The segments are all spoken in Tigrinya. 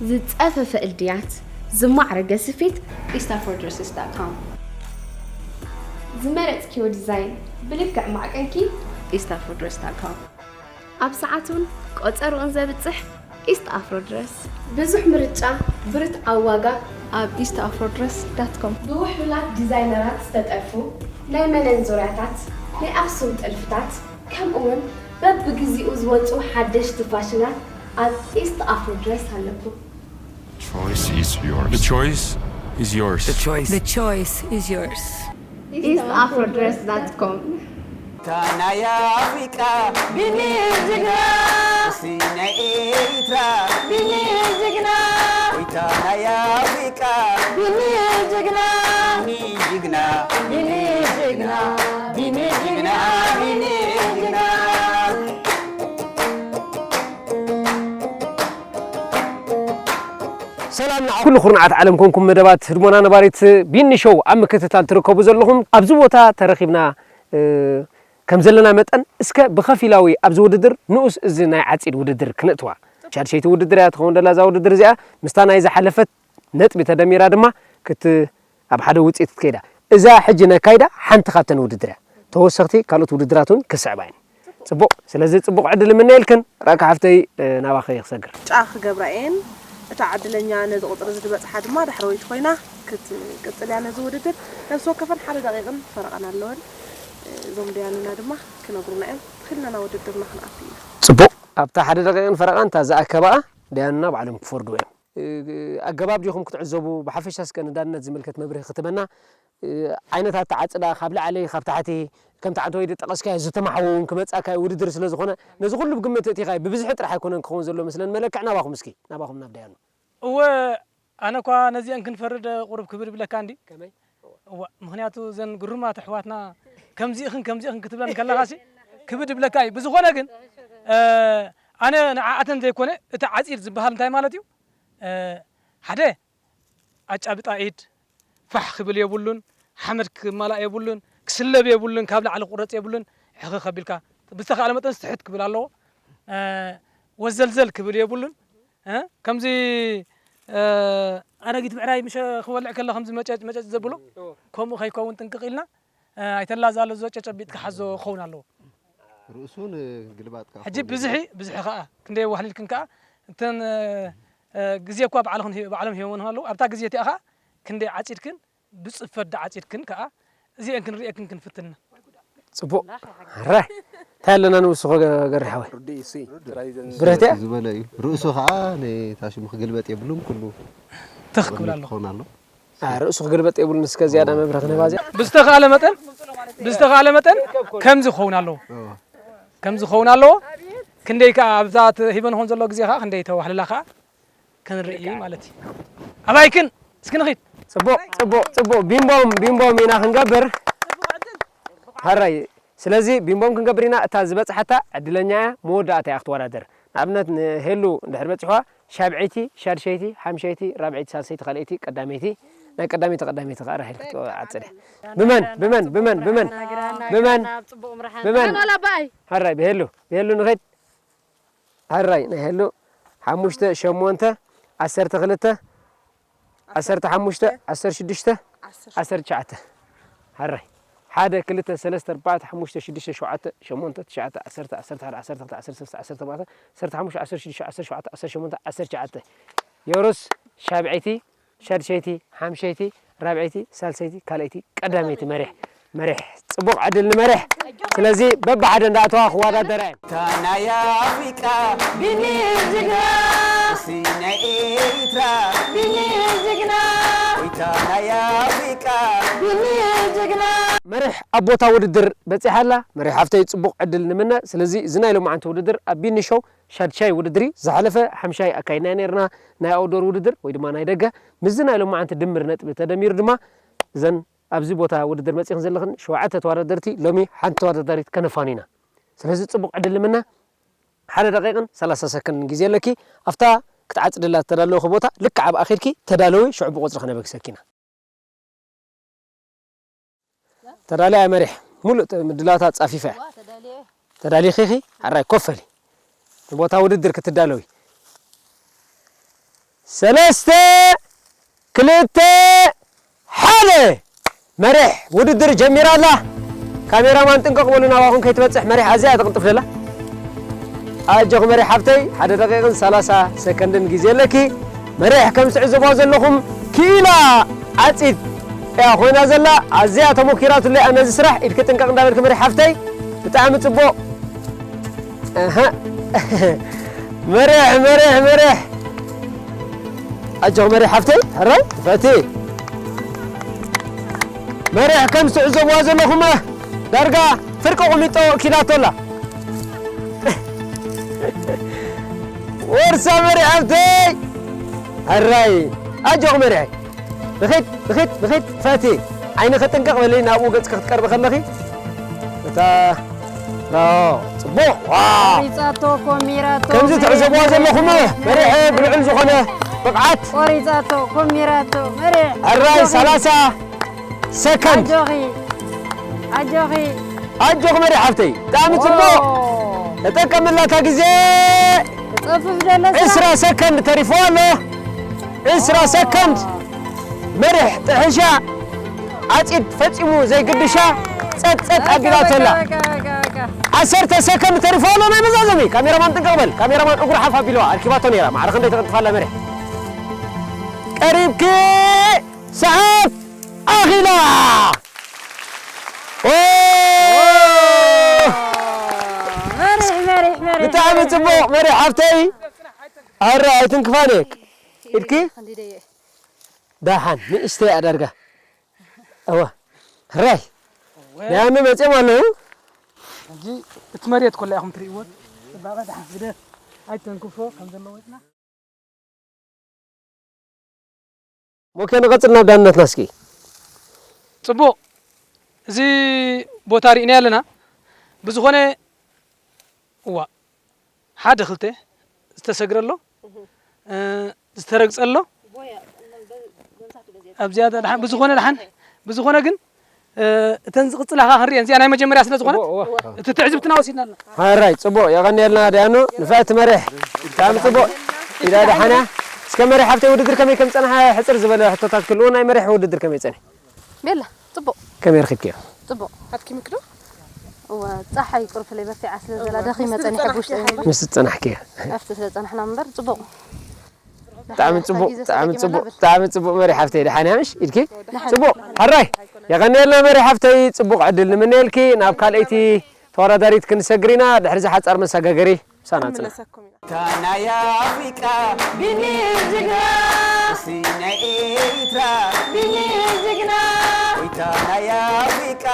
ዝጸፈፈ እልድያት፣ ዝማዕረገ ስፌት፣ ኢስት ኣፍሮ ድረስስ ዳት ኮም። ዝመረጽክዮ ዲዛይን ብልክዕ ማዕቀንኪ፣ ኢስት ኣፍሮ ድረስ ዳት ኮም። ኣብ ሰዓቱን ቆጸርኡን ዘብጽሕ ኢስት ኣፍሮ ድረስ። ብዙሕ ምርጫ፣ ብርትዓዊ ዋጋ፣ ኣብ ኢስት ኣፍሮ ድረስ ዳት ኮም። ብውሕሉላት ዲዛይነራት ዝተጠልፉ ናይ መነን ዙርያታት፣ ናይ ኣኽሱም ጥልፍታት፣ ከምኡውን በብግዚኡ ዝወጹ ሓደሽቲ ፋሽናት ኣብ ኢስት ኣፍሮ ድረስ ኣለኩም። Choice is yours. The choice is yours. The choice. The choice is yours. ኢስት ኣፍሮ ድረስ ዳት ኮም። ታ ናይ ኣፍሪቃ ቢኒ ጅግና፣ እስቲ ናይ ኤሪትራ ቢኒ ጅግና፣ ወይታ ናይ ኣፍሪቃ ቢኒ ጅግና፣ ቢኒ ጅግና፣ ቢኒ ጅግና፣ ቢኒ ጅግና፣ ቢኒ ጅግና። ሰላም ንዓኹም ኩሉ ኩርናዓት ዓለም ኮንኩም መደባት ህድሞና ነባሪት ቢኒ ሾው ኣብ ምክትታል ትርከቡ ዘለኹም ኣብዚ ቦታ ተረኺብና እ፣ ከም ዘለና መጠን እስከ ብኸፊላዊ ኣብዚ ውድድር ንኡስ እዚ ናይ ዓጺድ ውድድር ክነእትዋ ሻድሸይቲ ውድድር እያ ትኸውን ደላ እዛ ውድድር እዚኣ ምስታ ናይ ዝሓለፈት ነጥቢ ተደሚራ ድማ ክት ኣብ ሓደ ውፅኢት ትከይዳ እዛ ሕጂ ነካይዳ ሓንቲ ካብተን ውድድር እያ ተወሰኽቲ ካልኦት ውድድራት እውን ክስዕባ እየን ጽቡቕ ስለዚ ጽቡቕ ዕድል እምነየልክን ራካ ሓፍተይ ናባኸ ክሰግር ጫ ክገብራ እየን እታ ዕድለኛ ነዚ ቁፅሪ እዚ ዝበፅሓ ድማ ዳሕረወይቲ ኮይና ክትቅፅል እያ ነዚ ውድድር ነብሲ ወከፈን ሓደ ደቂቕን ፈረቓን ኣለወን እዞም ደያንና ድማ ክነግሩና እዮም ትኽልናና ውድድርና ክንኣቱ ኢና ጽቡቕ ኣብታ ሓደ ደቂቕን ፈረቓን እታ ዝኣከባኣ ደያንና ባዕሎም ክፈርዱ እዮም ኣገባብ ዲኹም ክትዕዘቡ ብሓፈሻ እስከ ንዳንነት ዝምልከት መብርሂ ክትበና ዓይነታት ተዓፅዳ ካብ ላዕሊ ካብ ታሕቲ ከምቲ ዓንተ ወይ ዝጠቐስካዮ ዝተማሕወ እውን ክመፃካ እዩ ውድድር ስለ ዝኾነ ነዚ ኩሉ ብግምት እቲኻ እዩ ብብዝሒ ጥራሕ ኣይኮነን ክኸውን ዘሎ መስለን መለክዕ ናባኹም እስኪ ናባኹም ናብ ደያኑ እወ ኣነ እኳ ነዚአን ክንፈርድ ቁሩብ ክብድ ብለካ እንዲ ከመይ እዋ ምኽንያቱ ዘን ግሩማት ኣሕዋትና ከምዚእኽን ከምዚእኽን ክትብለን ከለኻሲ ክብድ ብለካ እዩ ብዝኾነ ግን ኣነ ንዓኣተን ዘይኮነ እቲ ዓፂድ ዝበሃል እንታይ ማለት እዩ ሓደ ኣጫብጣ ኢድ ፋሕ ክብል የብሉን፣ ሓመድ ክማላእ የብሉን፣ ክስለብ የብሉን፣ ካብ ላዕሊ ክቁረፅ የብሉን፣ ሕኽኽ ኣቢልካ ብዝተኻእለ መጠን ስሕት ክብል ኣለዎ። ወዘልዘል ክብል የብሉን። ከምዚ ኣረጊት ብዕራይ ምሸ ክበልዕ ከሎ ከምዚ መጨጭ መጨጭ ዘብሎ ከምኡ ከይከውን ጥንቅቕ ኢልና ኣይተላዛሎ ጨጨቢጥካ ሓዞ ክኸውን ኣለዎ። ርእሱን ግልባጥ ከዓ ሕጂ ብዝሒ ብዝሒ ከዓ ክንደይ ዋህሊልክን ከዓ እተን ግዜ እኳ ባዕልኽን ባዕሎም ሂቦምና ኣለዉ ኣብታ ግዜ እቲኣ ከዓ ክንደይ ዓፂድክን ብፅፈት ዳዓፂድክን ከዓ እዚአን ክንርእየክን ክንፍትና ፅቡቅ ረ እንታይ ኣለና ንውስኮ ገሪ ሓወይ ብረት እያ ዝበለ እዩ ርእሱ ከዓ ነታ ሽሙ ክግልበጥ የብሉን ኩሉ ትኽ ክብል ኣለዎ ክኸውን ኣሎ ርእሱ ክግልበጥ የብሉን እስከ ዝያዳ መብርህ ክንህባ እዚኣ ብዝተኻለ መጠን ብዝተኻለ መጠን ከምዚ ክኸውን ኣለዎ ከምዚ ክኸውን ኣለዎ ክንደይ ከዓ ኣብዛ ሂበንኾን ዘሎ ግዜ ከዓ ክንደይ ተዋህልላ ከዓ ክንርኢ ማለት እዩ ኣባይክን እስኪ ንኺድ ፅቡቅ ፅቡቅ ፅቡቅ ቢምቦም ቢምቦም ኢና ክንገብር ሃራይ ስለዚ ቢምቦም ክንገብር ኢና እታ ዝበፅሓታ ዕድለኛ እያ መወዳእታ እያ ክትወዳደር ንኣብነት ንሄሉ እንድሕር በፂሕዋ ሻብዐይቲ ሻድሸይቲ ሓምሸይቲ ራብዐይቲ ሳልሰይቲ ካልኣይቲ ቀዳመይቲ ናይ ቀዳመይቲ ቀዳመይቲ ከዓ ራሄል ክትዓፅድ እያ ብመን ብመን ብመን ብመን ብመን ብመን ሃራይ ብሄሉ ብሄሉ ንኸይድ ሃራይ ናይ ሄሉ ሓሙሽተ ሸሞንተ ዓሰርተ ክልተ ዓሰርተ ሓሙሽተ ዓሰርተ ሽዱሽተ ዓሰርተ ትሽዓተ ሃራይ ሓደ ክልተ ሰለስተ ኣርባዕተ ሓሙሽተ ሽዱሽተ ሸውዓተ ሸሞንተ ትሽዓተ ዓሰርተ ዓሰርተ ሓደ ዓሰርተ ክልተ ዓሰርተ ሰለስተ ዓሰርተ ኣርባዕተ ዓሰርተ ሓሙሽተ ዓሰርተ ሽዱሽተ ዓሰርተ ሸውዓተ ዓሰርተ ሸሞንተ ዓሰርተ ትሽዓተ የውርስ ሻብዐይቲ ሻድሸይቲ ሓምሸይቲ ራብዐይቲ ሳልሰይቲ ካልኣይቲ ቀዳመይቲ መሪሕ መሪሕ ፅቡቕ ዕድል ንመሪሕ ስለዚ በብሓደ እንዳእተዋ ክወዳደራ እየን እታ ናይ ኣፍሪቃ ቢኒ ጅግና እስቲ ናይ ኤሪትራ ቢኒ ጅግና ወይታ ናይ ኣፍሪቃ ቢኒ ጅግና መሪሕ ኣብ ቦታ ውድድር በፂሓ ኣላ መሪሕ ሃፍተይ ፅቡቕ ዕድል ንምነ ስለዚ እዚ ናይ ሎማዓንቲ ውድድር ኣብ ቢኒ ሾው ሻድሻይ ውድድር እዩ ዝሓለፈ ሓምሻይ ኣካይድና ነርና ናይ ኣውዶር ውድድር ወይ ድማ ናይ ደገ ምስዚ ናይ ሎማዓንቲ ድምር ነጥቢ ተደሚሩ ድማ እዘን ኣብዚ ቦታ ውድድር መፂኽን ዘለኽን ሸውዓተ ተወዳደርቲ ሎሚ ሓንቲ ተወዳዳሪት ከነፋኑ ኢና ስለዚ ፅቡቕ ዕድል ንምነ ሓደ ደቂቕን ሰላሳ ሰከንድን ግዜ ኣለኪ ኣብታ ክትዓፅድላ ዝተዳለወኺ ቦታ ልክዕ ኣብኣ ኺድኪ ተዳለዊ ሽዑ ብቁፅሪ ከነበግሰኪ ኢና ተዳልያ መሪሕ ሙሉእ ምድላዋት ኣጻፊፋ እያ ተዳሊኺ ኺ ሓራይ ኮፍ በሊ ንቦታ ውድድር ክትዳለዊ ሰለስተ፣ ክልተ፣ ሓደ። መሪሕ ውድድር ጀሚራ ኣላ። ካሜራማን ጥንቀቕ በሉ፣ ናባኹም ከይትበጽሕ መሪሕ ኣዝያ እያ ትቕልጥፍ ዘላ። ኣጆኺ መሪሕ ሓፍተይ፣ ሓደ ደቂቕን ሰላሳ ሰከንድን ግዜ ኣለኪ። መሪሕ ከም ትዕዘብዋ ዘለኹም ክኢላ ዓጺድ እያ ኮይና ዘላ። ኣዝያ ተሞኪራትሉ እያ ነዚ ስራሕ። ኢድኪ ጥንቀቕ እንዳበልኪ መሪሕ ሓፍተይ። ብጣዕሚ ጽቡቕ። ኣሃ። መሪሕ፣ መሪሕ፣ መሪሕ። ኣጆኺ መሪሕ ሓፍተይ፣ ሕራይ፣ ፈቲ። መሪሕ ከም ትዕዘብዋ ዘለኹም ዳርጋ ፍርቂ ቁሚጦ ኪላቶ ኣላ። ወርሳ መሪሕ ሓፍተይ። ሕራይ፣ ኣጆኺ መሪሕ። ንኺድ፣ ንኺድ፣ ንኺድ፣ ፈቲ። ዓይንኺ ጥንቀቕ በሊ፣ ናብኡ ገጽኪ ክትቀርቢ ከለኺ። እታ፣ ኖ፣ ጽቡቕ፣ ዋው። ቆሪጻቶ፣ ኮሚራቶ፣ ከምዚ መሪሕ፣ ትዕዘብዋ መሪሕ፣ ዘለኹም፣ መሪሕ፣ መሪሕ፣ መሪሕ፣ ብልዑል ዝኾነ ብቕዓት። ቆሪጻቶ፣ ኮሚራቶ፣ መሪሕ። ሕራይ፣ ኣጆኺ። ሰላሳ ሰከንድ። ኣጆኺ፣ ኣጆኺ። ኣጆኺ መሪሕ ሓፍተይ፣ ብጣዕሚ ጽቡቕ። ኦ። ተጠቀምላ እታ ግዜ። ክጸፍፍ ደለሳ። ዕስራ ሰከንድ ተሪፍዋ ኣሎ። ዕስራ ኦ። ሰከንድ። መሪሕ ጥሕሻ ዓጺድ ፈጺሙ ዘይግድሻ ጸጥ ጸጥ ኣቢላቶ ኣላ። በቃ፣ በቃ፣ በቃ፣ በቃ። ዓሰርተ ሰከንድ ተሪፍዋ ኣሎ ናይ መዛዘሚ። ካሜራማን ጥንቅቕ በል። ካሜራማን እግሩ ሓፍ ኣቢልዋ ኣርኪባቶ ነይራ። ማዕረ ክንደይ ትቕልጥፍ ኣላ መሪሕ። ቀሪብኪ ሰዓት ኣኺላ። ኦ! መሪሕ፣ መሪሕ፣ መሪሕ፣ ብጣዕሚ መሪሕ፣ ጽቡቕ፣ መሪሕ። መሪሕ ሓፍተይ። ኣረ ኣይትንክፋኒ። ኢድኪ? ክንዲደየ። ደሓን፣ ንእሽተይ ኣዳርጋ። እወ። ሕራይ። እወ። ደያኑ መጺኦም ኣለዉ። ሕጂ እቲ መሬት ኮላ ኢኹም ትርእይዎ። ጽባቐ ደሓን ግደፍ። ኣይተንክፎ ከም ዘለዎ ይጽናሕ። ሞኬ፣ ንቐጽል ናብ ዳንነትና እስኪ። ጽቡቕ። እዚ ቦታ ርኢና ኣለና። ብዝኾነ፣ እዋ፣ ሓደ ክልተ ዝተሰግረ ኣሎ፣ እህ። እ፣ ዝተረግጸ ኣሎ። ቦያ፣ እነ-፣ በ-፣ በንሳቱ በዚ ኣብ ዝያዳ ደሓን፣ ብዝኾነ ደሓን፣ ብዝኾነ ግን፣ እ፣ እተን ዝቕጽላ ኸኣ ክንሪአን፣ እዚኣ ናይ መጀመርያ ስለ ዝኾነት፣ እዎ፣ እዎ። እቲ ትዕዝብትና ወሲድና ኣለና። ሃራይ፣ ጽቡቕ፣ የቐንየልና ዳያኑ፣ ንፍዕቲ መሪሕ። ብጣዕሚ ጽቡቕ። ኢዳ ደሓና። እስከ መሪሕ፣ ኣብቲ ውድድር ከመይ ከም ጸንሓ፣ ሕጽር ዝበለ ሕቶታት ክህልዎ፣ ናይ መሪሕ ውድድር ከመይ ጸንሐ? ቤላ፣ ጽቡቕ። ከመይ ረኺብክዮ? ጽቡቕ። ኣድኪምክ ዶ? እወ፣ ጸሓይ ቁርፍለይ በርቲዓ ስለ ዘላ እወ፣ ደኺመ ምስቲ ጸኒሐ ዝጸናሕኪ ብውሽጠይ ሓይሊ። እምበር። ምስቲ ዝጸናሕኪ። ኣብቲ ስለ ጸናሕና እምበር፣ ጽቡቕ። ብጣዕሚ ጽቡቕ፣ ግዜ ብጣዕሚ ተጠቂምና ጽቡቕ፣ ብር- ብጣዕሚ ጽቡቕ መሪሕ ሓፍተይ፣ ደሓን እያ ምሽ? ኢድኪ? ደሓን። ጽቡቕ፣ ሕራይ። የቐንየልና መሪሕ ሓፍተይ፣ ጽቡቕ ዕድል ንምነየልኪ። ናብ ካልኣይቲ ተወዳዳሪት ክንሰግር ኢና፣ ድሕሪ እዚ ሓጻር መሰጋገሪ ምሳና ጽና። ክንምለሰኩም ኢና። እታ ናይ ኣፍሪቃ ቢኒል ጅግና። እስቲ ናይ ኤሪትራ ቢኒል ጅግና። እታ ናይ ኣፍሪቃ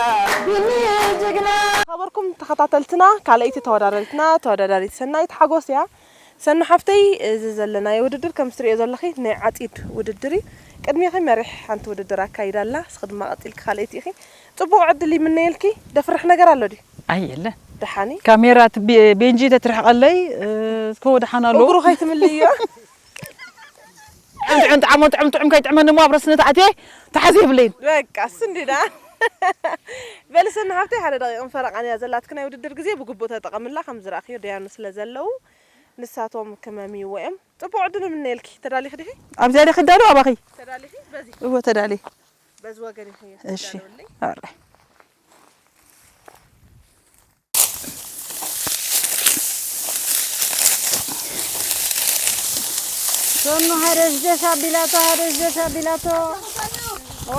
ቢኒል ጅግና። ዝኸበርኩም ተኸታተልትና፣ ካልኣይቲ ተወዳዳሪትና ተወዳዳሪት ሰናይት ሓጎስ እያ። ሰኑ ሓፍተይ፣ እዚ ዘለናዮ ውድድር ከም እትርእዮ ዘለኺ ናይ ዓጺድ ውድድር እዩ። ቅድሜኺ መሪሕ ሓንቲ ውድድር ኣካይዳ ኣላ። ንስኺ ድማ ቀጺልኪ ካልኣይቲ ኢኺ። ጽቡቕ ዕድል ይምነየልኪ። ደፍርሕ ነገር ኣሎ ድዩ? ኣይ፣ የለን። ደሓን እዩ። ካሜራ እቲ ቤ-፣ ቤንጂ ተትርሕቐለይ፣ እ፣ እስከ ወደሓን ኣሎ። እግሩ ከይትምልእዮ። ጥዑም፣ ጥዑም፣ ጥዓሞ፣ ጥዑም፣ ጥዑም ከይጥዕመኒ እሞ ኣብ ረስኒ ተኣትየ ተሓዚ የብለይን። በቃ፣ እሱ እንዲዳ። በሊ ሰኑ ሓፍተይ፣ ሓደ ደቂቕን ፈረቓን እያ ዘላትኪ ናይ ውድድር ግዜ፣ ብግቡእ ተጠቐምላ፣ ከም ዝረኣኽዮ ደያኑ ስለ ዘለዉ። ንሳቶም ክመምይዎ እዮም። ጽቡቕ ዕድል እምነየልኪ። ተዳሊኺ ዲኺ? ኣብዚኣ ዲኺ ትዳለዊ ኣባኺ? ተዳሊኺ? በዚ። እወ፣ ተዳልየ። በዚ ወገን ኢኺ እሺ። ትዳለውለይ። ኣረ። ሰኑ ሃደሽ ደሽ ኣቢላቶ፣ ሃደሽ ደሽ ኣቢላቶ። ኦ፣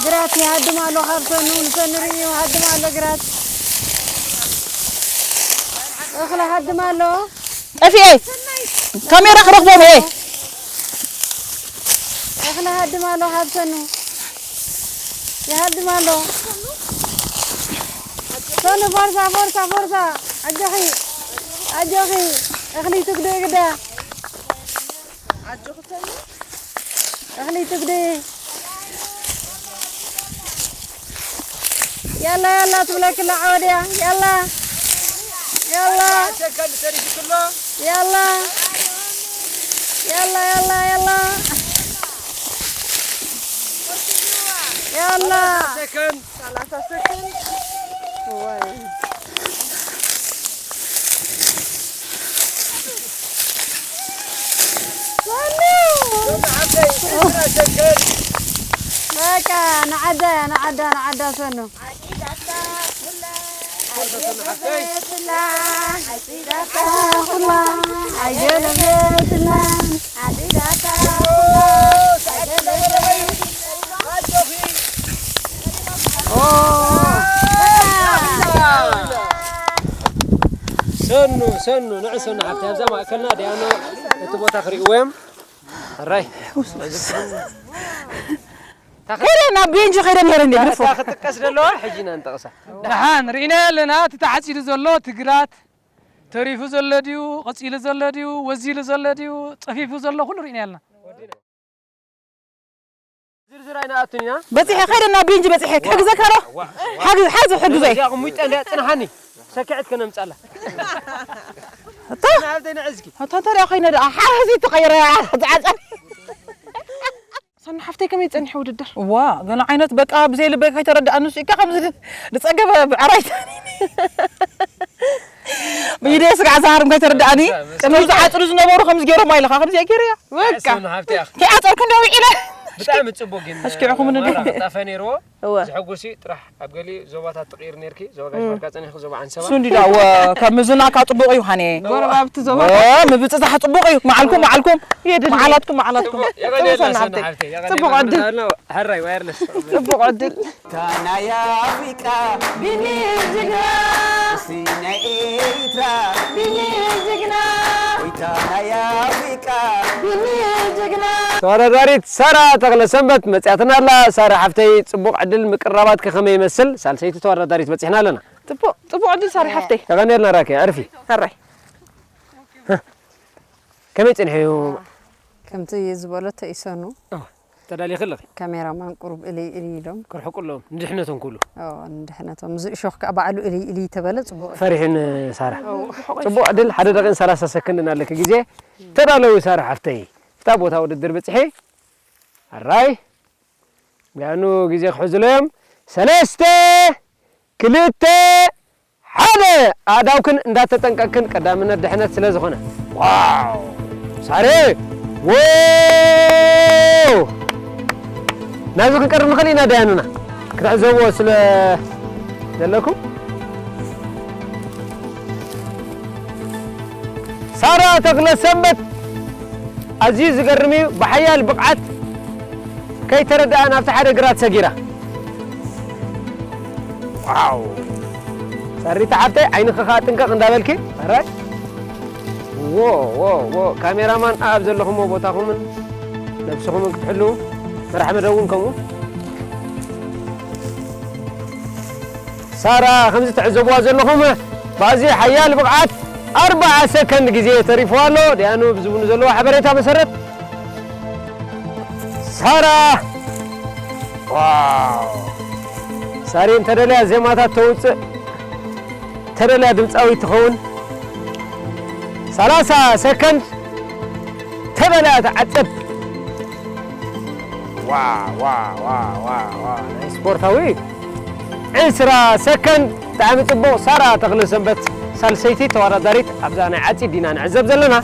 ግራት ይሃድም ኣሎ ካብ ሰኑ፣ ንሰኑ ርእዩ ይሃድም ኣሎ ግራት። እኽሊ ሃድም ኣሎ። ጠፊኤ ካሜራ ክረኽቦም እየ። እኽሊ ሃድም ኣሎ ካብ ሰኑ። ይሃድም ኣሎ። ሰኑ ፎርሳ፣ ፎርሳ፣ ፎርሳ። ኣጆኺ፣ ኣጆኺ። እኽሊ ትጉድኢ ግዳ። ኣጆኺ ሰኑ። እኽሊ ትጉድኢ። ያላ፣ ያላ ትብለኪ ኣላ ዓወድያ። ያላ፣ ያላ። ሰከንድ ተሪፉ ኣሎ። ያላ፣ ያላ፣ ያላ፣ ያላ። ያላ። ሰከንድ። ሰላሳ ሰከንድ። ዋይ። በቃ ንዓዳ እያ፣ ንዓዳ፣ ንዓዳ ሰኑ። ሰኑ ሰኑ ንዕ ሰኑ ሓብቲ ኣብዛ ማእከልና ደያኑ እቲ ቦታ ክርእይዎ እዮም። ሕራይ ከይደ ናብ ቤንጂ ከይደ ነይረ እንደ ግርፎ እታ ክጥቀስ ዘለዋ ሕጂ ኢና ንጠቕሳ። ደሓን ርኢናዮ ኣለና። እቲ ተዓጺዱ ዘሎ ትግራት ተሪፉ ዘሎ ድዩ፣ ቀጺሉ ዘሎ ድዩ፣ ወዚሉ ዘሎ ድዩ፣ ጸፊፉ ዘሎ ኩሉ ርኢናዮ ኣለና። ዝርዝር ኣይንኣቱን ኢና። በጺሐ ከይደ ናብ ቤንጂ በጺሐ ክሕግዘካ ዶ? ሓግዝ ሓግዝ ሕግዞ እየ። እዚኣ ቁሙጭ እንዳ ጽንሓኒ ሰኪዐት ከነምጻላ። እታ ናብተይ ንዕዝኪ። እታ እንተ ደኣ ኮይነ ደኣ ሓዚ ተቐይረ ዝዓጸ ሰኑ ሓፍተይ ከመይ ጸኒሑ ውድድር? እዋ ገለ ዓይነት በቃ ብዘይ ልበይ ከይተረድኣኒ ንሱ ኢካ ከምዚ ዝጸገበ ብዕራይ ብኢደይ ስጋዕ ዝሃርም ከይተረድኣኒ ከምዚ ዝዓጽዱ ዝነበሩ ከምዚ ገይሮም ኣይለኻ ከምዚ እያ ገይረያ በቃ ሰኑ ሓብቲ እያ። ከይዓጸርኩ እንደ ውዒለ ብጣዕሚ ጽቡቅ ግን ኣስኪዕኹምኒ ድዩ? ማራ ክጣፈ ነይርዎ እወ ዝሕጉሲ ጥራሕ ኣብ ገሊ ዞባታት ትቕይር ነርኪ ዞባ ጋሽ ባርካ ጸኒሕኪ ዞባ ዓንሰባ እሱ እንዲ ዳወ ካብ ምዝናካ ጽቡቅ እዩ ሃኔ ጎረባብቲ ዞባ ምብጽጻሕ ጽቡቅ እዩ መዓልኩም መዓልኩም የድሊ መዓላትኩም መዓላትኩም የቐንየልና ሰናይ ሰኑ ሓብተይ የቐንየልና ጽቡቕ ዕድል። ሕራይ ዋየርለስ ጽቡቕ ዕድል እታ ናይ ኣፍሪቃ ቢኒ ጅግና እስቲ ናይ ኤርትራ ቢኒ ጅግና እታ ናይ ኣፍሪቃ ቢኒ ጅግና ተወዳዳሪት ሳራ ተኽለሰንበት መጺኣትና ኣላ። ሳራ ሓፍተይ ጽቡቕ ዕድል ምቅርራባትኪ ከመይ ይመስል? ሳልሰይቲ ተወዳዳሪት በጺሕና ኣለና። ጽቡቕ ጽቡቕ ዕድል ሳራ ሓፍተይ። የቐንየልና ራኪ ዕርፊ። ሕራይ። ከመይ ጸኒሑ እዩ? ከምቲ ዝበሎ ተኢሰኑ። ተዳሊኺ ኣለኺ። ካሜራማን ቁሩብ እልይ እልይ ኢሎም። ክርሕቁ ኣለዎም ንድሕነቶም ክብሉ። እዎ ንድሕነቶም። እዚ እሾኽ ከኣ ባዕሉ እልይ እልይ ተበለ ጽቡቕ እዩ። ፈሪሕን ሳራ። ጽቡቕ ዕድል ሓደ ደቂቕን ሰላሳ ሰከንድን ኣለኪ ግዜ። ተዳለዊ ሳራ ሓፍተይ። እታ ቦታ ውድድር በጺሐ። ኣራይ። ቢያኑ ግዜ ክሕዝሉ እዮም። ሰለስተ ክልተ ሓደ ኣእዳውክን እንዳተጠንቀቅክን ቀዳምነት ድሕነት ስለ ዝኾነ ዋው ሳሬ ዎው ናብዚ ክንቀርብ ንኽእል ኢና ዳያኑና ክትዕዘብዎ ስለ ዘለኩም ሳራ ተኽለ ሰንበት ኣዝዩ ዝገርም እዩ ብሓያል ብቕዓት ከይተረድኣ ናብቲ ሓደ ግራት ሰጊራ ዋው ሳሪታ ሓብተይ ዓይንኺ ኸዓ ጥንቀቕ እንዳበልኪ ራይ ዎ ዎ ዎ ካሜራማን ኣብ ዘለኹሞ ቦታኹምን ነብስኹምን ክትሕልዉ መራሕ መደብ እውን ከምኡ ሳራ ከምዚ ትዕዘብዋ ዘለኹም ብኣዝዩ ሓያል ብቕዓት ኣርብዓ ሰከንድ ግዜ ተሪፍዋ ኣሎ ደያኑ ብዝብሉ ዘለዎ ሓበሬታ መሰረት ሳራ ዋው ሳሪ እንተደልያ ዜማታት ተውፅእ እንተደልያ ድምፃዊት ትኸውን ሰላሳ ሰከንድ እንተደልያ ትዓፅድ ዋ ዋ ዋ ዋ ዋ ናይ ስፖርታዊ ዕስራ ሰከንድ ብጣዕሚ ፅቡቕ ሳራ ተኽለ ሰንበት ሳልሰይቲ ተወዳዳሪት ኣብዛ ናይ ዓፂድ ዲና ንዕዘብ ዘለና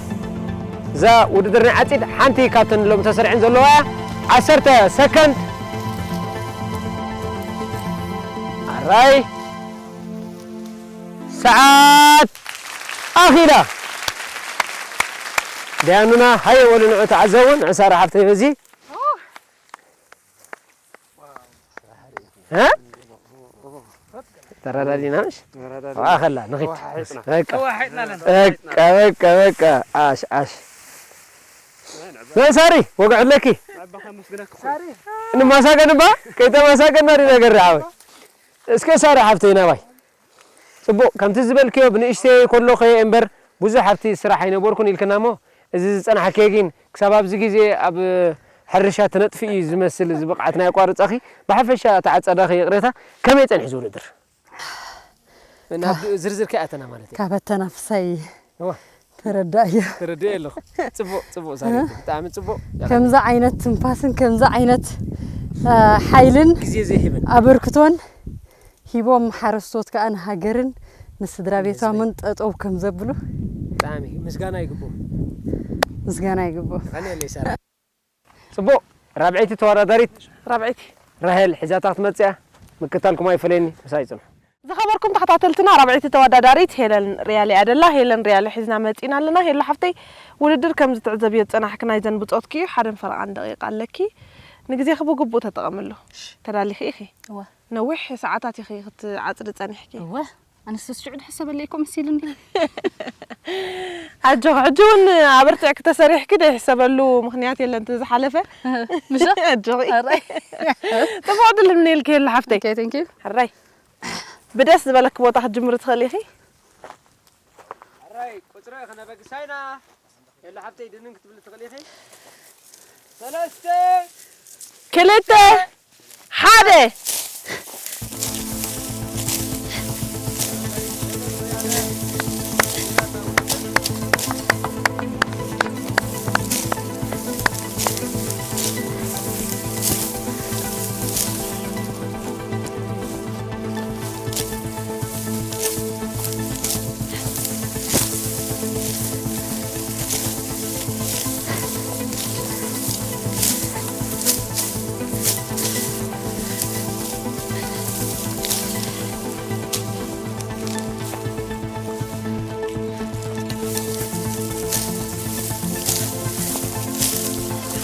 እዛ ውድድር ናይ ዓፂድ ሓንቲ ካብተን ሎም ተሰሪዐን ዘለዋ እያ ዓሰርተ ሰከንድ ኣራይ ሰዓት ኣኺላ ደያኑና ሃየ በሉ ንዑ ተዓዘቡ ንዕሳራ ሓፍተይ በዚ ተረዳዲና ምሽ ተረዳዲና። ዋኸላ ንኺድ ተወሓሒጥና። በቃ ተወሓሒጥና ኣለና። በቃ በቃ በቃ ዓሽ ዓሽ መሳሪ ወግዕለኪ ንማሳገን እባ ከይተማሳገና ዲ ነገር ዓወት እስከ ሳሪ ሓፍተይ ናባይ ጽቡቕ ከምቲ ዝበልክዮ ብንእሽተይ ከሎ ከየ እምበር ብዙሕ ኣብቲ ስራሕ ኣይነበርኩን ኢልክና እሞ እዚ ዝጸናሕክዮ ግን ክሳብ ኣብዚ ግዜ ኣብ ሕርሻ ትነጥፊ እዩ ዝመስል እዚ ብቕዓት ናይ ኣቋርጻኺ ብሓፈሻ ተዓጸዳኺ ይቕሬታ ከመይ ጸኒሑ እዚ ውድድር ናብ ዝርዝር ከይኣተና ማለት እዩ ካብ ኣተናፍሳይ ተረዳእዮ ተረድእ ኣለኹ ጽቡቕ ጽቡቕ ሳሪ ብጣዕሚ ጽቡቕ ከምዚ ዓይነት ትንፋስን ከምዚ ዓይነት ሓይልን ግዜ ዘይህብን ኣበርክቶን ሂቦም ሓረስቶት ከኣ ንሃገርን ንስድራ ቤቶምን ጠጠው ከም ዘብሉ ብጣዕሚ ምስጋና ይግብኦም ምስጋና ይግብኦም። ቀንየለይ ሳራ። ጽቡቕ። ራብዐይቲ ተወዳዳሪት ራብዐይቲ። ራሄል ሒዛታ ክትመጽእ እያ። ምክታልኩም ኣይፈለየኒ። ምሳይ ጽንሑ። ዝኸበርኩም ተኸታተልትና፣ ራብዐይቲ ተወዳዳሪት ሄለን ሪያሊ እያ ደላ። ሄለን ሪያሊ ሒዝና መጺና ኣለና። ሄሎ ሓፍተይ፣ ውድድር ከም ዝትዕዘብዮ ዝጸናሕኪ ናይዘን ብጾትኪ እዩ። ሓደን ፈረቓን ደቂቃ ኣለኪ። ንግዜኺ ብግቡእ ተጠቐምሉ። ተዳሊኺ ኢኺ? እወ። ነዊሕ ሰዓታት ኢኺ ክትዓጽዲ ጸኒሕኪ። እወ። ኣነስ ሽዑ ድሕሰበለይ እኮ መሲሉኒ። ኣጆኺ፣ ሕጂ እውን ኣበርቲዕኪ ተሰሪሕኪ ደይሕሰበሉ ምኽንያት የለን። እቲ ዝሓለፈ ምሽ? ኣጆኺ። ኣራይ። ጽቡቕ ዕድል እምነየልኪ ሄሉ ሓፍተይ። ኦኬ፣ ቴንክ ዩ። ሕራይ። ብደስ ዝበለኪ ቦታ ክትጅምሪ ትኽእሊ ኢኺ። ሕራይ፣ ቁጽሪ ከነበግሳ ኢና። ሄሉ ሓፍተይ፣ ድንን ክትብሊ ትኽእሊ ኢኺ። ሰለስተ። ክልተ። ሓደ።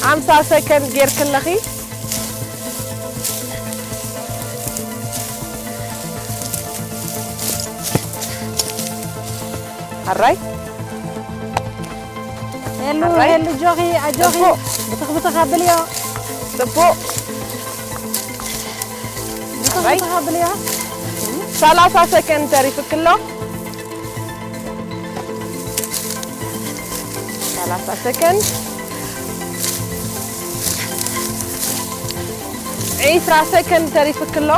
ሓምሳ ሰከንድ ጌርኪ ኣለኺ። ኣራይ። ሄሉ፣ ኣራይ። ሄሉ፣ ኣጆኺ፣ ኣጆኺ። ጽቡቕ። ብትኽ ብትኽ ኣብልዮ። ጽቡቕ። ብትኽ ኣራይ። ብትኽ ኣብልዮ። ሰላሳ ሰከንድ ተሪፍኪ ኣሎ። ሰላሳ ሰከንድ። ዒስራ ሰከንድ ተሪፍኪ ኣሎ።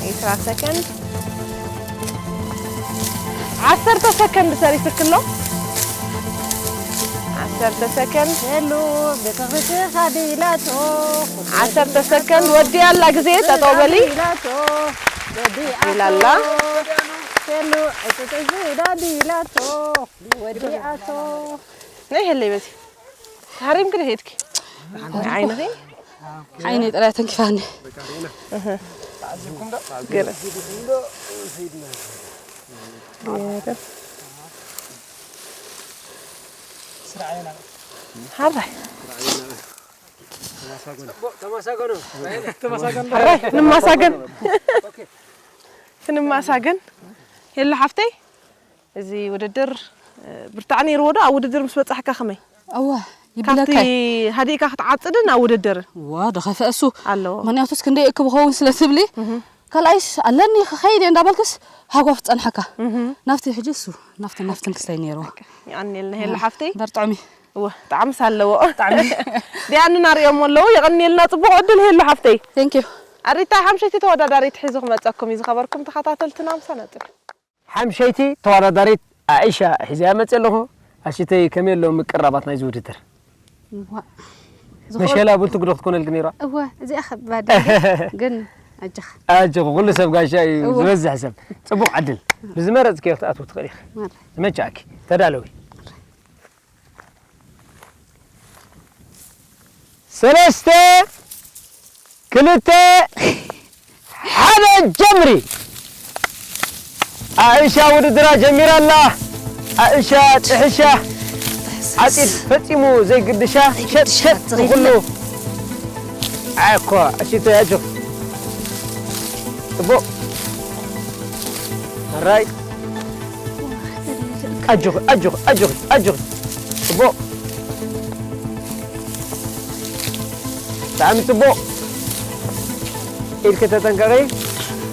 ዒስራ ሰከንድ። ዓሰርተ ሰከንድ ተሪፍኪ ኣሎ። ዓሰርተ ሰከንድ። ሄሉ፣ ብትኽ ብትኽ ኣቢላቶ። ዓሰርተ ሰከንድ። ወዲኣ ኣላ ግዜ፣ ጠጠው በሊ። ኣቢላቶ። ወዲኣቶ። ኢላ ኣላ። ሄሉ፣ ዕጭ ጥዝ ኣቢላቶ። ወዲኣቶ። ናይ ሄለይ በዚ። ተሃሪምኪ ዶ ሄድኪ? ዓይንኺ? ዓይነይ ጥራይ ተንኪፋኒ። እህ። ገለ። ገለ። ሓራይ። ሓራይ፣ ንማሳገን። ክንማሳገን። ሄሎ ሓፍተይ፣ እዚ ውድድር፣ እ፣ ብርታዕ ነይርዎ ዶ? ኣብ ውድድር ምስ በጻሕካ ከመይ? እወ፣ ይብለካ። ካብቲ ሃዲእካ ክትዓጽድን ኣብ ውድድር እወ፣ ድኸፍአ እሱ። ኣለዎ። ምኽንያቱስ ክንደይ እክብ ክኸውን ስለ ትብሊ፣ እህ። ካልኣይስ ኣለኒ ክኸይድ እየ እንዳበልክስ ሃጓፍ ጸንሐካ። እህ። ናብቲ ሕጂ እሱ፣ ናብቲ ናፍትን ክስተይ ነይርዎ። የቐንየልና ሄሎ ሓፍተይ። በር ጥዑም እዩ። እወ፣ ጣዕምስ ኣለዎ። ጣዕሚ። ዲያኑ ናርእዮም ኣለዉ። የቐንየልና፣ ጽቡቕ ዕድል ሄሎ ሓፍተይ። Thank you። ኣሪታ ሓምሸይቲ ተወዳዳሪት ሒዙ ክመጸኩም እዩ ዝኸበርኩም ተኸታተልትና፣ ምሳና ጽንሑ። ሓምሸይቲ ተወዳዳሪት ኣኢሻ ሒዘያ መጽእ ኣለኹ። ኣሽተይ ከመይ ኣሎ ምቅራባት ናይዚ ውድድር? እዋ። ዝኾነ መሸላ ቡን ትግዶ ክትኮነልኪ ነይራ? እወ፣ እዚኣ ከባድ ግን፣ ግን ኣጆኻ። ኣጆኹ፣ ኩሉ ሰብ ጋሻ እዩ፣ እወ። ዝበዝሕ ሰብ። ጽቡቕ ዕድል። ብዝመረጽክዮ ክትኣትዊ ትኽእሊ ኢኺ። ማራ። ዝመቻእኪ። ተዳለዊ። ሰለስተ፣ ክልተ፣ ሓደ፣ ጀምሪ። ኣእሻ ውድድራ ጀሚራ ኣላ። ኣእሻ ጥሕሻ ዓፂድ ፈፂሙ ዘይግድሻ ሸጥ ሸጥ ብኩሉ። ኣኮ እሺ ተያጆ። ጽቡቕ። ኣራይ። ኣጆኺ፣ ኣጆኺ፣ ኣጆኺ፣ ኣጆኺ። ጽቡቕ። ብጣዕሚ ጽቡቕ። ኢድኪ ተጠንቀቒ።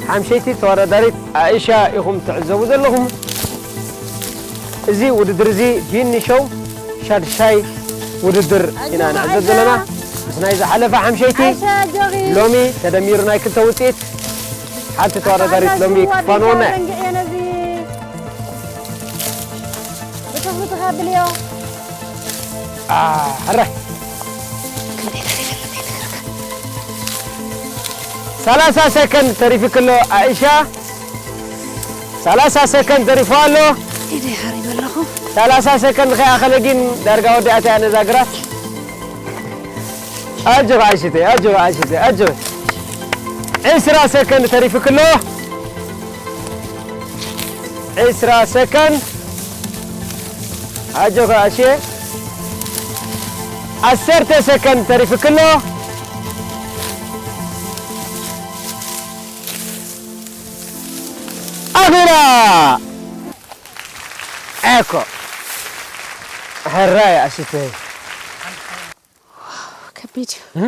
ሓምሸይቲ ተወዳዳሪት ኣኢሻ ኢኹም ትዕዘቡ ዘለኹም። እዚ ውድድር እዚ ቢኒ ሾው ሻድሻይ ውድድር ኢና ንዕዘብ ዘለና። ምስ ናይ ዝሓለፈ ሓምሸይቲ ኣሻ ጆጊ። ሎሚ ተደሚሩ ናይ ክልተ ውፅኢት ሓንቲ ተወዳዳሪት ሎሚ ክፋንወና እያ። ደንግዕ እየ ነዚ። ብትኽ ብትኽ ኣብልዮ። አ፣ ሕራይ። ሰላሳ ሰከንድ ተሪፉ ክሎ ኣኢሻ። ሰላሳ ሰከንድ ተሪፉ ኣሎ። ኢደይ ሓሪበ ኣለኹ። ሰላሳ ሰከንድ ከይኣኸለ ግን ዳርጋ ወዲኣት እያ ነዛ ግራት። ኣጆኺ ዓሽተይ፣ ኣጆኺ ዓሽተይ፣ ኣጆኺ። ዕስራ ሰከንድ ተሪፍክሎ። ዕስራ ሰከንድ። ኣጆኺ ዓሽየ። ዓሰርተ ሰከንድ ተሪፍክሎ። ኣኺላ። እኮ። ሕራይ ዓሽተይ። ከቢድ እዩ። እ?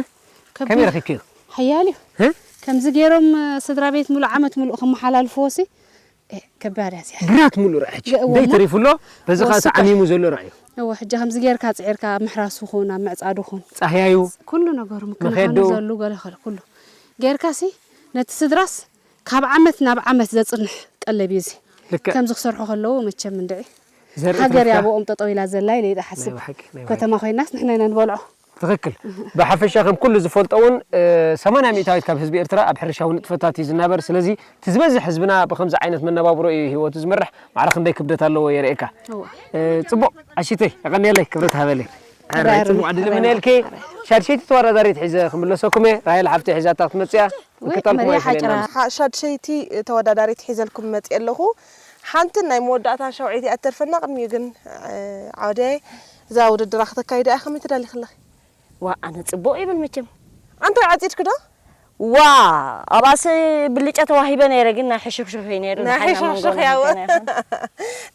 ከቢድ ከመይ እዩ። ረኺብክዮ? ሓያል እዩ። እ? ከምዚ ገይሮም፣ እ፣ ስድራ ቤት ሙሉእ ዓመት ሙሉእ ከመሓላልፍዎ ሲ፣ እ፣ ከባድ እያ እዚኣ። ግራት ሙሉእ ርኣይ ሕጂ። ገ-፣ እወ፣ ደይ እሞ ተሪፉ ኣሎ፣ በዚ ኸኣ ወስካ። ተዓሚሙ ዘሎ ርኣዩ። እወ፣ ሕጂ ከምዚ ጌርካ ጽዒርካ ኣብ ምሕራሱ ኹን፣ ኣብ ምዕጻዱ ኹን። ጻህያዩ። ኩሉ ነገሩ ምክንኻኑ መኸዱ። ዘሉ ገለ ከለ ኩሉ። ጌርካ ሲ፣ ነቲ ስድራስ ካብ ዓመት ናብ ዓመት ዘጽንሕ ቀለብ እዩ እዚ። ልክዕ። ከምዚ ክሰርሑ ከለዉ መቸም እንድዒ ዘርኢ ሃገር እያ ተረፍካ። ብኦም ጠጠው ኢላ ዘላ ኢለ እየ ዝሓስብ። ናይ ብሓቂ፣ ናይ ብሓቂ። ከተማ ኮይናስ ንሕና ኢና ንበልዖ። ትኽክል። ብሓፈሻ ከም ኩሉ ዝፈልጦ እውን፣ እ፣ ሰማንያ ሚእታዊት ካብ ህዝቢ ኤርትራ ኣብ ሕርሻዊ ንጥፈታት እዩ ዝናበር። ስለዚ እቲ ዝበዝሕ ህዝብና ብኸምዚ ዓይነት መነባብሮ እዩ ህይወቱ ዝመርሕ። ማዕረ ክንደይ ክብደት ኣለዎ የርእየካ። እወ። እ፣ ጽቡቕ ዓሽተይ፣ የቐንየለይ፣ ክብረት ሃበለይ። ሕራይ፣ ሕራይ፣ ጽቡቕ ዕድል ሕራይ፣ ይምነየልኪ። ሕራይ። ሻድሸይቲ ተወዳዳሪት ሒዘ ክምለሰኩም እየ። ራሄል ሓፍተይ ሒዛታ ክትመጽእ እያ። ወይ፣ ክክተልኩም መርያ ኣይክእልን ሓጭራ። ኢና። ሓ-፣ ሻድሸይቲ ተወዳዳሪት ሒዘልኩም መጽእ ኣለኹ። ሓንቲ ናይ መወዳእታ ሻውዒት እያ እተርፈና። ቅድሚኡ ግን፣ እ፣ ዓውደ እዛ ውድድራ ክተካይዳ እያ። ከመይ ተዳሊኽለኺ? ዋ፣ ኣነ ጽቡቕ ይብል መቸም። ኣንታይ ዓጺድኪ ዶ? ዋ፣ ኣብኣስ ብልጫ ተዋሂበ ነይረ፣ ግን ናይ ሕሹኽሹኽ እዩ ነይሩ። ናይ ደሓን ሕሹኽሹኽ መንጎ ያው። ነይሩ።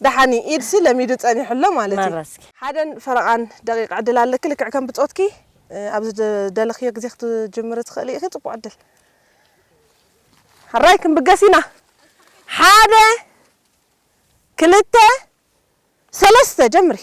ደሓን እዩ፣ ኢድሲ ለሚዱ ጸኒሑ ኣሎ ማለት እዩ። መረስኪ። ሓደን ፈረቓን ደቂቕ ዕድል ኣለኪ፣ ልክዕ ከም ብጾትኪ፣ እ፣ ኣብ ዝደለኽዮ ግዜ ክትጅምሪ ትኽእሊ ኢኺ። ጽቡቕ ዕድል። ሕራይ ክንብገስ ኢና። ሓደ፣ ክልተ፣ ሰለስተ፣ ጀምሪ።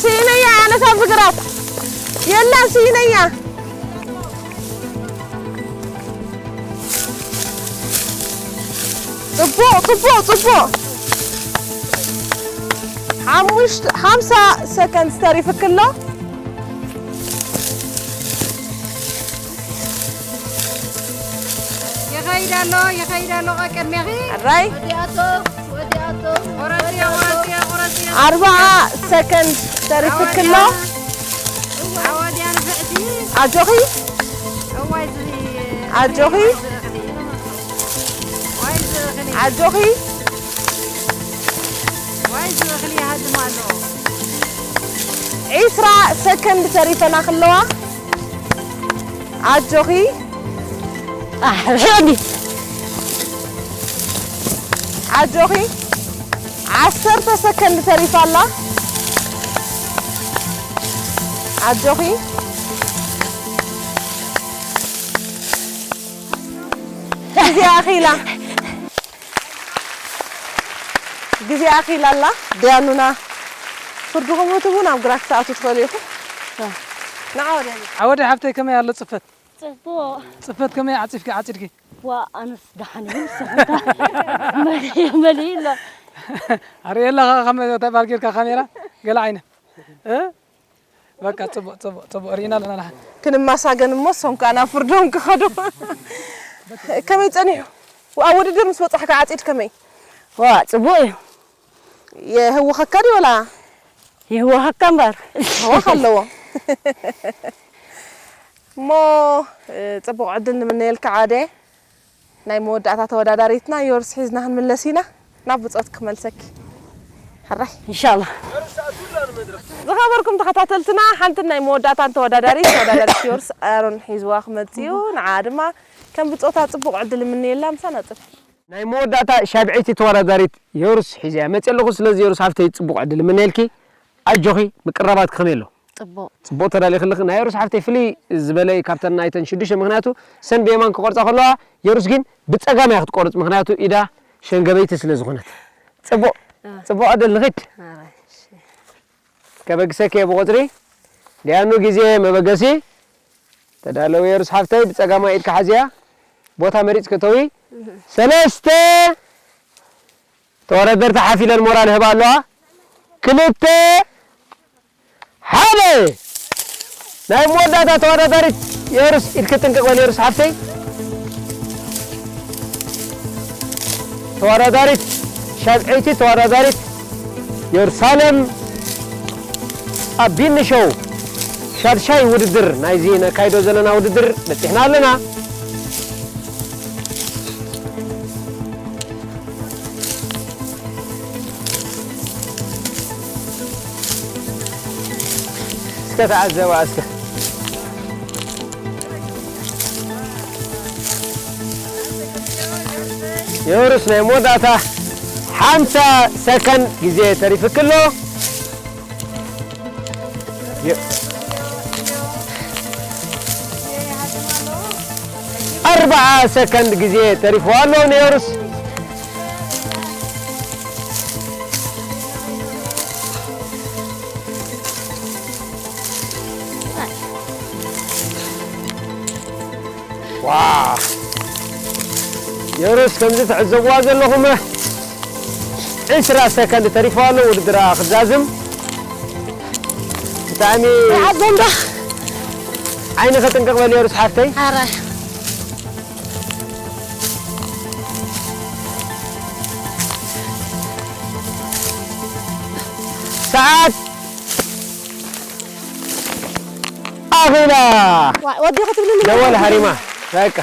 ስኢነያ፣ ኣነስ ኣብዚ ግራት የላን፣ ስኢነያ። ጽቡቕ፣ ጽቡቕ፣ ጽቡቕ። ሓሙሽተ፣ ሓምሳ ሰከንድ ተሪፍኪ ኣሎ። ይኸይድ ኣሎ፣ ይኸይድ ኣሎ፣ ቀቅድሜኺ። ሕራይ። ወዲኣቶ፣ ወዲኣቶ፣ ቁረጽዮ፣ ወዲኣቶ። ቁረጽዮ፣ ቁረጽዮ። ኣርብዓ ሰከንድ ተሪፍኪ ኣሎ። ዓወድያ፣ ዓወድያ ንፍዕቲ። ኣጆኺ። እዋይ፣ እዚ ኣጆኺ። እዋይ፣ እዚ እኽሊ። ኣጆኺ። ዋይ፣ እዚ እኽሊ ይሃድም ኣሎ። ዒስራ ሰከንድ ተሪፈና ክለዋ። ኣጆኺ። ኣሕ፣ ሄኒ። ኣጆኺ። ዓሰርተ ሰከንድ ተሪፋ ኣላ። ኣጆኺ። ግዜ ኣኺላ። ግዜ ኣኺላ ኣላ። ደያኑና ፍርድኹም ህቡ፣ ናብ ግራት ክትኣትዉ ትኽእሉ ኢኹም። ንዓ ወዲያ። ዓወደ ሓብተይ፣ ከመይ ኣሎ ጽፈት? ጽቡቕ። ጽፈት ከመይ ዓጺፍኪ፣ ዓጺድኪ? ዋ፣ ኣነስ ደሓን እየ፣ ንስኹም ከ? መሊኡ፣ መሊኡ ኣሎ። ኣርእየላ ከ፣ ከም ተባል ጌርካ ካሜራ፣ ገለ ዓይነት። እ? በቃ፣ ጽቡቕ፣ ጽቡቕ፣ ጽቡቕ፣ ርኢና ኣለና ንሓ። ክንመሳገን እሞ፣ እሶም ከኣ ናብ ፍርዶም ክኸዱ። ከመይ ጸኒሑ? ኣብ ውድድር ምስ በጻሕካ ዓጺድ ከመይ? ዋ፣ ጽቡቕ እዩ። የህውኸካ ድዩ ወላ? ይህወኸካ እምበር። ህዋኽ ኣለዎ። እሞ፣ እ፣ ጽቡቕ ዕድል ንምነየልካ ዓደ። ናይ መወዳእታ ተወዳዳሪትና ዮርስ ሒዝና ክንምለስ ኢና። ናብ ብጾት ክመልሰኪ። ሕራይ። ኢንሻላህ። ዝኸበርኩም ተኸታተልትና፣ ሓንቲ ናይ መወዳእታን ተወዳዳሪት፣ ተወዳዳሪት ዮርስ ኣሮን ሒዝዋ ክመጽእ እዩ። ንዓ ድማ ከም ብጾታ ጽቡቕ ዕድል እምነየላ፣ ምሳና ጽንሒ። ናይ መወዳእታ ሻብዐይቲ ተወዳዳሪት ዮርስ ሒዘያ መጽእ ኣለኹ። ስለዚ ዮርስ ሓፍተይ ጽቡቕ ዕድል እምነየልኪ። ኣጆኺ፣ ምቅርራባትኪ ከመይ ኣሎ? ጽቡቕ። ጽቡቕ ተዳሊኺ ኣለኺ። ናይ ዮርስ ሓፍተይ ፍልይ ዝበለ እዩ ካብተን ናይተን ሽዱሽተ፣ ምኽንያቱ ሰን ብየማን ክቆርጻ ከለዋ፣ ዮርስ ግን ብጸጋም እያ ክትቆርጽ፣ ምኽንያቱ ኢዳ ሸንገበይቲ ስለ ዝኾነት። ጽቡቕ፣ እ። ጽቡቕ ዕድል ንኺድ። ኣራይ፣ እሺ። ከበግሰኪ እየ ብቑጽሪ። ዲያኑ ግዜ መበገሲ። ተዳለዊ ዮርስ ሓፍተይ፣ ብጸጋማይ ኢድካ ሓዝያ። ቦታ መሪጽ ክእተዊ። ሰለስተ ተወዳደርቲ ሓፍ ኢለን ሞራል ይህባ ኣለዋ። ክልተ ሓደ። ናይ መወዳእታ ተወዳዳሪት የሩስ፣ ኢድኪ ጥንቅቕ በል የሩስ ሓፍተይ። ተወዳዳሪት ሻድዐይቲ ተወዳዳሪት የሩሳሌም ኣብ ቢኒ ሾው ሻድሻይ ውድድር ናይዚ ነካይዶ ዘለና ውድድር በጺሕና ኣለና። እስከ ተዓዘባ እስከ። የሩስ ናይ መወዳእታ ሓምሳ ሰከንድ ግዜ ተሪፍኪ ኣሎ። የ-፣ ኣርብዓ ሰከንድ ግዜ ተሪፍዋ ኣሎ ንየሩስ። ዋው! የሩስ ከምዚ ትዕዘብዋ ዘለኹም ዕስራ ሰከንድ ተሪፍዋ ኣሎ ውድድራ ክትዛዝም። ብጣዕሚ ይዓዘም ዶ? ዓይንኺ ጥንቅቕ በሊ የሩስ ሓፍተይ። ኣረ። ሰዓት ኣኺላ። ዋ-፣ ወዲኹ ትብልኒ ደወል ማለት ሃሪማ። በቃ።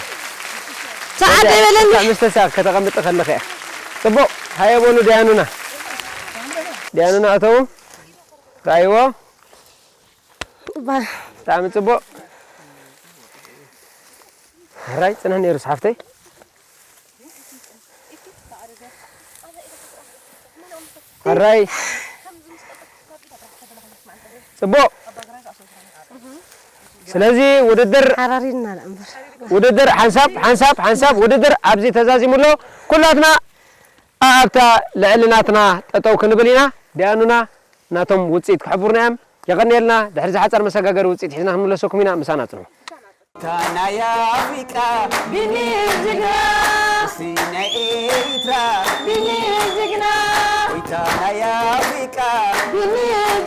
ሰዓት በቃ፣ ኣይበለኒ። በቃ፣ ምስ ተሳቕ ከተቐምጥ ከለኺ እያ። ጽቡቕ። ሃየ በሉ ደያኑና። ደያኑና ኣተው። ራይዎ። ባ- ብጣዕሚ ጽቡቕ። ራይ ጽንሕ ነይሩ ሓፍተይ። ሕራይ። ጽቡቕ። ስለዚ ውድድር ሓራሪና ደኣ እምበር። ውድድር ሓንሳብ፣ ሓንሳብ፣ ሓንሳብ ውድድር ኣብዚ ተዛዚሙ ኣሎ። ኩላትና ኣብታ ልዕሊ ናትና ጠጠው ክንብል ኢና። ደያኑና ናቶም ውጽኢት ክሕብሩና እዮም። የቐንየልና። ድሕሪ ዝሓጸር መሰጋገሪ ውጽኢት ሒዝና ክንምለሰኩም ኢና። ምሳና ጽንሑ። እታ ናይ ኣፍሪቃ ቢኒ ጅግና፣ እስቲ ናይ ኤርትራ ቢኒ ጅግና፣ እታ ናይ ኣፍሪቃ ቢኒ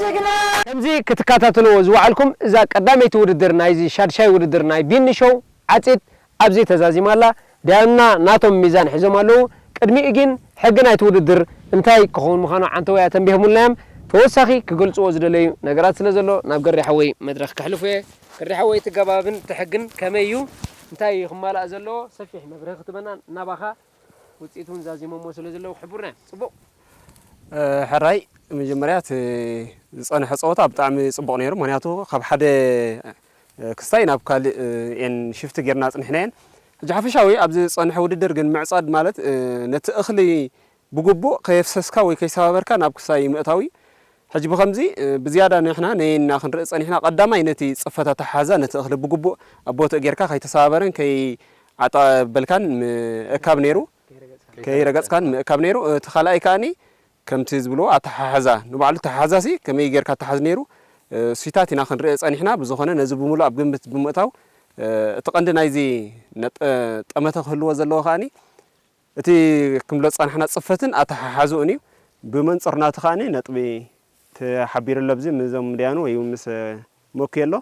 ጅግና። ከምዚ ክትከታተልዎ ዝወዓልኩም እዛ ቀዳመይቲ ውድድር ናይዚ ሻድሻይ ውድድር ናይ ቢኒ ሾው ዓጺድ ኣብዚ ተዛዚማ ኣላ። ዳያኑና ናቶም ሚዛን ሒዞም ኣለዉ። ቅድሚኡ ግን ሕጊ ናይቲ ውድድር እንታይ ክኸውን ምዃኑ ዓንተወያ ተንቢሆምልና እዮም። ተወሳኺ ክገልጽዎ ዝደለዩ ነገራት ስለ ዘሎ ናብ ገሬ ሓወይ መድረኽ ከሕልፎ እየ። ገሬ ሓወይ፣ እቲ ገባብን እቲ ሕግን ከመይ እዩ? እንታይ እዩ ክማላእ ዘለዎ? ሰፊሕ መብርሂ ክትበና እናባኻ ውጽኢት እውን ዛዚሞሞ ስለ ዘለዉ ክሕቡርና እዮም። ጽቡቕ። እ፣ ሕራይ፣ መጀመርያ እቲ ዝጸንሐ ጸወታ ብጣዕሚ ጽቡቕ ነይሩ። ምኽንያቱ ካብ ሓደ፣ እ፣ ክስታይ ናብ ካልእ፣ እ፣ እየን ሽፍቲ ጌርና ኣጽኒሕናየን። ሕጂ ሓፈሻዊ ኣብዚ ዝጸንሐ ውድድር ግን ምዕጻድ ማለት፣ እ፣ ነቲ እኽሊ ብግቡእ ከየፍሰስካ ወይ ከይሰባበርካ ናብ ክስታይ ምእታው እዩ። ሕጂ ብኸምዚ፣ እ፣ ብዝያዳ ንሕና ነየና ክንርኢ ጸኒሕና። ቀዳማይ ነቲ ጽፈት ኣተሓሕዛ ነቲ እኽሊ ብግቡእ ኣብ ቦትኡ ጌርካ ከይተሰባበረን ከይዓጣበልካን ምእካብ ነይሩ። ከይረገጽካን ምእካብ ነይሩ። እቲ ካልኣይ ከኣኒ ከምቲ ዝብልዎ ኣተሓሕዛ፣ ንባዕሉ ኣተሓሕዛሲ ከመይ ጌርካ ኣተሓዝ ነይሩ፣ እ፣ እሱይታት ኢና ክንርኢ ጸኒሕና። ብዝኾነ ነዚ ብምሉእ ኣብ ግምት ብምእታው፣ እ፣ እቲ ቀንዲ ናይዚ ነጥ-፣ ጠመተ ክህልዎ ዘለዎ ከኣኒ እቲ ክንብሎ ዝጸናሕና ጽፈትን ኣተሓሓዝኡን እዩ። ብመንጽር ናቱ ከኣኒ ነጥቢ ተሓቢሩ ኣሎ። ኣብዚ ምስዞም ዳያኑ ወይ ምስ መኩ ኣሎ።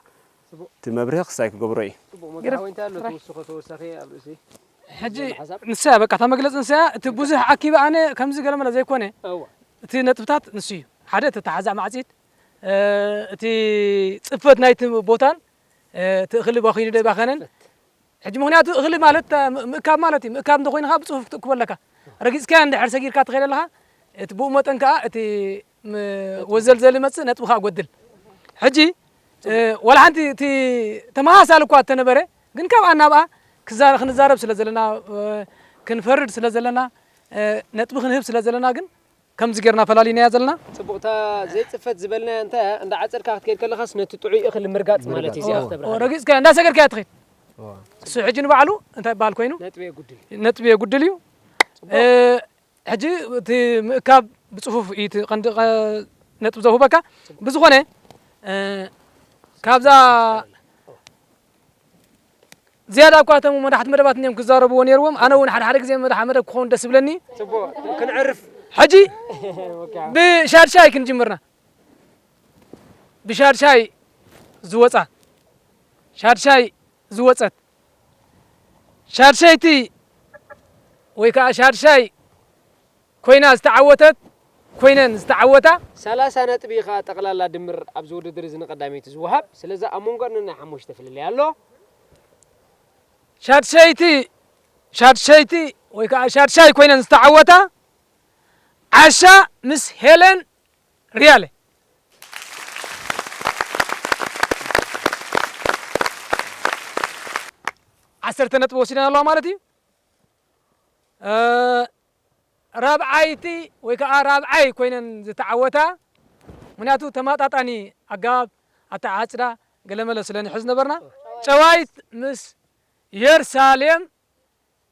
ጽቡቕ። እቲ መብርሂ ክሳይ ክገብሮ እዩ። ጽቡቕ። መግቢ ግርፍ። ሓወይ እንታይ ኣሎ ትውስኾ ተወሳኺ ኣብ ርእሲ? ሕጂ ሓሳብ? ንሳ በቃ እታ መግለጺ ንሳ እቲ ብዙሕ ኣኪበ ኣነ ከምዚ ገለ መለ ዘይኮነ እዋ። እቲ ነጥብታት ንሱ እዩ። ሓደ እቲ ተሓዛእ ማዕጺድ፣ እ፣ እቲ ጽፈት ናይቲ ቦታን፣ እ፣ እቲ እኽሊ ባኺኑ ዶ ኣይባኸነን? ጽፈት። ሕጂ ምኽንያቱ እኽሊ ማለት፣ እ፣ ም-፣ ምእካብ ማለት እዩ። ምእካብ እንተኾይኑ ኸዓ ብጽፉፍ ክትእክቦ ኣለካ። ረጊጽካዮ እንድሕር ሰጊርካ ትኸይድ ኣለኻ፣ እቲ ብኡ መጠን ከኣ እቲ ም-፣ ወዘልዘል ይመጽእ፣ ነጥቢ ከኣ ጎድል። ሕጂ፣ እ፣ ዋላ ሓንቲ እቲ ተመሳሳሊ እኳ እንተነበረ፣ ግን ካብኣ ናብኣ ክዛ-፣ ክንዛረብ ስለ ዘለና፣ እ፣ ክንፈርድ ስለ ዘለና፣ እ፣ ነጥቢ ክንህብ ስለ ዘለና ግን ከምዚ ጌርና ፈላሊናያ ዘለና። ጽቡቕ፣ እታ ዘይጽፈት ዝበልናያ እንታይ እያ? እንዳ ዓጸድካ ክትከይድ ከለኻስ ነቲ ጥዑይ እኽሊ ምርጋጽ ማለት እዩ፣ እዚኣ ምርጋጽ። ክትነብረካ። ኦ፣ ረጊጽካዮ፣ እንዳ ሰገርካያ ትኸይድ። እዋ። እሱ ሕጂ ንባዕሉ እንታይ ይበሃል ኮይኑ? ነጥቢ የጉድል እዩ። ነጥቢ የጉድል እዩ። ጽቡቕ። እ፣ ሕጂ እቲ ምእካብ ብጽፉፍ እዩ እቲ ቀንዲ ቀ-፣ ነጥቢ ዘውህበካ። ጽቡቕ። ብዝኾነ፣ እ፣ ካብዛ ዝያዳ እኳ እቶም መራሕቲ መደባት እዮም ክዛረብዎ ነይርዎም። ኣነ እውን ሓደ ሓደ ግዜ መራሒ መደብ ክኸውን ደስ ይብለኒ። ጽቡቕ፣ ክንዕርፍ። ሕጂ ብሻድሻይ ክንጅምርና። ብሻድሻይ ዝወጻ፣ ሻድሻይ ዝወጸት፣ ሻድሸይቲ ወይ ከዓ ሻድሻይ ኮይና ዝተዓወተት፣ ኮይነን ዝተዓወታ። ሰላሳ ነጥቢ ከኣ ጠቕላላ ድምር ኣብዚ ውድድር እዚ ንቐዳመይቲ ዝወሃብ። ስለዚ ኣብ መንጎ ናይ ሓሙሽተ ፍልልይ ኣሎ። ሻድሸይቲ፣ ሻድሸይቲ ወይ ከዓ ሻድሻይ ኮይነን ዝተዓወታ ዓሻ ምስ ሄለን ሪያለ። ዓሰርተ ነጥቢ ወሲደን ኣለዋ ማለት እዩ። እ፣ ራብዓይቲ ወይ ከዓ ራብዓይ ኮይነን ዝተዓወታ፣ ምክንያቱ ተመጣጣኒ ኣገባብ ኣተዓጽዳ ገለመለ ስለ ንሕዝ ነበርና። ጨዋይት ምስ የርሳሌም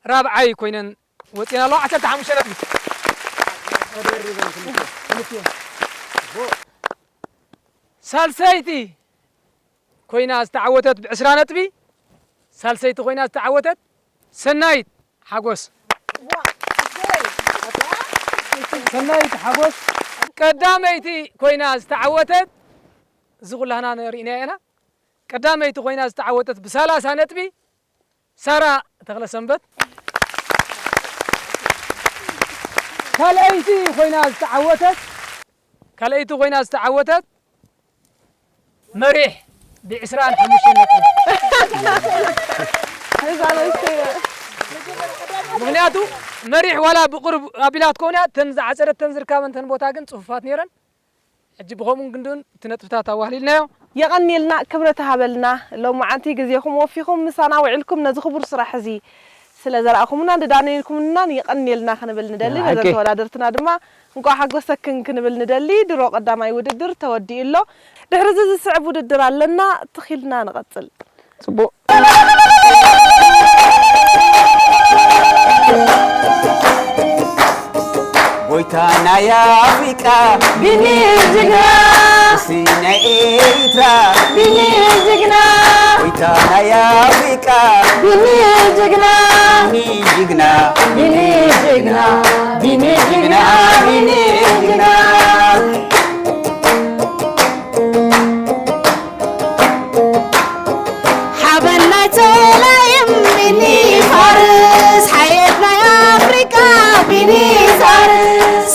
ራብዓይ ኮይነን ወፂኤን ኣለዋ፣ ዓሰርተ ሓሙሽተ ነጥቢ። ሳልሰይቲ ኮይና ዝተዓወተት ብዕስራ ነጥቢ፣ ሳልሰይቲ ኮይና ዝተዓወተት ሰናይት ሓጎስ። ሰናይት ሓጎስ ቀዳመይቲ ኮይና ዝተዓወተት፣ እዚ ኩላህና ንርእናዮ ኢና። ቀዳመይቲ ኮይና ዝተዓወተት ብሰላሳ ነጥቢ ሳራ ተኽለሰንበት። ካልኣይቲ ኮይና ዝተዓወተት፣ ካልኣይቲ ኮይና ዝተዓወተት መሪሕ ብዕስራን ሓሙሽተን ነጥቢ። እዛ ንእሽተይ እያ። ምኽንያቱ መሪሕ ዋላ ብቑሩብ ኣቢላ ትከውን እያ፣ እተን ዝዓጸደተን ዝርካበን እተን ቦታ ግን ጽፉፋት ነይረን። ሕጂ ብኸምኡ ክንድን እቲ ነጥብታት ኣዋህሊልናዮ። የቐንየልና፣ ክብረት ሃበልና። ሎማዓንቲ ግዜኹም ወፊኹም ምሳና ውዒልኩም ነዚ ክቡር ስራሕ እዚ ስለ ዘርኣኹምናን ድዳነይኩምናን የቐንየልና ክንብል ንደሊ። ደሓን ነዘን ሓቂ። ተወዳደርትና ድማ እንቋዕ ሓጎሰክን ክንብል ንደሊ። ድሮ ቀዳማይ ውድድር ተወዲኡ ኣሎ። ድሕሪ እዚ ዝስዕብ ውድድር ኣለና። ትኺልና ንቐጽል። ጽቡቕ። ጎይታ ናይ ኣፍሪቃ ቢኒ ጅግና፣ ንጉሲ ናይ ኤርትራ ቢኒ ጅግና፣ ጎይታ ናይ ኣፍሪቃ ቢኒ ጅግና፣ ቢኒ ጅግና፣ ቢኒ ጅግና፣ ቢኒ ጅግና፣ ቢኒ ጅግና። ሓበን ናይ ጸላይም ቢኒ ፋርስ፣ ሓየት ናይ ኣፍሪቃ ቢኒ ፋርስ፣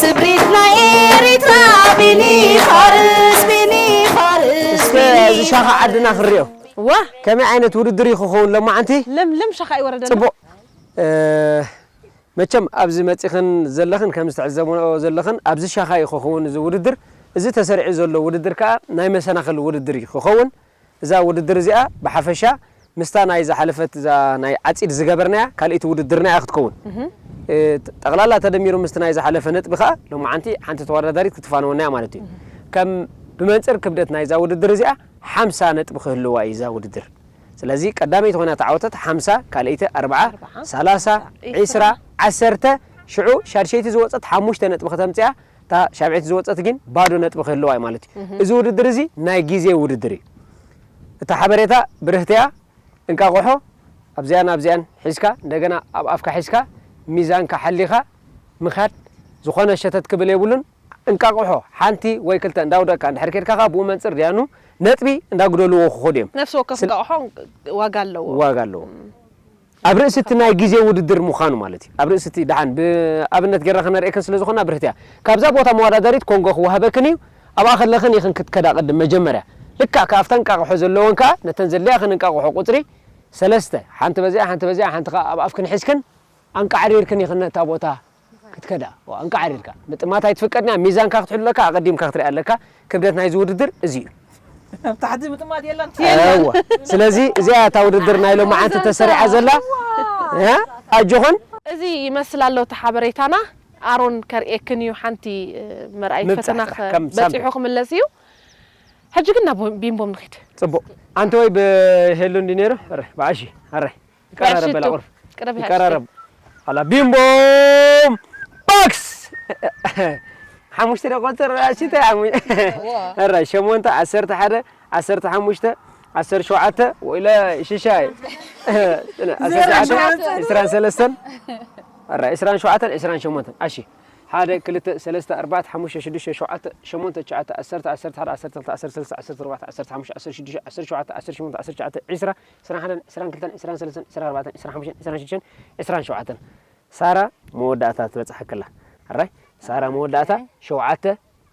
ስብሪት ናይ ኤሪትራ ቢኒ ፋርስ፣ ቢኒ ፋርስ፣ እስከ ቢኒ እዚ ሻኻ ዓድና ክንሪኦ። ዋ! ከመይ ዓይነት ውድድር እዩ ክኸውን ሎማዓንቲ? ለምለም ሻኻ ይወረደና። ጽቡቕ። እ፣ መቸም ኣብዚ መጺኽን ዘለኽን ከም ዝተዕዘብኦ ዘለኽን ኣብዚ ሻኻ እዩ ክኸውን እዚ ውድድር። እዚ ተሰሪዑ ዘሎ ውድድር ከኣ ናይ መሰናኽል ውድድር እዩ ክኸውን። እዛ ውድድር እዚኣ ብሓፈሻ ምስታ ናይ ዝሓለፈት እዛ ናይ ዓጺድ ዝገበርናያ ካልኣይቲ ውድድርና እያ ክትከውን። እህ። እ፣ ጠቕላላ ተደሚሩ ምስቲ ናይ ዝሓለፈ ነጥቢ ከኣ ሎማዓንቲ ሓንቲ ተወዳዳሪት ክትፋነወና እያ ማለት እዩ። እህ። ከም ብመንጽር ክብደት ናይዛ ውድድር እዚኣ ሓምሳ ነጥቢ ክህልዋ እዩ እዛ ውድድር። ስለዚ ቀዳመይቲ ኮይና ተዓወተት ሓምሳ፣ ካልኣይቲ ኣርብዓ፣ ኣርብዓ፣ ሰላሳ፣ ዒስራ፣ ዒስራ፣ ዓሰርተ፣ ሽዑ ሻድሸይቲ ዝወጸት ሓሙሽተ ነጥቢ ከተምጽኣ፣ እታ ሻብዐይቲ ዝወጸት ግን ባዶ ነጥቢ ክህልዋ እዩ ማለት እዩ። እህ። እዚ ውድድር እዚ ናይ ግዜ ውድድር እዩ። እታ ሓበሬታ ብርህቲ እያ። እንቃቑሖ ኣብዚኣን ኣብዚኣን ሒዝካ፣ እንደገና ኣብ ኣፍካ ሒዝካ፣ ሚዛንካ ሓሊኻ ምኻድ፣ ዝኾነ ሸተት ክብል የብሉን። እንቃቑሖ ሓንቲ ወይ ክልተ እንዳውደቅካ እንድሕር ኬድካ ከኣ ብኡ መንጽር ድያኑ ነጥቢ እንዳጉደልዎ ክኸዱ እዮም። ነፍሲ ወከፍ ስለ- እንቃቑሖ ዋጋ ኣለዎ። ዋጋ ኣለዎ። ኣብ ርእሲ እቲ ናይ ግዜ ውድድር ምዃኑ ማለት እዩ። ኣብ ርእሲ እቲ ደሓን ብኣብነት ጌርና ከነርእየክን ስለ ዝኾና ብርህቲ እያ። ካብዛ ቦታ መወዳደሪት ኮንጎ ክወሃበክን እዩ። ኣብኣ ከለኽን ኢኽን ክትከዳ ቅድም መጀመርያ። ልክዕ ካብታ እንቃቑሖ ዘለወን ከኣ ነተን ዘድልያኽን እንቃቑሖ ቁጽሪ ሰለስተ፣ ሓንቲ በዚኣ፣ ሓንቲ በዚኣ፣ ሓንቲ ከኣ ኣብ ኣፍክን ሒዝክን ኣንቃዕሪርክን ኢኽን ነታ ቦታ ክትከዳ። ዋ፣ ኣንቃዕሪርካ። ምጥማት ኣይትፍቀድን እያ። ሚዛንካ ክትሕሉ ኣለካ፣ ኣቐዲምካ ክትሪኣ ኣለካ። ክብደት ናይዚ ውድድር እዚ እዩ። ኣብ ታሕቲ ምጥማት የለን። እወ። ስለዚ እዚኣ እታ ውድድር ናይ ሎማዓንቲ ተሰሪዓ ዘላ። እ? ኣጆኹን። እዚ ይመስል ኣሎ እቲ ሓበሬታና። ኣሮን ከርእየክን እዩ ሓንቲ፣ እ፣ መርኣይት ምብጻሕ ፈተና ጥራሕ፣ ከ-፣ ከም በጺሑ ሳምፕል። ክምለስ እዩ። ሕጂ ግን ናብ ቢምቦም ንኺድ። ጽቡቕ። ኣንተ ወይ ብሄሉ እንዲ ነይሩ? ኣረ፣ ብዓሺ፣ ኣረ። ይቀራረብ በላ ቁርፍ። ቅረብ ይሃ ይቀራረብ። ኣላ ቢምቦም ባክስ! ሓሙሽተ ደ ቆጽር፣ እሺ፣ ታይ ሓሙ-፣ ዋ። ኣረ፣ ሸሞንተ፣ ዓሰርተ ሓደ፣ ዓሰርተ ሓሙሽተ፣ ዓሰርተ ሸውዓተ ወይለ ሽሻይ። ዓሰርተ ሸውዓተ፣ ዕስራን ሰለስተን። ኣራ፣ ዕስራን ሸውዓተን፣ ዕስራን ሸሞንተን። ኣሺ። ሓደ፣ ክልተ፣ ሰለስተ፣ ኣርባዕተ፣ ሓሙሽተ፣ ሽዱሽተ፣ ሸውዓተ፣ ሸሞንተ፣ ትሽዓተ፣ ዓሰርተ፣ ዓሰርተ ሓደ፣ ዓሰርተ ክልተ፣ ዓሰርተ ሰለስተ፣ ዓሰርተ ኣርባዕተ፣ ዓሰርተ ሓሙሽተ፣ ዓሰርተ ሽዱሽተ፣ ዓሰርተ ሸውዓተ፣ ዓሰርተ ሸሞንተ፣ ዓሰርተ ትሽዓተ፣ ዕስራ፣ ዕስራን ሓደን፣ ዕስራን ክልተን፣ ዕስራን ሰለስተን፣ ዕስራን ኣርባዕተን፣ ዕስራን ሓሙሽተን፣ ዕስራን ሽዱሽተን፣ ዕስራን ሸውዓተን። ሳራ መወዳእታ ትበጽሓ ከላ። ኣራይ፣ ሳራ መወዳእታ፣ ሸውዓተ፣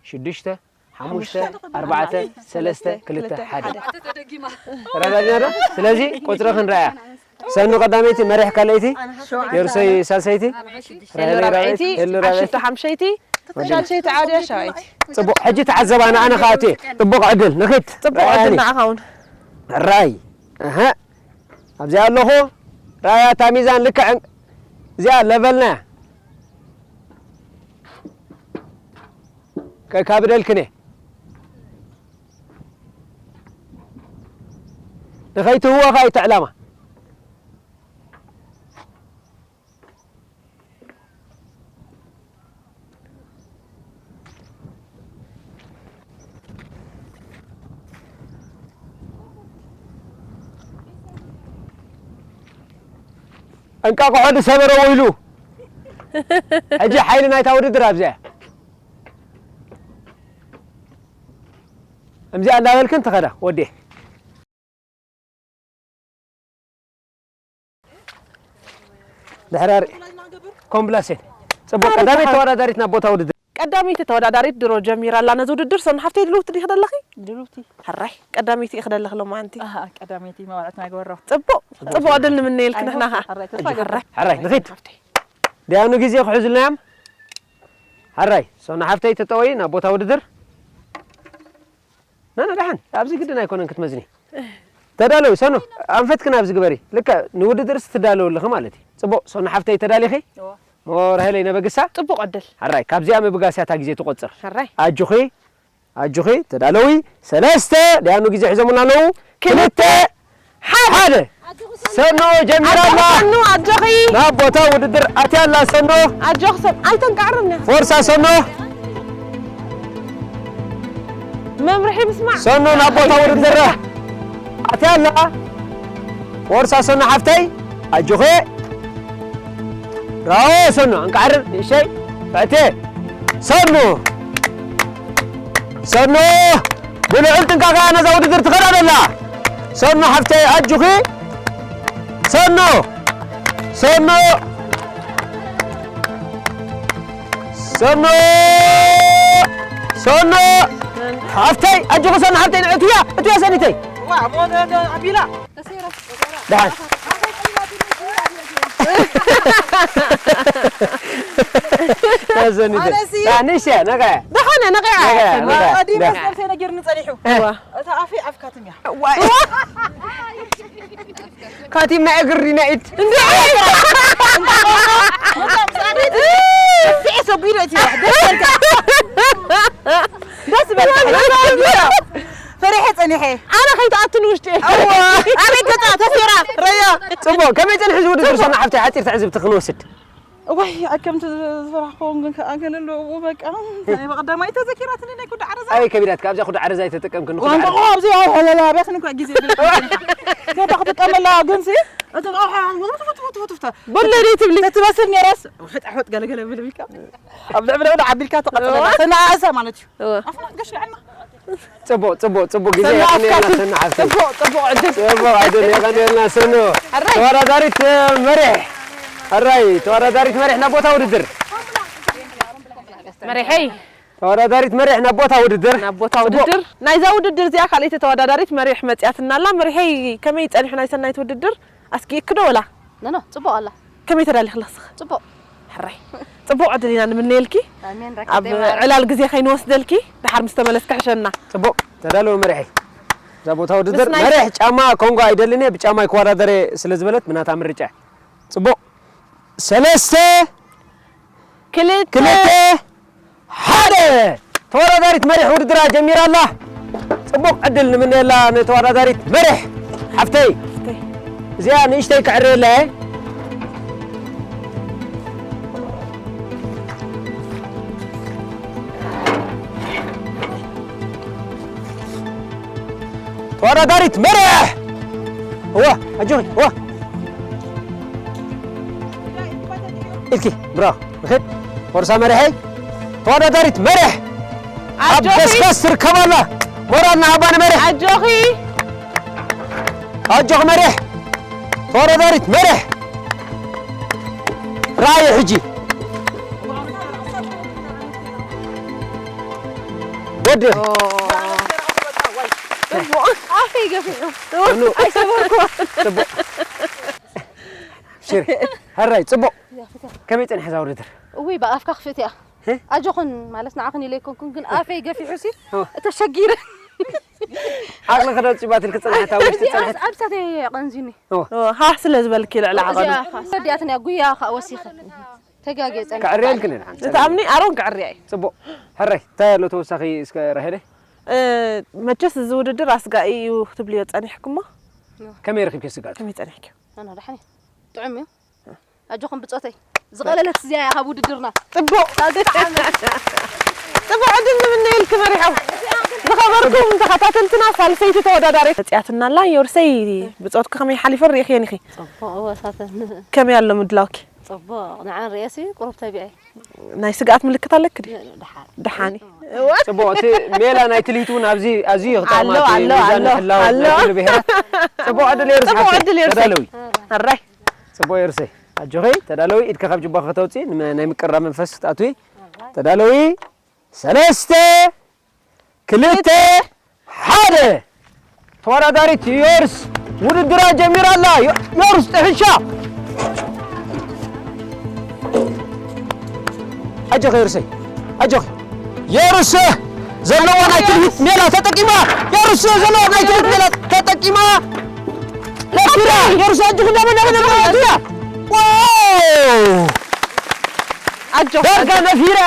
ሽዱሽተ፣ ሓሙሽተ፣ ኣርባዕተ፣ ሰለስተ፣ ክልተ፣ ሓደ። ተደጊማ። ተረዳዲና ዶ? ስለዚ ቁጽሪ ክንረኣያ። ሰኑ ቀዳመይቲ፣ መሪሕ ካልኣይቲ፣ ዮርሶይ ሳልሰይቲ፣ ራሄል ራብዐይቲ፣ ሄሉ ራብዐይቲ፣ ሓምሸይቲ፣ ሻልሸይቲ ዓድያ ሻባይቲ። ጽቡቕ፣ ሕጂ ተዓዘባ፣ ንኣነ ከኣ እትየ። ጽቡቕ ዕድል፣ ንኺድ። ጽቡቕ ዕድል ንዓኻ እውን። ራይ፣ ኣሀ፣ ኣብዚኣ ኣለኹ። ራያ እታ ሚዛን ልክዕ እዚኣ ለቨልና። ከካብደልክን እየ። ንኸይትህወኻ እዩ እቲ ዕላማ። እንቃቑሖ ዝሰበረ ወይሉ። ሕጂ ሓይሊ ናይታ ውድድር ኣብዚኣ እያ። ከምዚኣ እንዳበልክን ትኸዳ ወዴ። ድሕራሪ ኮምብላሴን። ጽቡቕ፣ ቀዳመይቲ ተወዳዳሪት ናብ ቦታ ውድድር። ቀዳመይቲ ተወዳዳሪት ድሮ ጀሚራ ኣላ ነዚ ውድድር። ሰኑ ሓፍተይ፣ ድልውቲ ዲኺ ደለኺ? ድልውቲ። ሕራይ፣ ቀዳመይቲ ኢኺ ደለኺ ሎማዓንቲ። ኣሃ፣ ቀዳመይቲ መባዕት ናይ ጎሮ። ጽቡቕ፣ ጽቡቕ ዕድል ንምነየልኪ ንሕና ኸኣ። ሕራይ፣ ተስፋ ይገብር። ሕራይ፣ ንኺድ። ሓፍተይ። ዲያኑ ግዜ ክሕዙልና እዮም። ሕራይ፣ ሰኑ ሓፍተይ፣ ተጠወዪ ናብ ቦታ ውድድር። ናና፣ ደሓን፣ ኣብዚ ግድን ኣይኮነን ክትመዝኒ። ተዳለዊ፣ ሰኑ፣ ኣንፈትክን ኣብዚ ግበሪ። ልክዕ ንውድድርስ ትዳለዊ ኣለኺ ማለት እዩ። ጽቡቕ፣ ሰኑ ሓፍተይ፣ ተዳሊኺ? እወ። ሞ ራሄለይ ነበግሳ? ጽቡቕ ዕድል። ሕራይ፣ ካብዚኣ ምብጋስ እያ እታ ግዜ ትቖጽር። ሕራይ። ኣጆኺ፣ ኣጆኺ፣ ተዳለዊ። ሰለስተ፣ ዲያኑ ግዜ ሒዞምና ኣለዉ። ክልተ፣ ክልተ፣ ሓደ። ሰኖ ጀሚራ ኣላ። ኣጆኺ ሰኑ፣ ኣጆኺ። ናብ ቦታ ውድድር ኣትያ ኣላ ሰኖ። ኣጆኺ ሰኑ፣ ኣይተንቃዕርኒ። ፎርሳ ሰኖ። መምርሒ ምስማዕ። ሰኖ ናብ ቦታ ውድድር ኣትያ ኣላ። ፎርሳ ሰኖ ሓፍተይ፣ ኣጆኺ። ብራቮ ሰኖ፣ እንቃዕርር ንእሸይ። ፍዕቴ። ሰኖ። ሰኖ። ብልዑል ጥንቃቐ ነዛ ውድድር ትኸዳ ዘላ። ሰኖ ሓፍተይ ኣጆኺ። ሰኖ። ሰኖ። ሰኖ። ሰኖ። ሓፍተይ ኣጆኺ ሰኖ ሓፍተይ፣ እትያ፣ እትያ ሰኒተይ። ዋ፣ ሞ-፣ ደ-፣ ደ-፣ ኣቢላ። ደሓን። ኣነሲ። ደሓን፣ ንእሽተይ፣ ነቃ። ደሓን፣ ነቃ። ነቃ፣ ነቃ። ቀዲመ ደሓን። ዝጠብሰ ነጊርኒ ጸኒሑ። እዋ። እታ ኣፈይ ኣፍ ካትም እያ። እዋ። ካቲም ናይ እግሪ ናይ ኢድ። እንዴ? ስዒ ሰጒዱ እቲ ደስ በልካ። ደስ በልካ። ፈሪሐ ጸኒሐ። ኣነ ከይትኣቱ ንውሽጢ። እዋ። ኣበይ ገጻ ተሰራ? ረዮ። ጽቡቕ፣ ከመይ ጸኒሑ እዚ ውድድር? ጽቡቕ። ሰና ሓፍተይ፣ ሓጺር ትዕዝብቲ ክንወስድ። እዋይ፣ ኣከምቲ ዝፈራሕክዎም ግን ከኣ ገለ ኣለዉ፣ በቃ። ናይ ብቐዳማይ ተዘኪራትኒ ናይ ኩዳ ዓረዛ። ኣበይ ከቢዳትካ? ኣብዚኣ ኩዳ ዓረዛ ኣይተጠቀምክን፣ ንኹዳ ዋንቆ ዓረዛ። ኣብዚ፣ ኣይ፣ ሆለላ፣ ኣበይ ክንኳ ግዜ የብለይን። ገባ ክጥቀመላ፣ ግንሲ፣ እቲ እንቋቑሖ፣ ውትፍ፣ ውትፍ፣ ውትፍ፣ ውትፍ፣ ውትፍ። በለኒ ትብሊ። ተትበስል ነይራስ፣ ሕጣ ሕጥ ገለ ገለ ብል ቢልካ። ኣብ ልዕሊ ልዕሊ ዓቢልካ ተቐጥለላ። እዋ። ተናኣእሳ ማለት እዩ። እዋ። ኣፍና ገሽ ልዕልና። ጽቡቕ፣ ጽቡቕ፣ ጽቡቕ ግዜ ሰና የቐንየልና፣ ኣፍካትም። ሰና ሓፍተይ። ጽቡቕ፣ ጽቡቕ ዕድል። ጽቡቕ ዕድል የቐንየልና፣ ሰኑ። ኣራይ። ተወዳዳሪት፣ እ፣ መሪሕ። ኣራይ፣ ተወዳዳሪት መሪሕ ናብ ቦታ ውድድር። መሪሐይ። ተወዳዳሪት መሪሕ ናብ ቦታ ውድድር። ናብ ቦታ ጽቡቕ። ውድድር። ናይዛ ውድድር እዚኣ ካልኣይቲ ተወዳዳሪት መሪሕ መጺኣትና ኣላ። መሪሐይ፣ ከመይ ጸኒሑ ናይ ሰናይት ውድድር? ኣስጊእኪ ዶ ወላ? ኖ፣ ኖ፣ ጽቡቕ ኣላ። ከመይ ተዳሊኺ ኣለኽስኺ? ጽቡቕ። ሕራይ። ጽቡቕ ዕድል ኢና ንምነየልኪ። ኣሜን፣ ረከብ ኣብ የማረ። ዕላል ግዜ ከይንወስደልኪ፣ ድሓር ምስ ተመለስኪ ሕሸና። ጽቡቕ። ተዳለወ መሪሐይ። እዛ ቦታ ውድድር፣ ምስ ናይ መሪሕ ጫማ ኮንጎ ኣይደልን እየ፣ ብጫማ ይከወዳደር እየ ስለ ዝበለት፣ ብናታ ምርጫ። ጽቡቕ። ሰለስተ፣ ክልተ፣ ክልተ፣ ሓደ። ተወዳዳሪት መሪሕ ውድድራ ጀሚራ ኣላ። ጽቡቕ ዕድል ንምነየላ ንተወዳዳሪት መሪሕ ሓፍተይ። ሓፍተይ። እዚኣ ንእሽተይ ክዕርየላ እየ። ተወዳዳሪት መርሕ! እዋ፣ ኣጆኺ፣ እዋ። ኢልኪ፣ ብራቮ። ንኺድ። ፎርሳ መርሐይ። ተወዳዳሪት መርሕ! ኣብ ኣጆኺ። ገስጋስ ትርከብ ኣላ። ሞራል ንሃባ ንመርሕ። ኣጆኺ። ኣጆኺ መርሕ። ተወዳዳሪት መርሕ። ራእይ ሕጂ። ወዲ። ኣፈይ ገፊዑ። እኑ። ኣይሰበርኩ። ጽቡቕ። ሽሪ። ሕራይ፣ ጽቡቕ። ከመይ ጸኒሐ እዛ ውድድር? እውይ፣ ብኣፍካ ክፍእት እያ። እ? ኣጆኹን ማለት ንዓኹን ኢለ ኣይኮንኩን፣ ግን ኣፈይ ገፊሑሲ ኦ። ተሸጊረ። ዓቕሊ ከደው ጭባትል ክጸንሐት ኣብ ውሽጢ እዚኣ ጸንሐት። ኣብ ሳተይ ቀንዚኒ። ኦ። ኦ፣ ሃህ ስለ ዝበልኪ ልዕሊ ዓቐኑ። እዚኣ ኸ ወዲኣትንያ ጉያ ኸኣ ወሲኸ። ተጋግየ ጸኒሐ። ክዕርየልክን እየ ንሓንቲ። እታ እምኒ ኣሮን ክዕርያ እዩ። ጽቡቕ። ሕራይ፣ እንታይ ኣሎ ተወሳኺ እስከ ራሄለ? እ፣ መቸስ እዚ ውድድር ኣስጋኢ እዩ ክትብልዮ ጸኒሕኩሞ? ከመይ ረኺብኪ ስጋቱ? ከመይ ጸኒሕኪ? ኣነ ደሓን እየ። ጥዑም እዩ። ኣጆኹም ብጾተይ። ዝቐለለት እዚኣ እያ ካብ ውድድርና። ጽቡቕ። ካብ ዝጠዓመ። ጽቡቕ ዕድል ንምነየልኪ መሪሖም። ዝኸበርኩም ተኸታተልትና፣ ሳልሰይቲ ተወዳዳሪት መጽያትና ኣላ። ዮርሰይ፣ ብጾትኪ ከመይ ሓሊፈን ርኢኽየን ኢኺ? ጽቡቕ፣ እወ፣ ሳተን። ከመይ ኣሎ ምድላውኪ? ጽቡቕ፣ ንዓን ርእየሲ ቁሩብ ተቢዐ። ናይ ስግኣት ምልክት ኣለኪ ድዩ? የለን፣ ደሓን። ደሓን እዩ። እወ። ጽቡቕ፣ እቲ ሜላ ናይቲ ልሂት እውን ኣብዚ ኣዝዩ እዩ ክጠቕማ፣ ኣሎ፣ እቲ ኣሎ፣ ሚዛን ኣሎ፣ ምሕላው ኣሎ። ናይ ኩሉ ብሄራት። ጽቡቕ ዕድል የርስ ጽቡቕ ሓፍተይ። ዕድል የርስ። ተዳለዊ። ኣራይ። ጽቡቕ የርሰይ። ኣጆኺ፣ ተዳለዊ፣ ኢድኪ ካብ ጅባኺ ከተውጽኢ፣ ንመ-፣ ናይ ምቅራብ መንፈስ ክትኣትዊ። ተዳለዊ፣ ሰለስተ፣ ክልተ፣ ሓደ። ተወዳዳሪት ዮርስ ውድድራ ጀሚራ ኣላ። ዮ-፣ ዮርስ ጥሕሻ። ኣጆኺ ዮርሰይ፣ ኣጆኺ። ዮርስ ዘለዋ ናይ ትልሂት ሜላ ተጠቂማ፣ ዮርስ ዘለዋ ናይ ትልሂት ሜላ ተጠቂማ። ነፊራ፣ ዮርስ ኣጆኺ፣ እንዳመ፣ እንዳመ፣ እንዳመ፣ ኣጆያ። ዋው! ኣጆኺ፣ ዳርጋ ኣጆኺ። ነፊራ።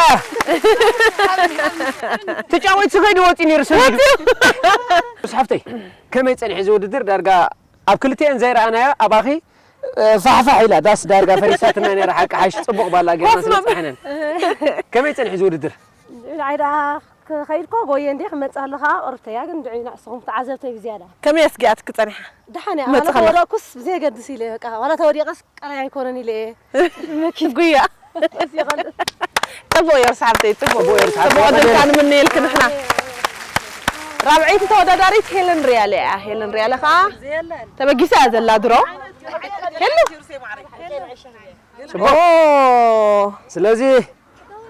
ተጫወቲ ከይዱ ወፂ ነይሩ ሰሚዱ። ወፂ። ምስ ሓፍተይ፣ ከመይ ጸኒሑ እዚ ውድድር? ዳርጋ ኣብ ክልቲኤን ዘይረኣናዮ ኣባኺ፣ እ፣ ፋሕፋሕ ኢላ፣ ዳስ ዳርጋ ፈሪሳትና ነይራ። ሓቂ ሓሽ ጽቡቕ ባላ ጌርና ኮፍ ስለ መበ- ጸሓነን። ከመይ ጸኒሑ እዚ ውድድር? ንዓይ ደኣ ክኸይድ እኮ ጎየ እንዴ ክመጽእ ኣለኻ፣ ቁርብተያ ግን ድዑ ንዕስኹም ተዓዘብተይ ብዝያዳ። ከመይ ኣስጊኣትኪ ጸኒሓ? ደሓን እያ፣ መጽእ ዋላ ከላ። ተወደቕኩስ ብዘየገድስ ኢለ፣ በቃ፣ ዋላ ተወዲቐስ ቀላይ ኣይኮነን ኢለ እየ። መኪት ጉያ። ጽቡቕ እዮ፣ ሳብተይ፣ ጽቡቕ። ጽቡቕ እዮ፣ ሳብተይ። ጽቡቕ ዕድል ከኣ ንምነየልኪ ንሕና። ራብዐይቲ ተወዳዳሪት ሄለን ሪያለ እያ። ሄለን ሪያለ ከኣ ተበጊሳ እያ ዘላ ድሮ። ሄሉ። ጽቡቕ። ኦ። ስለዚ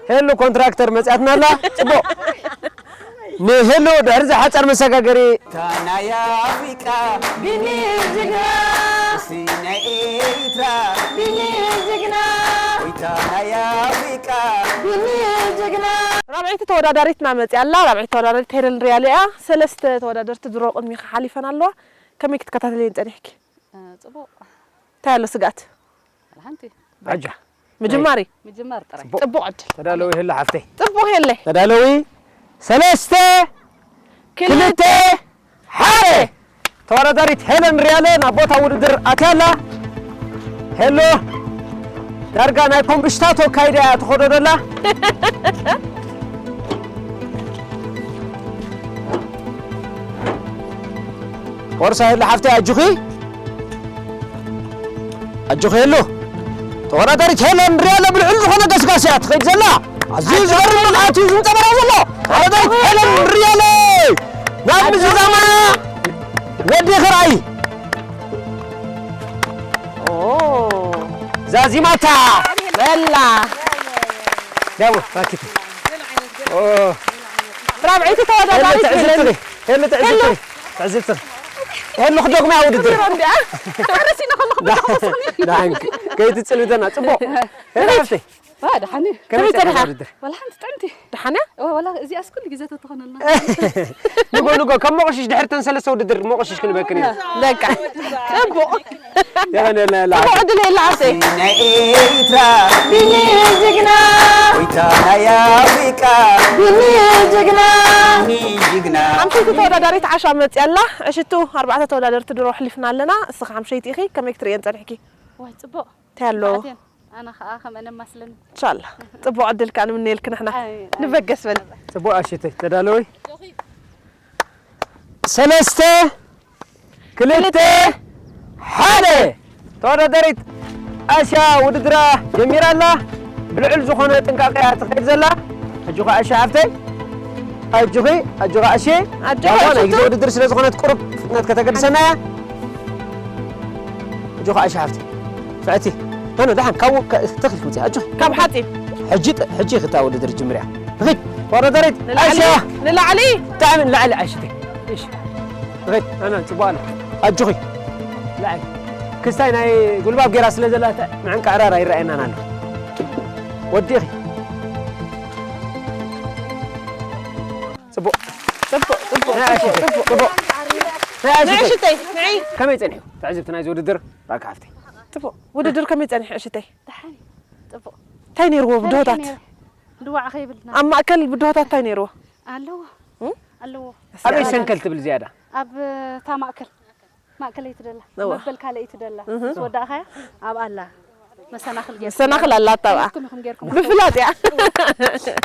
ሄሉ ኮንትራክተር መጽኣትና ኣላ። ጽቡቕ። ንሄሉ ድሕሪ እዚ ሓጻር መሰጋገሪ። እታ ናይ ኣፍሪቃ ቢኒ ጅግና። እስቲ ናይ ኤሪትራ ቢኒ ጅግና። እታ ናይ ኣፍሪቃ ቢኒ ጅግና። ራብዐይቲ ተወዳዳሪትና መጽኣ ኣላ። ራብዐይቲ ተወዳዳሪት ሄለን ሪያለ እያ። ሰለስተ ተወዳደርቲ ድሮ ቅድሚኻ ሓሊፈን ኣለዋ። ከመይ ክትከታተልየን ጸኒሕኪ? እ፣ ጽቡቕ። እንታይ ኣሎ ስግኣት? ወላ ሓንቲ። በቃ። ምጅማር እዩ። ምጅማር ጥራይ። ጽቡቕ። ጽቡቕ ዕድል። ተዳለዊ ሄሉ ሓፍተይ። ጽቡቕ ሄለይ። ተዳለዊ። ሰለስተ፣ ክልተ፣ ክልተ፣ ሓደ። ተወዳዳሪት ሄለን ሪያለ ናብ ቦታ ውድድር ኣትያ ኣላ። ሄሎ፣ ዳርጋ ናይ ኮምብሽታቶ ካይዳ እያ ትኸዶ ዘላ። ፎርሳ ሄሉ ሓፍተይ፣ ኣጆኺ። ኣጆኺ ሄሉ። ተወዳዳሪት ሄለን ሪያለ ብልዑል ዝኾነ ገስጋስ እያ ትኸይድ ዘላ። ኣዝዩ ዝገርም ብቕዓት እዩ ዝንጸባረቕ ዘሎ። ተወዳዳሪት ሄለን ሪያለ ናብ ምዝዛማ ወዲኺ ርኣይ። ኦ። ዛዚማታ። በላ። ደሞ፣ ራኪቲ። ኦ። ራብዐይቲ ተወዳዳሪት ሄሉ ሄለን። ትዕዝብቲ፣ ሄሉ ትዕዝብቲ፣ ሄሉ። ትዕዝብቲ። ሄሉ ክደግማ ውድድር። ቢሮ እንዲኣ። ኣረሲና ከለኹ ዳ-፣ ብተኸወስኹኒ። ዳንክ። ከይትጽልምተና፣ ጽቡቕ። ሄሉ ሃፍተይ። ዋ፣ ደሓን እዩ። ከመይ ከመይ ጸኒሓ ጸኒሓ? ውድድር? ዋላ ሓንቲ ጥዕምቲ። ደሓን እያ? እወ፣ ዋላ እዚኣስ ኩሉ ግዜ ተትኾነልና። ንጎ፣ ንጎ፣ ከም መቑሽሽ ድሕሪ ተን ሰለስተ ውድድር መቑሽሽ ክንበክን ኢና። በቃ። ጽቡቕ። የቐንየልና፣ የላ። ጽቡቕ ዕድል የላ፣ ዓሰይ። ናይ ኤሪትራ ቢኒ ጅግና። ወይታ ናይ ኣፍሪቃ ቢኒ ጅግና። ቢኒ ጅግና። ሓምሸይቲ ተወዳዳሪት ዓሻ መጽያ ኣላ። ዕሽቱ ኣርባዕተ ተወዳደርቲ ድሮ ኣሕሊፍና ኣለና። እስኻ ሓምሸይቲ ኢኺ። ከመይ ክትርእየን ጸኒሕኪ? ዋይ፣ ጽቡቕ። እንታይ ኣሎ? ኣነ ኸኣ ከምአን ኣማስለኒ። ኢንሻላህ። ጽቡቕ ዕድል ከኣ ንምነየልኪ ንሕና። ኣሜን፣ ኣሜን። ንበገስ በል። ጽቡቕ ኣሽተይ፣ ተዳለዊ። ሰለስተ፣ ክልተ፣ ሓደ። ተወዳዳሪት ኣሻ ውድድራ ጀሚራ ኣላ። ብልዑል ዝኾነ ጥንቃቄ እያ ትኸይድ ዘላ። ሕጂ ኸዓ ኣሻ ሓፍተይ፣ ኣጆኺ፣ ኣጆኺ ኣሼ። ኣጆኺ ያው ናይ ኣሽቱ። ግዜ ውድድር ስለ ዝኾነት ቁሩብ ፍጥነት ከተገድሰና እያ። ኣጆኺ ኣሻ ሓፍተይ። ፍዕቲ። ኖ፣ ኖ፣ ደሓን፣ ካብኡ ከ-፣ ተኽልኪ ውፅኢ፣ ኣጆኺ። ካብ ሓፂን። ሕጂ ጥ-፣ ሕጂ ክታ ውድድር ጅምርያ። ንኺድ፣ ተወዳዳሪት ንላዕሊ፣ ኣሻ። ንላዕሊ። ብጣዕሚ ንላዕሊ ኣሽተይ። እሺ። ንኺድ፣ ኣና፣ ፅቡቕ ኣላ። ኣጆኺ። ላዕሊ። ክስታይ ናይ ጉልባብ ጌራ ስለ ዘላ፣ ተ-፣ መዐንቃዕራር ኣይረኣየናን ኣሎ። ወዲኺ። ፅቡቕ። ፅቡቕ፣ ፅቡቕ፣ ናይ ኣሽተይ፣ ፅቡቕ፣ ፅቡቕ። ፅቡቕ። ናይ ኣሽተይ። ንዕሽተይ፣ ንዒ። ከመይ ጸኒሑ? ትዕዝብቲ ናይዚ ውድድር፣ ራካ ሃፍተይ። ጽቡቕ። ውድድር ከመይ ጸኒሑ፣ እሽተይ? ደሓን እዩ። ጽቡቕ። እንታይ ነይርዎ ከመይ ብድሆታት? ነይሩ? ድዋዕ ከይብልና። ኣብ ማእከል ብድሆታት እንታይ ነይርዎ? ኣለዎ። እም? ኣለዎ። ኣበይ ሰንከል ትብል ዝያዳ? ኣብ እታ ማእከል። ማእከለይቲ ደላ። እዋ። መበል ካልኣይቲ ደላ። እህ። ምስ ወዳእኻያ ኣብ ኣላ። መሰናኽል ጌርኩም። መሰናኽል ኣላ ኣታብኣ። ከመይ ኢኹም ጌርኩም? ብፍላጥ እያ። ጽቡቕ፣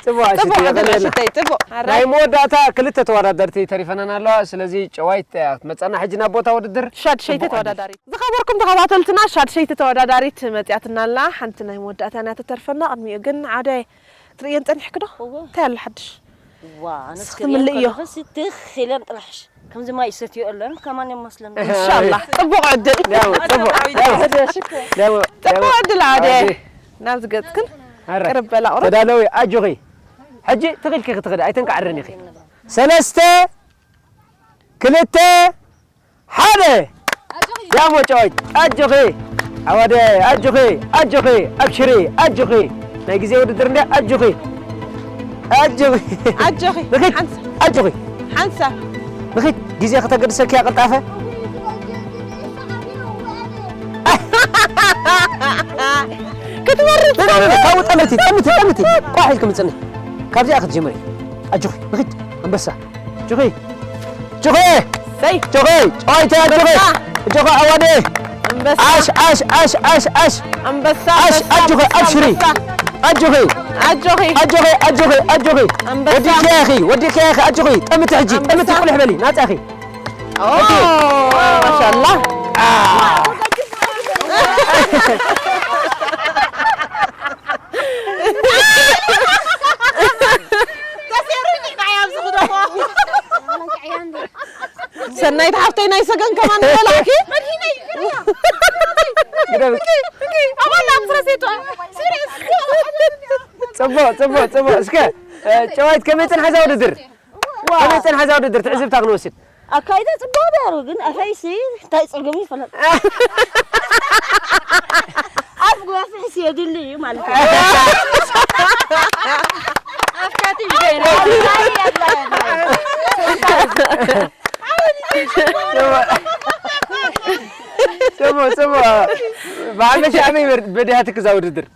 ጽቡቕ፣ ኣሽተይ፣ ዕድል የቐንየልና። ኣሽተይ፣ ጽቡቕ። ናይ መወዳእታ ክልተ ተወዳደርቲ ተሪፈናን ኣለዋ። ስለዚ ጨዋይት እያ ትመጻና ሕጂ ናብ ቦታ ውድድር። ሻድሸይቲ ጽቡቕ ዕድል። ተወዳዳሪት። ዝኸበርኩም ተኸታተልትና፣ ሻድሸይቲ ተወዳዳሪት መጽያትና ኣላ። ሓንቲ ናይ መወዳእታ እያ ትተርፈና። ቅድሚኡ ግን ዓውደ ትርእየን ጸኒሕኪ ዶ? እወ። እንታይ ኣሎ ሓድሽ? ዋ፣ ኣነስ እስኪ ክርእየን ትምልእዮ። ከለኹ ሲ ትኽ ኢለን ጥራሕሽ። ከምዚ ማይ ይሰትዮ ኣለን፣ ከማን እዮም መስለን። ኢንሻላህ። ጽቡቕ ዕድል። ደው፣ ጽቡቕ፣ ደው። ደው፣ ደው። ጽቡቕ ዕድል ዓውደ። ዓውደ። ናብዚ ገጽክን ኣረ፣ ቅርብ በላ ቁሩብ። ተዳለዊ፣ ኣጆኺ። ሕጂ ትኽኢልኪ ክትኽዲ፣ ኣይተንቃዕርን ኢኺ። ሰለስተ፣ ክልተ፣ ሓደ። ያሞ ጨዋይት፣ ኣጆኺ። ዓዋደ፣ ኣጆኺ፣ ኣጆኺ፣ ኣብሽሪ፣ ኣጆኺ። ናይ ግዜ ውድድር እንድያ፣ ኣጆኺ። ኣጆኺ። ኣጆኺ። ንኺድ፣ ሓንሳ-፣ ኣጆኺ። ሓንሳብ። ንኺድ፣ ግዜ ከተገድሰኪ እያ ቀልጣፈ። ክትመርጽ ነ፣ ነ፣ ነ፣ ነ፣ ካብኡ ጠምቲ፣ ጠምቲ፣ ጠምቲ። ቋሕ ኢልኪ ምጽኒ። ካብዚኣ ክትጅምሪ። ኣጆኺ፣ ንኺድ፣ ኣንበሳ። ኣጆኺ። ኣጆኺ። ሰይ። ኣጆኺ። ጨዋይታ ኣጆኺ። ኣንበሳ። ኣጆኺ፣ ዓዋደ። ኣንበሳ። ኣሽ፣ ኣሽ፣ ኣሽ፣ ኣሽ፣ ኣሽ። ኣንበሳ፣ ኣሽ፣ ኣንበሳ፣ ኣጆኺ፣ ኣንበሳ፣ ኣብሽሪ። ኣንበሳ። ኣጆኺ። ኣጆኺ። ኣጆኺ፣ ኣጆኺ፣ ኣጆኺ። ኣንበሳ። ወዲእኪ ኢኺ፣ ወዲእኪ ኢኺ፣ ኣጆኺ። ጠምቲ ሕጂ፣ ኣንበሳ። ጠምቲ ቁልሕ በሊ፣ ናጻ ኢኺ። ኦ፣ ማሻኣላህ። ሰናይት ሓፍተይ ናይ ሰገን ከማን በላዕኪ። ግደፍ። ጽቡቕ፣ ጽቡቕ፣ ጽቡቕ። እስከ፣ እ፣ ጨዋይት ከመይ ጽንሓ እዛ ውድድር? ዋ። ከመይ ጸንሓ እዛ ውድድር? ትዕዝብታ ክንወስድ። ኣካይዳ ጽቡቕ ነይሩ፣ ግን ኣፈይሲ እንታይ ጸገሙ ይፈለጥ። ኣፍ ግባፍሕስ የድሊ እዩ ማለት እዩ። ኣፍካቲ ይገይና። ጽቡቕ፣ ጽቡቕ። ብሓፈሻ ኣበይ በር-፣ በዲሃትክ እዛ ውድድር?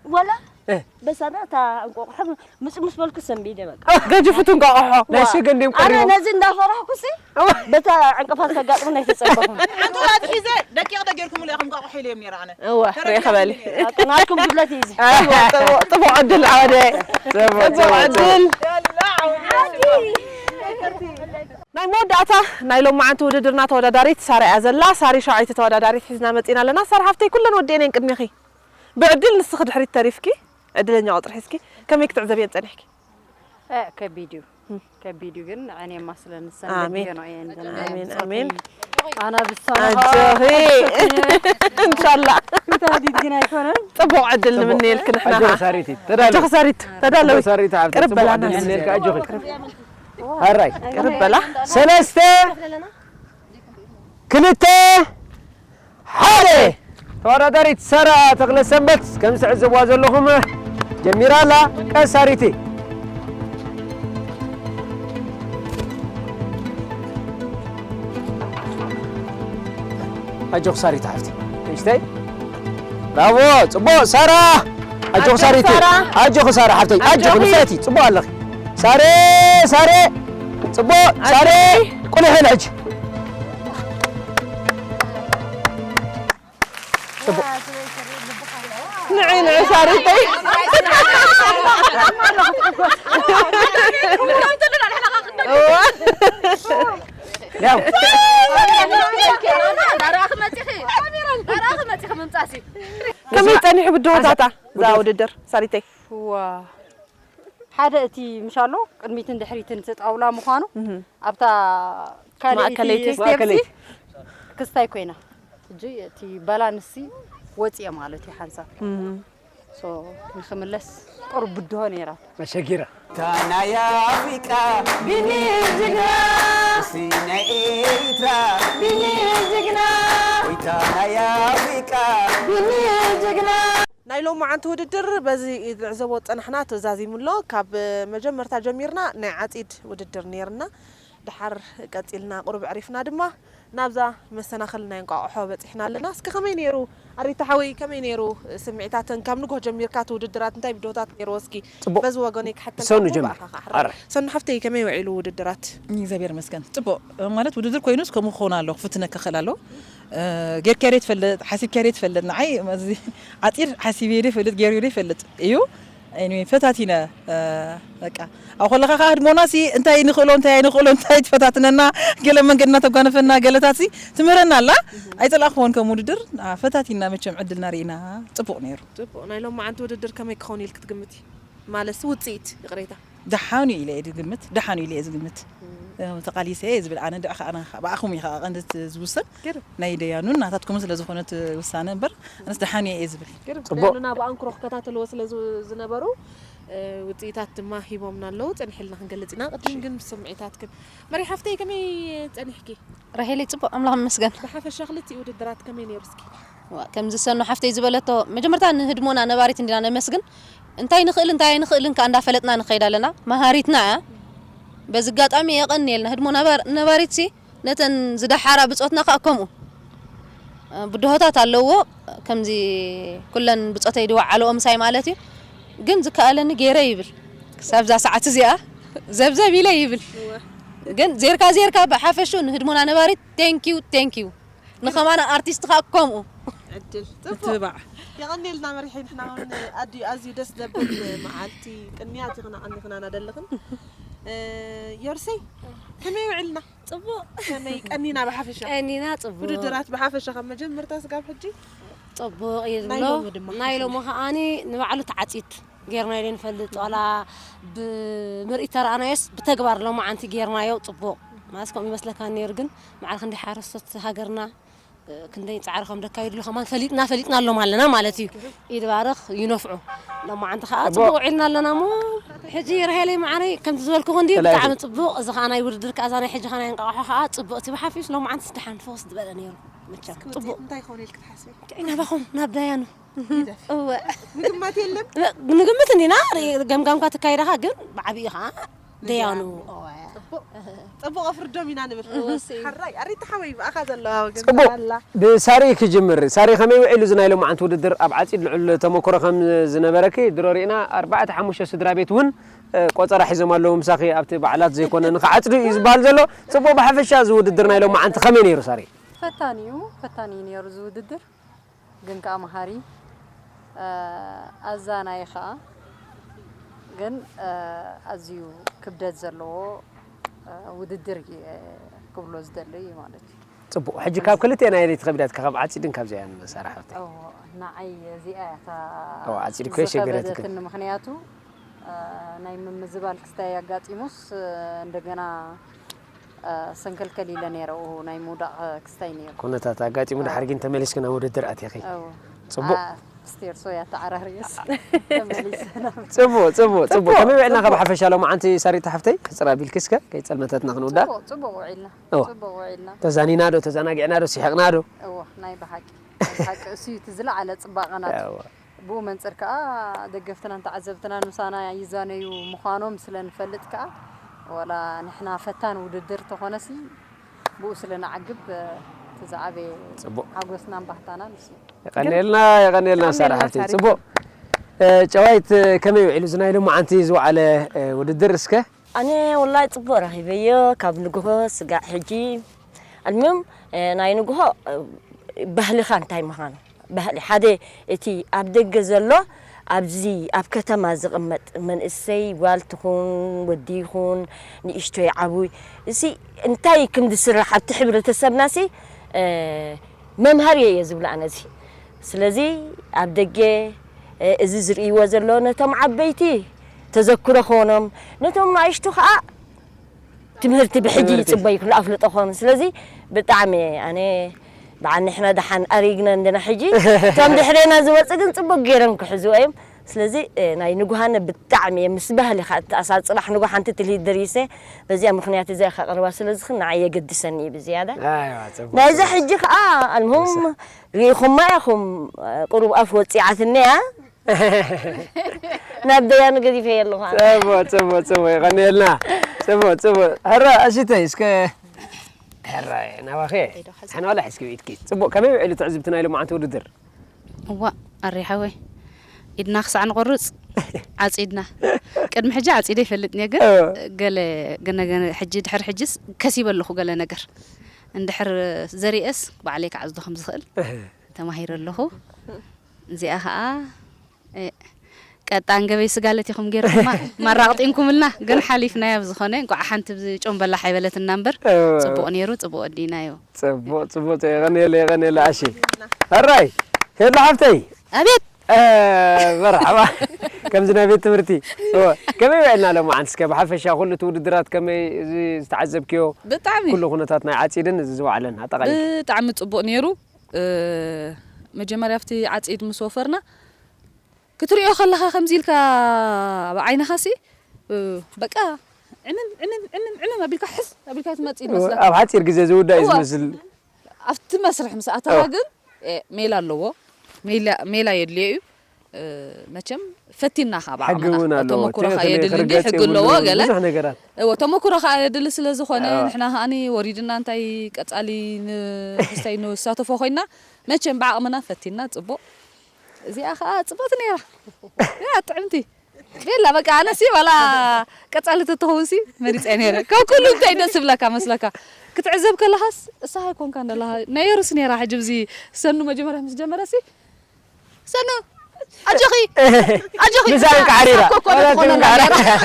ወላ እ። በሳና እታ እንቋቑሖ ምጽ ምስ በልኩ ሰንቢደ በቃ። ገጅፉት እንቋቑሖ። ናይ ዋ። ሰገን ድዮም ኣነ ቀሪቦም? ነዚ እንዳፈራህኩ ሲ፣ እዋ። በታ ዕንቅፋት ተጋጥሙ ናይ ተጸበኹ። ሓንቲ ዋጥ ሒዘ ደቂቕ ዶ ጌርኩምሉ ኢኹም እንቋቑሖ ኢለ እዮም ነይረ ኣነ። እዋ፣ ተረዲኣኩም ሪኢኺ በሊ። ነይረ። ናትኩም ጉድለት እዩ እዚ። እዋ፣ ጽቡቕ፣ ጽቡቕ ዕድል ዓወደ። ጽቡቕ፣ ጽቡቕ ጽቡቕ፣ ዕድል። ጽቡቕ። ናይ መወዳእታ ናይ ሎማዓንቲ ውድድርና ተወዳዳሪት ሳራ እያ ዘላ። ሳሪ ሻውዓይቲ ተወዳዳሪት ሒዝና መጺና ኣለና። ሳራ ሓፍተይ፣ ኩለን ወዲኤን እየን ቅድሚኺ። ብዕድል ንስኺ ድሕሪት ተሪፍኪ፣ ዕድለኛ ቁጽሪ ሒዝኪ፣ ከመይ ክትዕዘብየን ጸኒሕኪ? እ፣ ከቢድ እዩ። እም። ከቢድ እዩ ግን፣ ንዐን የማስለን፣ ንሰን ኣሜን። ደጊፈን እየን ዘላ። ኣሜን፣ ብጾተይ ኣሜን። ኣነ ብሳነ ኣጆኺ። ኢንሻላህ። ክታዲት ግን ኣይኮነን። ጽቡቕ ዕድል ጽቡቕ። ንምነየልኪ ንሕና ኣጆኺ ኸዓ። ሳሪቲ፣ ተዳለዊ። ኣጆኺ ሳሪት፣ ተዳለዊ። ኣጆኺ ሳሪት፣ ሓብቲ፣ ቅርብ ጽቡቕ በላ ዕድል ናስ። ንምነየልኪ፣ ኣጆኺ። ሃራይ። ቅርብ በላ። ሰለስተ፣ ክልተ፣ ሓደ። ተወዳዳሪት ሳራ ተኽለሰንበት፣ ከም ትዕዘብዋ ዘለኹም፣ ጀሚራ ኣላ። ቀስ ሳሪቲ። ኣጆኺ ሳሪቲ ሓፍቲ። ንእሽተይ። ብራቮ፣ ጽቡቕ ሳራ። ኣጆኺ ኣጆኺ ሳሪቲ። ሳራ። ኣጆኺ ሳራ ሓፍተይ። ኣጆኺ ኣጆኺ። ንፍረቲ። ጽቡቕ ኣለኺ። ሳሬ፣ ሳሬ። ጽቡቕ፣ ሳሬ። ኣጆኺ። ቁልሕ ኢለ ሕጂ። ጽቡቕ። ንዒ፣ ንዒ ሳሪተይ። እዋ። ያው። ብድሆታታ እዛ ውድድር ሳሪተይ። ዋ ሓደ እቲ ምሻሎ ቅድሚትን ድሕሪትን እቲ ጣውላ ምዃኑ ኣብታ ካልኣይቲ ማእከለይቲ። ስቴፕሲ ክስታይ ኮይና ሕጂ እቲ ባላንሲ ወፅየ ማለት እዩ ሓንሳብ ሶ ንክምለስ ቁሩብ ብድሆ ነይራ መሸጊራ እታ ናይ ኣፍሪቃ ቢኒ ጅግና፣ እስቲ ናይ ኤርትራ ቢኒ ጅግና፣ ወይታ ናይ ኣፍሪቃ ቢኒ ጅግና። ናይ ሎማዓንቲ ውድድር በዚ ንዕዘቦ ዝጸናሕና ተዛዚሙ ኣሎ። ካብ መጀመርታ ጀሚርና ናይ ዓጺድ ውድድር ነይርና። ደሓር ቀጺልና ቁሩብ ዕሪፍና ድማ ናብዛ መሰናኽል ናይ እንቋቑሖ በጺሕና ኣለና። እስኪ ከመይ ነይሩ ኣሪታ ሓወይ፣ ከመይ ነይሩ ስምዒታተን ካብ ንግሆ ጀሚርካ እቲ ውድድራት እንታይ ብድሆታት ነይርዎ? እስኪ ጽቡቕ። በዚ ወገነይ ክሓተልካ ሰኑ እሞ ጀምር። ብኣኻ ክዓርቕ። ኣረ። ሰኑ ሓፍተይ ከመይ ውዒሉ ውድድራት? እግዚኣብሔር ይመስገን። ጽቡቕ ማለት ውድድር ኮይኑስ ከምኡ ክኸውን ኣለዎ፣ ክፍትነካ ክኽእል ኣለዎ። እ፣ ጌርካዮ ትፈልጥ፣ ሓሲብካዮ ትፈልጥ። ንዓይ እዚ ዓጺድ ሓሲበዮ ይፈልጥ፣ ገይረዮ ይፈልጥ እዩ። Anyway፣ ፈታቲነ፣ እ፣ በቃ። ኣብ ከለኻ ከኣ ህድሞና ሲ እንታይ ንኽእሎ፣ እንታይ ኣይንኽእሎ፣ እንታይ ትፈታትነና፣ ገለ መንገድና ተጓነፈና፣ ገለታት ሲ ትምህረና ኣላ። ኣይጸላእክዎን ከም ውድድር፣ አ፣ ፈታቲና መቸም ዕድልና ርኢና፣ ጽቡቕ ነይሩ። ጽቡቕ። ናይ ሎማዓንቲ ውድድር ከመይ ክኸውን ኢልክ ትግምቲ? ማለት ውጽኢት፣ ይቕሬታ። ደሓኑ ኢለ እየ ዝግምት፣ ደሓኑ ኢለ እየ ዝግምት። እ፣ ተቓሊሰ እየ ዝብል ኣነ፣ ድዕ ከኣ ብኣኹም እዩ ከኣ ቀንዲ እቲ ዝውሰን። ገርም። ናይ ደያኑን ናታትኩምን ስለ ዝኾነ እቲ ውሳነ እምበር፣ ኣነስ ደሓኑ እየ ዝብል። ገርም። ጽቡቕ። ደያኑና ብኣንክሮ ክከታተልዎ ስለ ዝ-፣ ዝነበሩ፣ እ፣ ውጽኢታት ድማ ሂቦምና ኣለዉ። ጸኒሕልና ክንገልጽ ኢና። ቅድም ግን ስምዒታትክን። መሪ ሓፍተይ ከመይ ጸኒሕኪ? ራሄለይ ጽቡቕ፣ ኣምላኽ ይመስገን። ብሓፈሻ ክልቲኡ ውድድራት ከመይ ነይሩ እስኪ? ዋ፣ ከምዚ ሰኑ ሓፍተይ ዝበለቶ፣ መጀመርታ ንህድሞና ነባሪት እንዲና ነመስግን። እንታይ ንኽእል እንታይ ኣይንኽእልን ከኣ እንዳፈለጥና ንኸይድ ኣለና። መሃሪትና እያ። በዚ ኣጋጣሚ የቐንየልና። ህድሞ ነባር-፣ ነባሪትሲ ነተን ዝደሓራ ብጾትና ከኣ ከምኡ። እ፣ ብድሆታት ኣለዎ። ከምዚ ኩለን ብጾተይ ድወዓልኦ ምሳይ ማለት እዩ። ግን ዝከኣለኒ ገይረ ይብል። ክሳብ እዛ ሰዓት እዚኣ ዘብዘብ ኢለ ይብል። ግን ዜርካ ዜርካ ብሓፈሹ ንህድሞና ነባሪት ቴንኪዩ ቴንኪዩ። ንኸማና ኣርቲስት ኸኣ ከምኡ። ዕድል። ጽቡቕ። ምትብባዕ። የቐንየልና መሪሐይ፣ ንሕና እውን ኣድዩ ኣዝዩ ደስ ዘብል መዓልቲ ቅንያት ኢኽና፣ ኣቐኒኽናና ደለኽን። እ፣ ዮርሰይ፣ ከመይ ውዕልና? ጽቡቕ። ከመይ ቀኒና ብሓፈሻ? ቀኒና ጽቡቕ። ውድድራት ብሓፈሻ ካብ መጀመርታ ስጋብ ሕጂ? ጽቡቕ እዩ ናይ ዝብሎ። ሎሚ ድማ ናይ ሎሚ ከዓኒ ንባዕሉ ተዓጺድ ጌርናዮ ዘይንፈልጥ፣ ዋላ ብምርኢት ተረኣናዮስ ብተግባር ሎማዓንቲ ጌርናዮ ጽቡቕ። ማለት ከምኡ ይመስለካ ነይሩ፣ ግን መዓል ክንደይ ሓረስቶት ሃገርና ክንደይ ጻዕሪ ከም ደካይድሉ ከማን ፈሊጥና፣ ፈሊጥናሎም ኣለና ማለት እዩ። ኢድ ባርኽ ይነፍዑ። ሎማዓንቲ ከኣ ጽቡቕ። ጽቡቕ ውዒልና ኣለና እሞ፣ ሕጂ ራሄለይ መዓረይ ከምቲ ዝበልክዎ እንዲ ተላኢኹ። ብጣዕሚ ጽቡቕ። እዚ ከኣ ናይ ውድድር ከኣ እዛ ናይ ሕጂ ከኣ ናይ እንቃቑሖ ከኣ ጽቡቕቲ ብሓፊስ ሎማዓንትስ ደሓን ፈወስ ዝበለ ነይሩ። መቸም እስኪ ጽቡቕ። ውጽኢት እንታይ ይኸውን ኢልክ ትሓስቢ? ጥዕና ባኹም ናብ ዳያኑ። እወ። ምግማት የለን? ንግምት እንዲና፣ ገምጋምካ ትካይዳኻ ግን ብዓብኡ ከኣ ደያኑ። ጽቡቕ። ጽቡቕ ኣፍርዶም ኢና ንብል። እወ፣ እሰይ። ሓራይ፣ ኣሪታ ሓወይ ብኣኻ ዘለዋ ወገን ጽቡቕ። ኣላ። ብሳሪ ክጅምር። ሳሪ ከመይ ውዒሉ እዚ ናይ ሎማዓንቲ ውድድር? ኣብ ዓጺድ ልዑል ተመክሮ ከም ዝነበረኪ ድሮ ርኢና፣ ኣርባዕተ ሓሙሽተ ስድራ ቤት እውን፣ እ፣ ቆጸራ ሒዞም ኣለዉ ምሳኺ ኣብቲ በዓላት ዘይኮነ ንኽዓጽዱ እዩ ዝበሃል ዘሎ። ጽቡቕ፣ ብሓፈሻ እዚ ውድድር ናይ ሎማዓንቲ ከመይ ነይሩ ሳሪ? ፈታኒ እዩ፣ ፈታኒ እዩ ነይሩ እዚ ውድድር። ግን ከኣ መሃሪ፣ እ፣ ኣዛናዪ ከኣ። ግን፣ እ፣ ኣዝዩ ክብደት ዘለዎ፣ እ፣ ውድድር እየ ክብሎ ዝደሊ እዩ ማለት እዩ። ጽቡቕ። ሕጂ ካብ ክልቲኤን ኣየነይቲ ከቢዳትኪ? ካብ ዓጺድን ካብዚኣን ሳራ ሓፍተይ? እዎ፣ ንዓይ እዚኣ እያ እታ እዎ፣ ዓጺድ እኮ የሸገረትክን። ዝኸበደትኒ። ምኽንያቱ፣ እ፣ ናይ ምምዝባል ክስታይ ኣጋጢሙስ፣ እ፣ እንደገና፣ እ፣ ሰንከልከል ኢለ ነይረ። ኡ፣ ናይ ምውዳቕ ክስታይ ነይሩ። ኩነታት ኣጋጢሙ፣ ድሓር ግን ተመሊስኪ ናብ ውድድር ኣቲኺ። እዎ። ጽቡቕ። ኣ፣ ስቴርሶ እያ ተዓራርየስ። ተመሊሰ ናብ ጽቡቕ፣ ጽቡቕ፣ ጽቡቕ። ጽቡቕ፣ ከመይ ውዒልና ካብ ጽቡቕ። ሓፈሻ ሎማዓንቲ ሳሪታ ሓፍተይ? ቅጽር ኣቢልኪ እስከ ከይጸልመተትና ክንውዳእ። ጽቡቕ፣ ጽቡቕ ውዒልና። እዎ። ጽቡቕ ውዒልና። ተዛኒና ዶ፣ ተዘናጊዕና ዶ፣ ስሒቕና ዶ? እዎ፣ ናይ ብሓቂ፣ ናይ ብሓቂ እሱ እዩ እቲ ዝለዓለ ጽባቐ ናቱ። እዎ። ብኡ መንጽር ከኣ ደገፍትናን ተዓዘብትናን ምሳና ይዛነዩ ምዃኖም ስለ ንፈልጥ ከኣ፣ ወላ ንሕና ፈታን ውድድር ተኾነሲ፣ ብኡ ስለ ንዓግብ፣ እቲ ዝዓበየ ጽቡቕ። ሓጎስናን ባህታናን እሱ እዩ። የቐንየልና፣ የቐንየልና ሳራ የቐንየልና ሓፍተይ። ሳሪ። ጽቡቕ። እ፣ ጨዋይት፣ ከመይ ውዒሉ እዚ ናይ ሎማዓንቲ ዝወዓለ፣ እ፣ ውድድር እስከ? ኣነ ወላሂ ጽቡቕ ረኺበዮ፣ ካብ ንግሆ ስጋዕ ሕጂ። ኣልሚም፣ እ፣ ናይ ንግሆ፣ እ፣ ባህልኻ እንታይ ምዃኑ፣ ባህሊ ሓደ እቲ ኣብ ደገ ዘሎ ኣብዚ ኣብ ከተማ ዝቕመጥ መንእሰይ ጓል ትኹን ወዲ ይኹን ንእሽቶይ ዓቡይ፣ እዚ እንታይ ከም ዝስራሕ ኣብቲ ሕብረተሰብናሲ፣ እ፣ መምሃሪ እየ ዝብሎ ኣነ እዚ። ስለዚ ኣብ ደገ እ፣ እዚ ዝርእይዎ ዘሎ ነቶም ዓበይቲ ተዘክሮ ክኾኖም፣ ነቶም ንኣሽቱ ኸኣ ትምህርቲ ብሕጂ ትምህርቲ። ይጽበዩ፣ ክፍሊ ኣፍልጦ ክኾኑ። ስለዚ ብጣዕሚ ኣነ በዓል ንሕና ደሓን ኣሪግና እንድና ሕጂ፣ እቶም ድሕሬና ዝመጹ ግን ጽቡቅ ገይሮም ክሕዝዎ እዮም። ስለዚ፣ እ፣ ናይ ንጉሃነ ብጣዕሚ እየ ምስ ባህሊ ኸኣ፣ እቲ ኣሳ ጽባሕ ንጉ ሓንቲ ትልሂት ደሪሰ፣ በዚኣ ምኽንያት እዚኣ ከቕርባ ስለ ዝኽእል ንዓይ የገድሰኒ እዩ ብዝያዳ። ኣይዋ፣ ጽቡቅ፣ ናይዛ ጽቡቅ። ሕጂ ኸኣ ኣልሙሁም ንሳ። ርኢኹማ ኢኹም፣ ቁሩብ ኣፍ ወጺዓትኒ እያ። ናብ ደያኑ ገዲፈ ኣለኹ ኣነ። ጽቡቅ፣ ጽቡቅ፣ ጽቡቅ፣ የቐንየልና። ጽቡቅ፣ ጽቡቅ። ሕራ፣ እሽተይ፣ እስከ፣ ሕራ፣ ናባኸ። ሓና ዋላ ሒዝኪ ብኢድኪ። ጽቡቅ፣ ከመይ ውዒሉ ትዕዝብቲ ናይ ሎማዓንቲ ውድድር? እዋ፣ ኣሬ ሓወይ፣ ኢድና ክሳዕ ንቆርጽ ዓጺድና። ቅድሚ ሕጂ ዓጺደ ይፈልጥን እየ፣ ግን እወ። ገለ፣ ገነ፣ ገነ፣ ሕጂ፣ ድሕሪ ሕጂስ ከሲበ ኣለኹ ገለ ነገር። እንድሕር ዘሪኤስ ባዕለይ ክዓጽዶ ከም ዝኽእል እህ። ተማሂረ ኣለኹ። እዚኣ ኸኣ፣ እ፣ ቀጣን ገበይ ስጋለት ኢኹም ጌርኩማ፣ ማራ ኣቕጢንኩምልና፣ ግን ሓሊፍናዮ። ብዝኾነ፣ እንቋዕ ሓንቲ ብዚ ጮምበላ ሓይበለትና እምበር፣ እወ። ጽቡቕ ነይሩ፣ ጽቡቕ ወዲእናዮ። ጽቡቕ፣ ጽቡቕ፣ የቐንየለ፣ የቐንየለ፣ ኣሺ። ሕራይ፣ ሄሎ ሓፍተይ። ኣቤት። እ፣ መርሓባ። ከምዚ ናይ ቤት ትምህርቲ። እወ፣ ከመይ ውዒልና ሎማዓንቲ? እስከ ብሓፈሻ ኩሉ እቲ ውድድራት ከመይ፣ እዚ ዝተዓዘብክዮ? ብጣዕሚ። ኩሉ ኩነታት ናይ ዓጺድን እዚ ዝወዓለን ኣጠቓሊልኪ? ብጣዕሚ ጽቡቕ ነይሩ። እ፣ መጀመርያ ኣብቲ ዓጺድ ምስ ወፈርና፣ ክትሪኦ ከለኻ ከምዚ ኢልካ ኣብ ዓይንኻሲ፣ እ፣ በቃ ዕምም፣ ዕምም፣ ዕምም፣ ዕምም ኣቢልካ ሕዝ ኣቢልካ ትመጽእ ይመስለካ። ኣብ ሓጺር ግዜ ዝውዳእ እዩ እወ። ዝመስል። ኣብቲ መስርሕ ምስ ኣተኻ እወ። ግን፣ ኤ፣ ሜላ ኣለዎ። ሜላ፣ ሜላ የድልዮ እዩ። እ፣ መቸም ፈቲና ኸኣ ሕጊ ብዓቕምና እውን ኣለዎ። ተመኩሮ እቲ ኸኣ ነቲ የድሊ እንዲ ክርገጽ ሕጊ ኣለዎ የብሉን። ገለ። ብዙሕ ነገራት። እወ፣ ተመኩሮ ኸኣ የድሊ ስለ ዝኾነ፣ እወ። ንሕና ኸኣኒ ወሪድና እንታይ ቀጻሊ ን-፣ ክስታይ ንሳተፎ ኮይና፣ መቸም ብዓቕምና ፈቲና ጽቡቕ። እዚኣ ኸኣ ጽብቕቲ ነይራ። ያ ጥዕምቲ። ቤላ በቃ ኣነሲ ዋላ ቀጻሊ ተትኸውን ሲ መሪጸ ነይረ። ካብ ኩሉ እንታይ ደስ ዝብለካ መስለካ? ክትዕዘብ ከለኻስ እሳ ኣይኮንካ እንደለኻ ነይሩስ ነይራ። ሕጂ ብዚ ሰኑ መጀመርያ ምስ ጀመረሲ፣ ሰኑ ኣጆኺ፣ ኣጆኺ፣ ምሳን ከዓሪራ። እሳ እኮ ኮነ ወላ ትኾነ ትንካራ። ነይራ።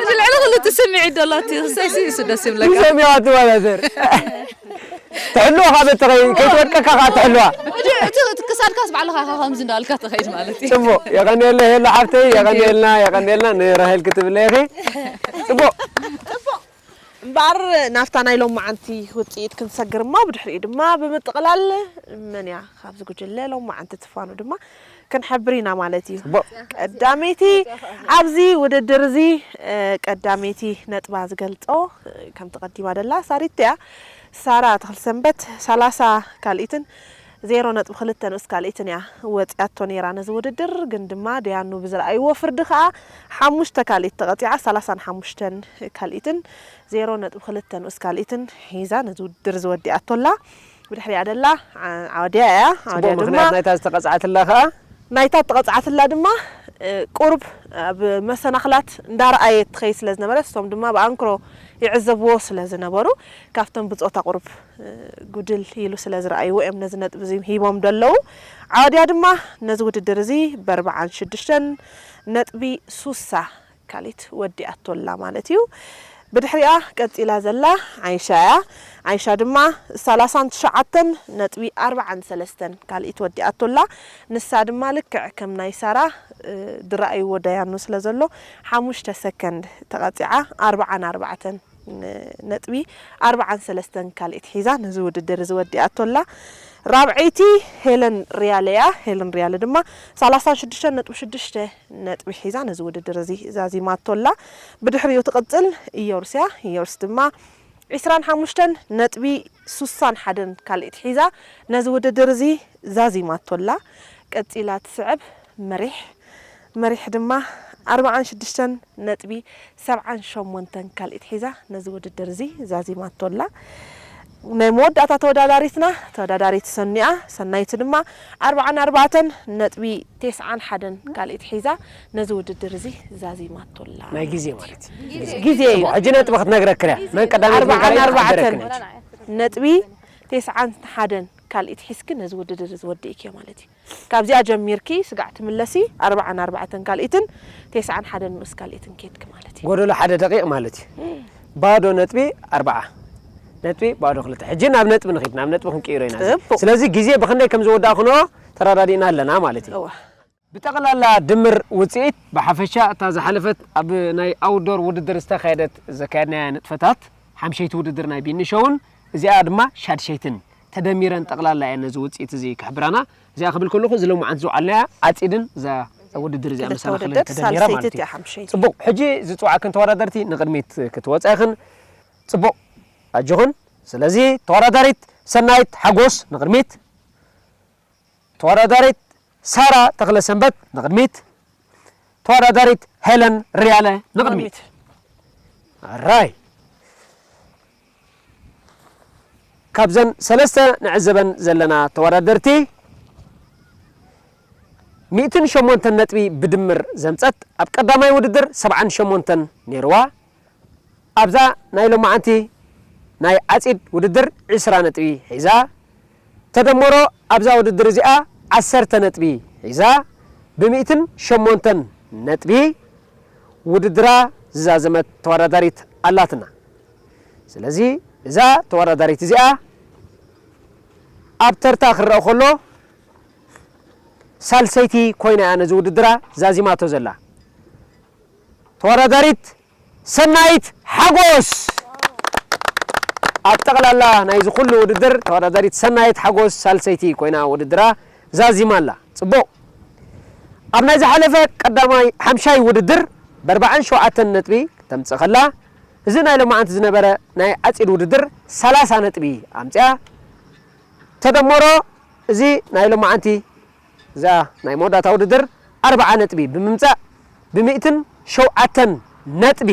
እዚ ልዕሊ ኩሉ ትስምዒ ደሎ እቲ ክሳይሲ እሱ ደስ ይብለካ። ትሰሚዋ ትወዳደር። ትሕልዋ ኸዓ በተኸይ፣ ከይትወድቀካ ኸዓ ትሕልዋ። እቲ፣ እቲ፣ እቲ ክሳድካስ ባዕልኻ ኢኻ ከምዚ እንዳበልካ ትኸይድ ማለት እዩ። ጽቡቕ። የቐንየለ ሄሎ ሓፍተይ፣ የቐንየልና፣ የቐንየልና። ንራሄል ክትብለይ ኢኺ። ጽቡቕ። እምበኣር ናብታ ናይ ሎማዓንቲ ውጽኢት ክንሰግር እሞ፣ ብድሕሪኡ ድማ ብምጥቕላል መን እያ ካብዚ ጉጅለ ሎማዓንቲ ትፋኖ ድማ ክንሕብር ኢና ማለት እዩ። ጽቡቕ። ቀዳመይቲ ኣብዚ ውድድር እዚ፣ እ፣ ቀዳመይቲ ነጥባ ዝገልጾ፣ እ፣ ከምቲ ቀዲማ ደላ ሳሪት እያ። ሳራ ተኽለሰንበት ሰላሳ ካልኢትን ዜሮ ነጥቢ ክልተ ንኡስ ካልኢትን እያ ወጺኣቶ ነይራ ነዚ ውድድር። ግን ድማ ደያኑ ብዝረኣይዎ ፍርዲ ከኣ ሓሙሽተ ካልኢት ተቐጺዓ፣ ሰላሳን ሓሙሽተን ካልኢትን ዜሮ ነጥቢ ክልተ ንኡስ ካልኢትን ሒዛ ነዚ ውድድር እዚ ወዲኣቶ ኣላ። ብድሕሪኣ ደላ ዓ-፣ ዓወድያ እያ። ጽቡቕ ዓወድያ ድማ ምኽንያት ናይታ ዝተቐጽዓትላ ከኣ? ናይታ እተቐጽዓትላ ድማ፣ እ፣ ቁሩብ ኣብ መሰናኽላት እንዳረኣየት ትኸይድ ስለ ዝነበረት፣ እሶም ድማ ብኣንክሮ ይዕዘብዎ ስለ ዝነበሩ፣ ካብቶም ብጾታ ቁሩብ፣ እ፣ ጉድል ኢሉ ስለ ዝረኣይዎ እዮም ነዚ ነጥቢ እዚ ሂቦም ደለዉ። ዓወድያ ድማ ነዚ ውድድር እዚ ብኣርብዓን ሽዱሽተን ነጥቢ ሱሳ ካልኢት ወዲኣቶ ኣላ ማለት እዩ። ብድሕሪኣ ቀጺላ ዘላ ዓይሻ እያ። ዓይሻ ድማ ሰላሳን ትሽዓተን ነጥቢ ኣርብዓን ሰለስተን ካልኢት ወዲኣቶ ኣላ። ንሳ ድማ ልክዕ ከም ናይ ሳራ፣ እ፣ ዝረኣይዎ ደያኑ ስለ ዘሎ፣ ሓሙሽተ ሰከንድ ተቐጺዓ፣ ኣርብዓን ኣርባዕተን ን-፣ ነጥቢ ኣርብዓን ሰለስተን ካልኢት ሒዛ ነዚ ውድድር እዚ ወዲኣቶ ኣላ። ራብዐይቲ ሄለን ሪያለ እያ። ሄለን ሪያለ ድማ ሰላሳን ሽዱሽተን ነጥቢ ሽዱሽተ ነጥቢ ሒዛ ነዚ ውድድር እዚ ዛዚማቶ ኣላ። ብድሕሪኡ ትቕጽል ኢዮርስ እያ። ኢዮርስ ድማ ዒስራን ሓሙሽተን ነጥቢ ሱሳን ሓደን ካልኢት ሒዛ ነዚ ውድድር እዚ ዛዚማቶ ኣላ። ቀጺላ ትስዕብ መሪሕ። መሪሕ ድማ ኣርብዓን ሽዱሽተን ነጥቢ ሰብዓን ሸሞንተን ካልኢት ሒዛ ነዚ ውድድር እዚ ዛዚማቶ ኣላ። ናይ መወዳእታ ተወዳዳሪትና፣ ተወዳዳሪት ሰኑ እያ። ሰናይት ድማ ኣርብዓን ኣርባዕተን ነጥቢ ተስዓን ሓደን ካልኢት ሒዛ ነዚ ውድድር እዚ ዛዚማቶ ኣላ። ናይ ግዜ ማለት እዩ። ግዜ እዩ። ጽቡቕ፣ ሕጂ ነጥቢ ክትነግረክን እያ። መን ቀዳመይቲ፣ መን ኣርብዓን ካልኣይቲ ኣርባዕተን ክትነግረክን እያ። ነጥቢ ተስዓን ሓደን ካልኢት ሒዝኪ ነዚ ውድድር እዚ ወዲእክዮ ማለት እዩ። ካብዚኣ ጀሚርኪ ስጋዕ ትምለሲ፣ ኣርብዓን ኣርባዕተን ካልኢትን ተስዓን ሓደን ንኡስ ካልኢትን ኬድኪ ማለት እዩ። ጎደሎ ሓደ ደቂቕ ማለት እዩ። ባዶ ነጥቢ ኣርብዓ፣ ነጥቢ ባዶ ክልተ። ሕጂ ናብ ነጥቢ ንኺድ፣ ናብ ነጥቢ ክንቅይሮ ኢና። ጽቡቕ። ስለዚ ግዜ ብኽንደይ ከም ዝወዳእክንኦ ተረዳዲእና ኣለና ማለት እዩ። እወ። ብጠቕላላ ድምር ውፅኢት ብሓፈሻ እታ ዝሓለፈት ኣብ ናይ ኣውትዶር ውድድር ዝተኻየደት ዘካየድናያ ንጥፈታት ሓምሸይቲ ውድድር ናይ ቢኒ ሾውን እዚኣ ድማ ሻድሸይትን ተደሚረን ጠቕላላ እየን ነዚ ውፅኢት እዚ ክሕብራና። እዚኣ ክብል ከለኹ እዚ ሎማዓንቲ ዝውዓልናያ ዓፂድን እዛ ውድድር እዚኣ ክልተ መሰናኽልን ውድድር ተደሚራ ሳልሰይቲ ማለት እዩ። እያ ሓምሸይቲ። ፅቡቕ፣ ሕጂ ዝፅዋዕክን ተወዳደርቲ ንቕድሚት ክትወፃ ኢኽን። ፅቡቕ፣ ኣጆኽን። ስለዚ ተወዳዳሪት ሰናይት ሓጎስ ንቕድሚት፣ ተወዳዳሪት ሳራ ተኽለሰንበት ንቕድሚት፣ ተወዳዳሪት ሄለን ርያለ ንቕድሚት። ኣራይ፣ ካብዘን ሰለስተ ንዕዘበን ዘለና ተወዳደርቲ ሚእትን ሸሞንተን ነጥቢ ብድምር ዘምፀት ኣብ ቀዳማይ ውድድር ሰብዓን ሸሞንተን ነይርዋ። ኣብዛ ናይ ሎማዓንቲ ናይ ዓፂድ ውድድር ዕስራ ነጥቢ ሒዛ፣ ተደመሮ ኣብዛ ውድድር እዚኣ ዓሰርተ ነጥቢ ሒዛ፣ ብሚእትን ሸሞንተን ነጥቢ ውድድራ ዝዛዘመት ተወዳዳሪት ኣላትና። ስለዚ እዛ ተወዳዳሪት እዚኣ ኣብ ተርታ ክረአ ከሎ ሳልሰይቲ ኮይና እያ ነዚ ውድድራ ዛዚማቶ ዘላ። ተወዳዳሪት ሰናይት ሓጎስ ኣብ ጠቕላላ ናይዚ ኩሉ ውድድር ተወዳዳሪት ሰናይት ሓጎስ ሳልሰይቲ ኮይና ውድድራ ዛዚማ ኣላ። ጽቡቕ። ኣብ ናይ ዝሓለፈ ቀዳማይ ሓምሻይ ውድድር ብኣርባዓን ሸውዓተን ነጥቢ ተምጽእ ከላ፣ እዚ ናይ ሎማዓንቲ ዝነበረ ናይ ዓጺድ ውድድር ሰላሳ ነጥቢ ኣምጺኣ። ተደመሮ እዚ ናይ ሎማዓንቲ እዛ ናይ መወዳእታ ውድድር ኣርብዓ ነጥቢ ብምምጻእ ብሚእትን ሸውዓተን ነጥቢ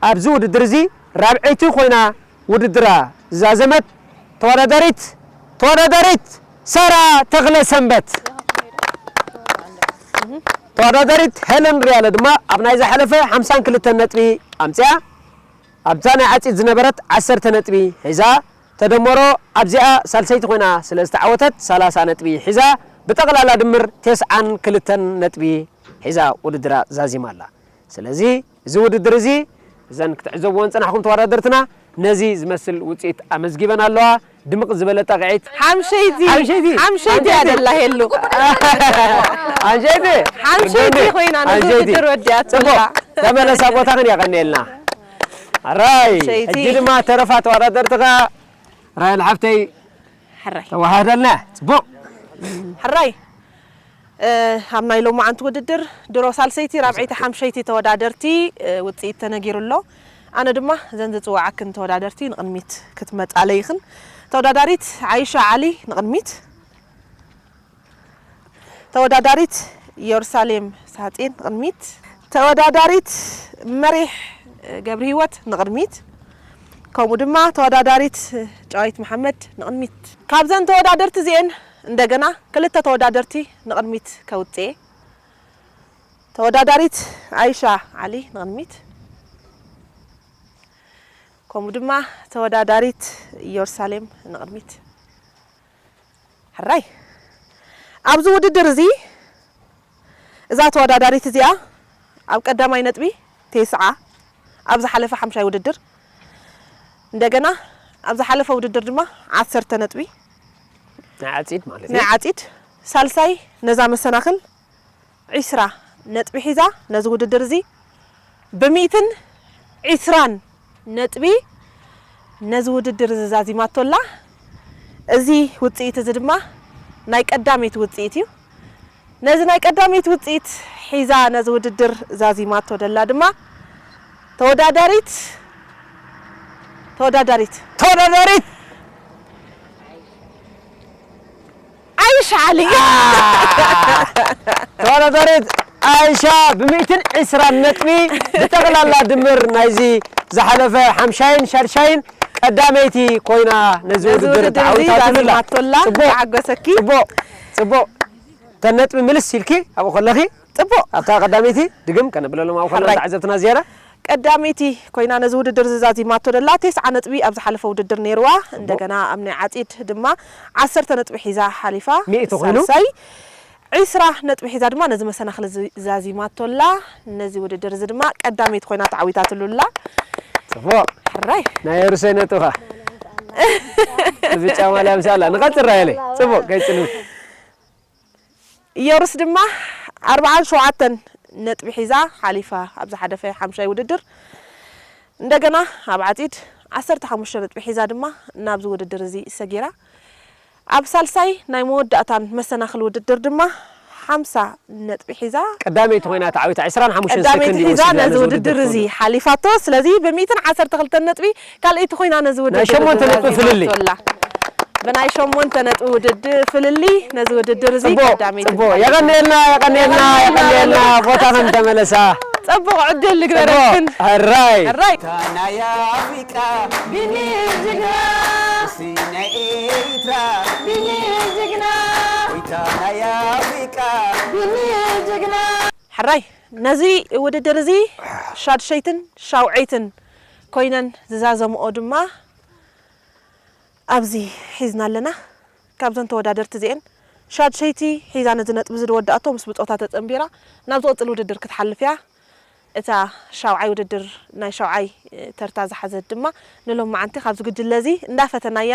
ኣብዚ ውድድር እዚ ራብዐይቲ ኮይና ውድድራ ዝዛዘመት ተወዳዳሪት ተወዳዳሪት ሳራ ተኽለ ሰንበት። ተወዳዳሪት ሄለን ሪያለ ድማ ኣብ ናይ ዝሓለፈ ሓምሳን ክልተን ነጥቢ ኣምጺኣ ኣብዛ ናይ ዓጺድ ዝነበረት ዓሰርተ ነጥቢ ሒዛ ተደመሮ ኣብዚኣ ሳልሰይቲ ኮይና ስለ ዝተዓወተት ሰላሳ ነጥቢ ሒዛ ብጠቕላላ ድምር ተስዓን ክልተን ነጥቢ ሒዛ ውድድራ ዛዚማ ኣላ። ስለዚ እዚ ውድድር እዚ እዘን ክትዕዘብዎን ዝጸናሕኩም ተወዳደርትና ነዚ ዝመስል ውጽኢት ኣመዝጊበን ኣለዋ። ድምቕ ዝበለ ጣቕዒት። ሓምሸይቲ ሓምሸይቲ ሓምሸይቲ ሓምሸይቲ። ኣደላ ሄሉ። ሓምሸይቲ ሓምሸይቲ ኮይና ነዚ ሓምሸይቲ። ውድድር ወዲኣቶ ጽቡቕ። ኣላ። ተመለሳ ቦታኽን የቐንየልና። ኣራይ ሓምሸይቲ። ሕጂ ድማ ተረፋ ተወዳደርትኻ ራይል ሓፍተይ ሕራይ። ተዋሃደልና። ጽቡቕ። ሕራይ። እ፣ ኣብ ናይ ሎማዓንቲ ውድድር ድሮ ሳልሰይቲ፣ ራብዐይቲ፣ ሓምሸይቲ ተወዳደርቲ፣ እ፣ ውጽኢት ተነጊሩ ኣሎ። ኣነ ድማ እዘን ዝጽውዓክን ተወዳደርቲ ንቕድሚት ክትመጻለይኽን። ተወዳዳሪት ዓይሻ ዓሊ ንቕድሚት። ተወዳዳሪት ኢየሩሳሌም ሳህጼን ንቕድሚት። ተወዳዳሪት መሪሕ ገብረሂወት ንቕድሚት። ከምኡ ድማ ተወዳዳሪት ጨዋይት መሓመድ ንቕድሚት። ካብዘን ተወዳደርቲ እዚኤን እንደገና ክልተ ተወዳደርቲ ንቕድሚት ከውጽኤ። ተወዳዳሪት ዓይሻ ዓሊ ንቕድሚት። ከምኡ ድማ ተወዳዳሪት ኢየሩሳሌም ንቕድሚት። ሕራይ። ኣብዚ ውድድር እዚ እዛ ተወዳዳሪት እዚኣ ኣብ ቀዳማይ ነጥቢ ተስዓ፣ ኣብ ዝሓለፈ ሓምሻይ ውድድር፣ እንደገና ኣብ ዝሓለፈ ውድድር ድማ ዓሰርተ ነጥቢ ናይ ዓጺድ ማለት ናይ እዩ። ዓጺድ፣ ሳልሳይ ነዛ መሰናኽል ዒስራ ነጥቢ ሒዛ ነዚ ውድድር እዚ ብሚእትን ዒስራን ነጥቢ ነዚ ውድድር እዚ ዛዚማቶ ኣላ። እዚ ውጽኢት እዚ ድማ ናይ ቀዳመይቲ ውጽኢት እዩ። ነዚ ናይ ቀዳመይቲ ውጽኢት ሒዛ ነዚ ውድድር ዛዚማቶ ደላ ድማ ተወዳዳሪት፣ ተወዳዳሪት፣ ተወዳዳሪት ዓይሻ ዓሊ። ተወዳዳሪት ኣይሻ ብሚእትን ዕስራን ነጥቢ ብጠቕላላ ድምር ናይዚ ዝሓለፈ ሓምሻይን ሻድሻይን ቀዳመይቲ ኮይና ነዚ ነዚ ውድድር ውድድር እዚ ተዓዊታትሉ ኣላ። ዛዚማቶላ። ጽቡቕ። ተዓገሰኪ። ጽቡቕ። ጽቡቕ። እተን ነጥቢ ምልስ ኢልኪ ኣብኡ ከለኺ ጽቡቕ። ኣብታ ቀዳመይቲ ድግም ከነብለሎም ኣብኡ ከለና ሕራይ። ተዓዘብትና ዝያዳ። ቀዳመይቲ ኮይና ነዚ ውድድር እዚ ዛዚማቶ ደላ፣ ተስዓ ነጥቢ ኣብ ዝሓለፈ ውድድር ነይርዋ። ጽቡቕ። እንደገና ኣብ ናይ ዓጺድ ድማ ዓሰርተ ነጥቢ ሒዛ ሓሊፋ። ሚእቲ ኮይኑ። ሳልሳይ ዒስራ ነጥቢ ሒዛ ድማ ነዚ መሰናኽል እዚ ዛዚማቶ ኣላ። ነዚ ውድድር እዚ ድማ ቀዳመይቲ ኮይና ተዓዊታትሉ ኣላ። ጽቡቕ። ሕራይ። ናይ ሩሰይ ነጥብኻ። ብጫ ማልያ ምሳላ። ንቐጽል ራይለይ። ጽቡቕ፣ ከይጽልም። ኢዮርስ ድማ ኣርብዓን ሸውዓተን ነጥቢ ሒዛ ሓሊፋ ኣብዚ ሓደፈ ሓምሻይ ውድድር። እንደገና ኣብ ዓፂድ ዓሰርተ ሓሙሽተ ነጥቢ ሒዛ ድማ ናብዚ ውድድር እዚ ሰጊራ። ኣብ ሳልሳይ ናይ መወዳእታን መሰናኽል ውድድር ድማ ሓምሳ ነጥቢ ሒዛ ቀዳመይቲ ኮይና ተዓዊታ። ዕስራን ሓሙሽተን ቀዳመይቲ ሰከንድ እዩ ሒዛ ወሲድና ነዚ ነዚ ውድድር ውድድር እዚ ፍልልይ። ሓሊፋቶ። ስለዚ ብሚእትን ዓሰርተ ክልተን ነጥቢ ካልኣይቲ ኮይና ነዚ ናይ ውድድር ሸሞንተ እዚ ነጥቢ ፍልልይ። ኣዚዛቶ ኣላ። ብናይ ሸሞንተ ነጥቢ ውድድር ፍልልይ ነዚ ውድድር እዚ ጽቡቕ፣ ቀዳመይቲ ጽቡቕ። ትኾን። የቐንየልና፣ የቐንየልና፣ የቐንየልና። የቐንየልና። ቦታ ከም ተመለሳ። ጽቡቕ ዕድል ንግበረልክን። ጽቡቕ። ሕራይ። ሕራይ። እታ ናይ ኣፍሪቃ ቢኒ ጅግና። እስቲ ናይ ኤርትራ ቢኒ ጅግና። እታ ናይ ኣፍሪቃ ቢኒ ጅግና። ሕራይ፣ ነዚ ውድድር እዚ ሻድሸይትን ሻውዐይትን ኮይነን ዝዛዘምኦ ድማ ኣብዚ ሒዝና ኣለና። ካብዘን ተወዳደርቲ እዚኤን ሻድሸይቲ ሒዛ ነዚ ነጥቢ እዚ ዝወዳእቶ ምስ ብጾታ ተጸንቢራ ናብ ዝቕጽል ውድድር ክትሓልፍ እያ። እታ ሻውዓይ ውድድር ናይ ሻውዓይ ተርታ ዝሓዘት ድማ ንሎማዓንቲ ካብዚ ጉጅለ እዚ እንዳፈተናያ፣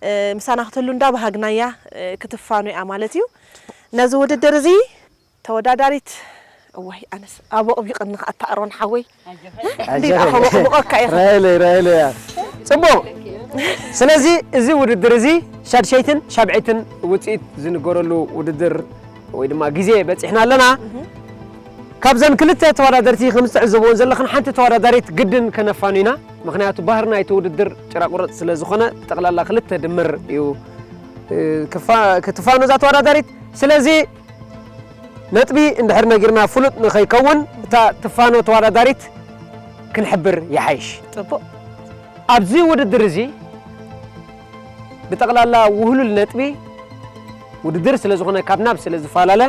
እ፣ ምሳና ክትህሉ እንዳበሃግናያ፣ እ፣ ክትፋኖ እያ ማለት እዩ። ነዚ ውድድር እዚ ተወዳዳሪት፣ እዋይ፣ ኣነስ ኣብ ኣቕቢቕኒ ኸኣ ኣታ ኣሮን ሓወይ። ኣጆኺ። እንዴት ኣኸ ወቕብቐካ ኢኻ? ራይለይ፣ ራይለይ እያ። ጽቡቕ። ስለዚ እዚ ውድድር እዚ ሻድሸይትን ሻብዐይትን ውጽኢት ዝንገረሉ ውድድር ወይ ድማ ግዜ በጺሕና ኣለና። እህ። ካብዘን ክልተ ተወዳደርቲ ከም ዝትዕዘብዎን ዘለኽን ሓንቲ ተወዳዳሪት ግድን ከነፋኑ ኢና። ምኽንያቱ ባህሪ ናይቲ ውድድር ጭራቁረጥ ስለ ዝኾነ ጠቕላላ ክልተ ድምር እዩ፣ እ፣ ክፋ-፣ ክትፋኑ እዛ ተወዳዳሪት። ስለዚ ነጥቢ እንድሕር ነጊርና ፍሉጥ ንኸይከውን እታ ትፋኖ ተወዳዳሪት ክንሕብር ይሓይሽ። ጽቡቕ። ኣብዚ ውድድር እዚ ብጠቕላላ ውህሉል ነጥቢ ውድድር ስለ ዝኾነ ካብ ናብ ስለ ዝፈላለ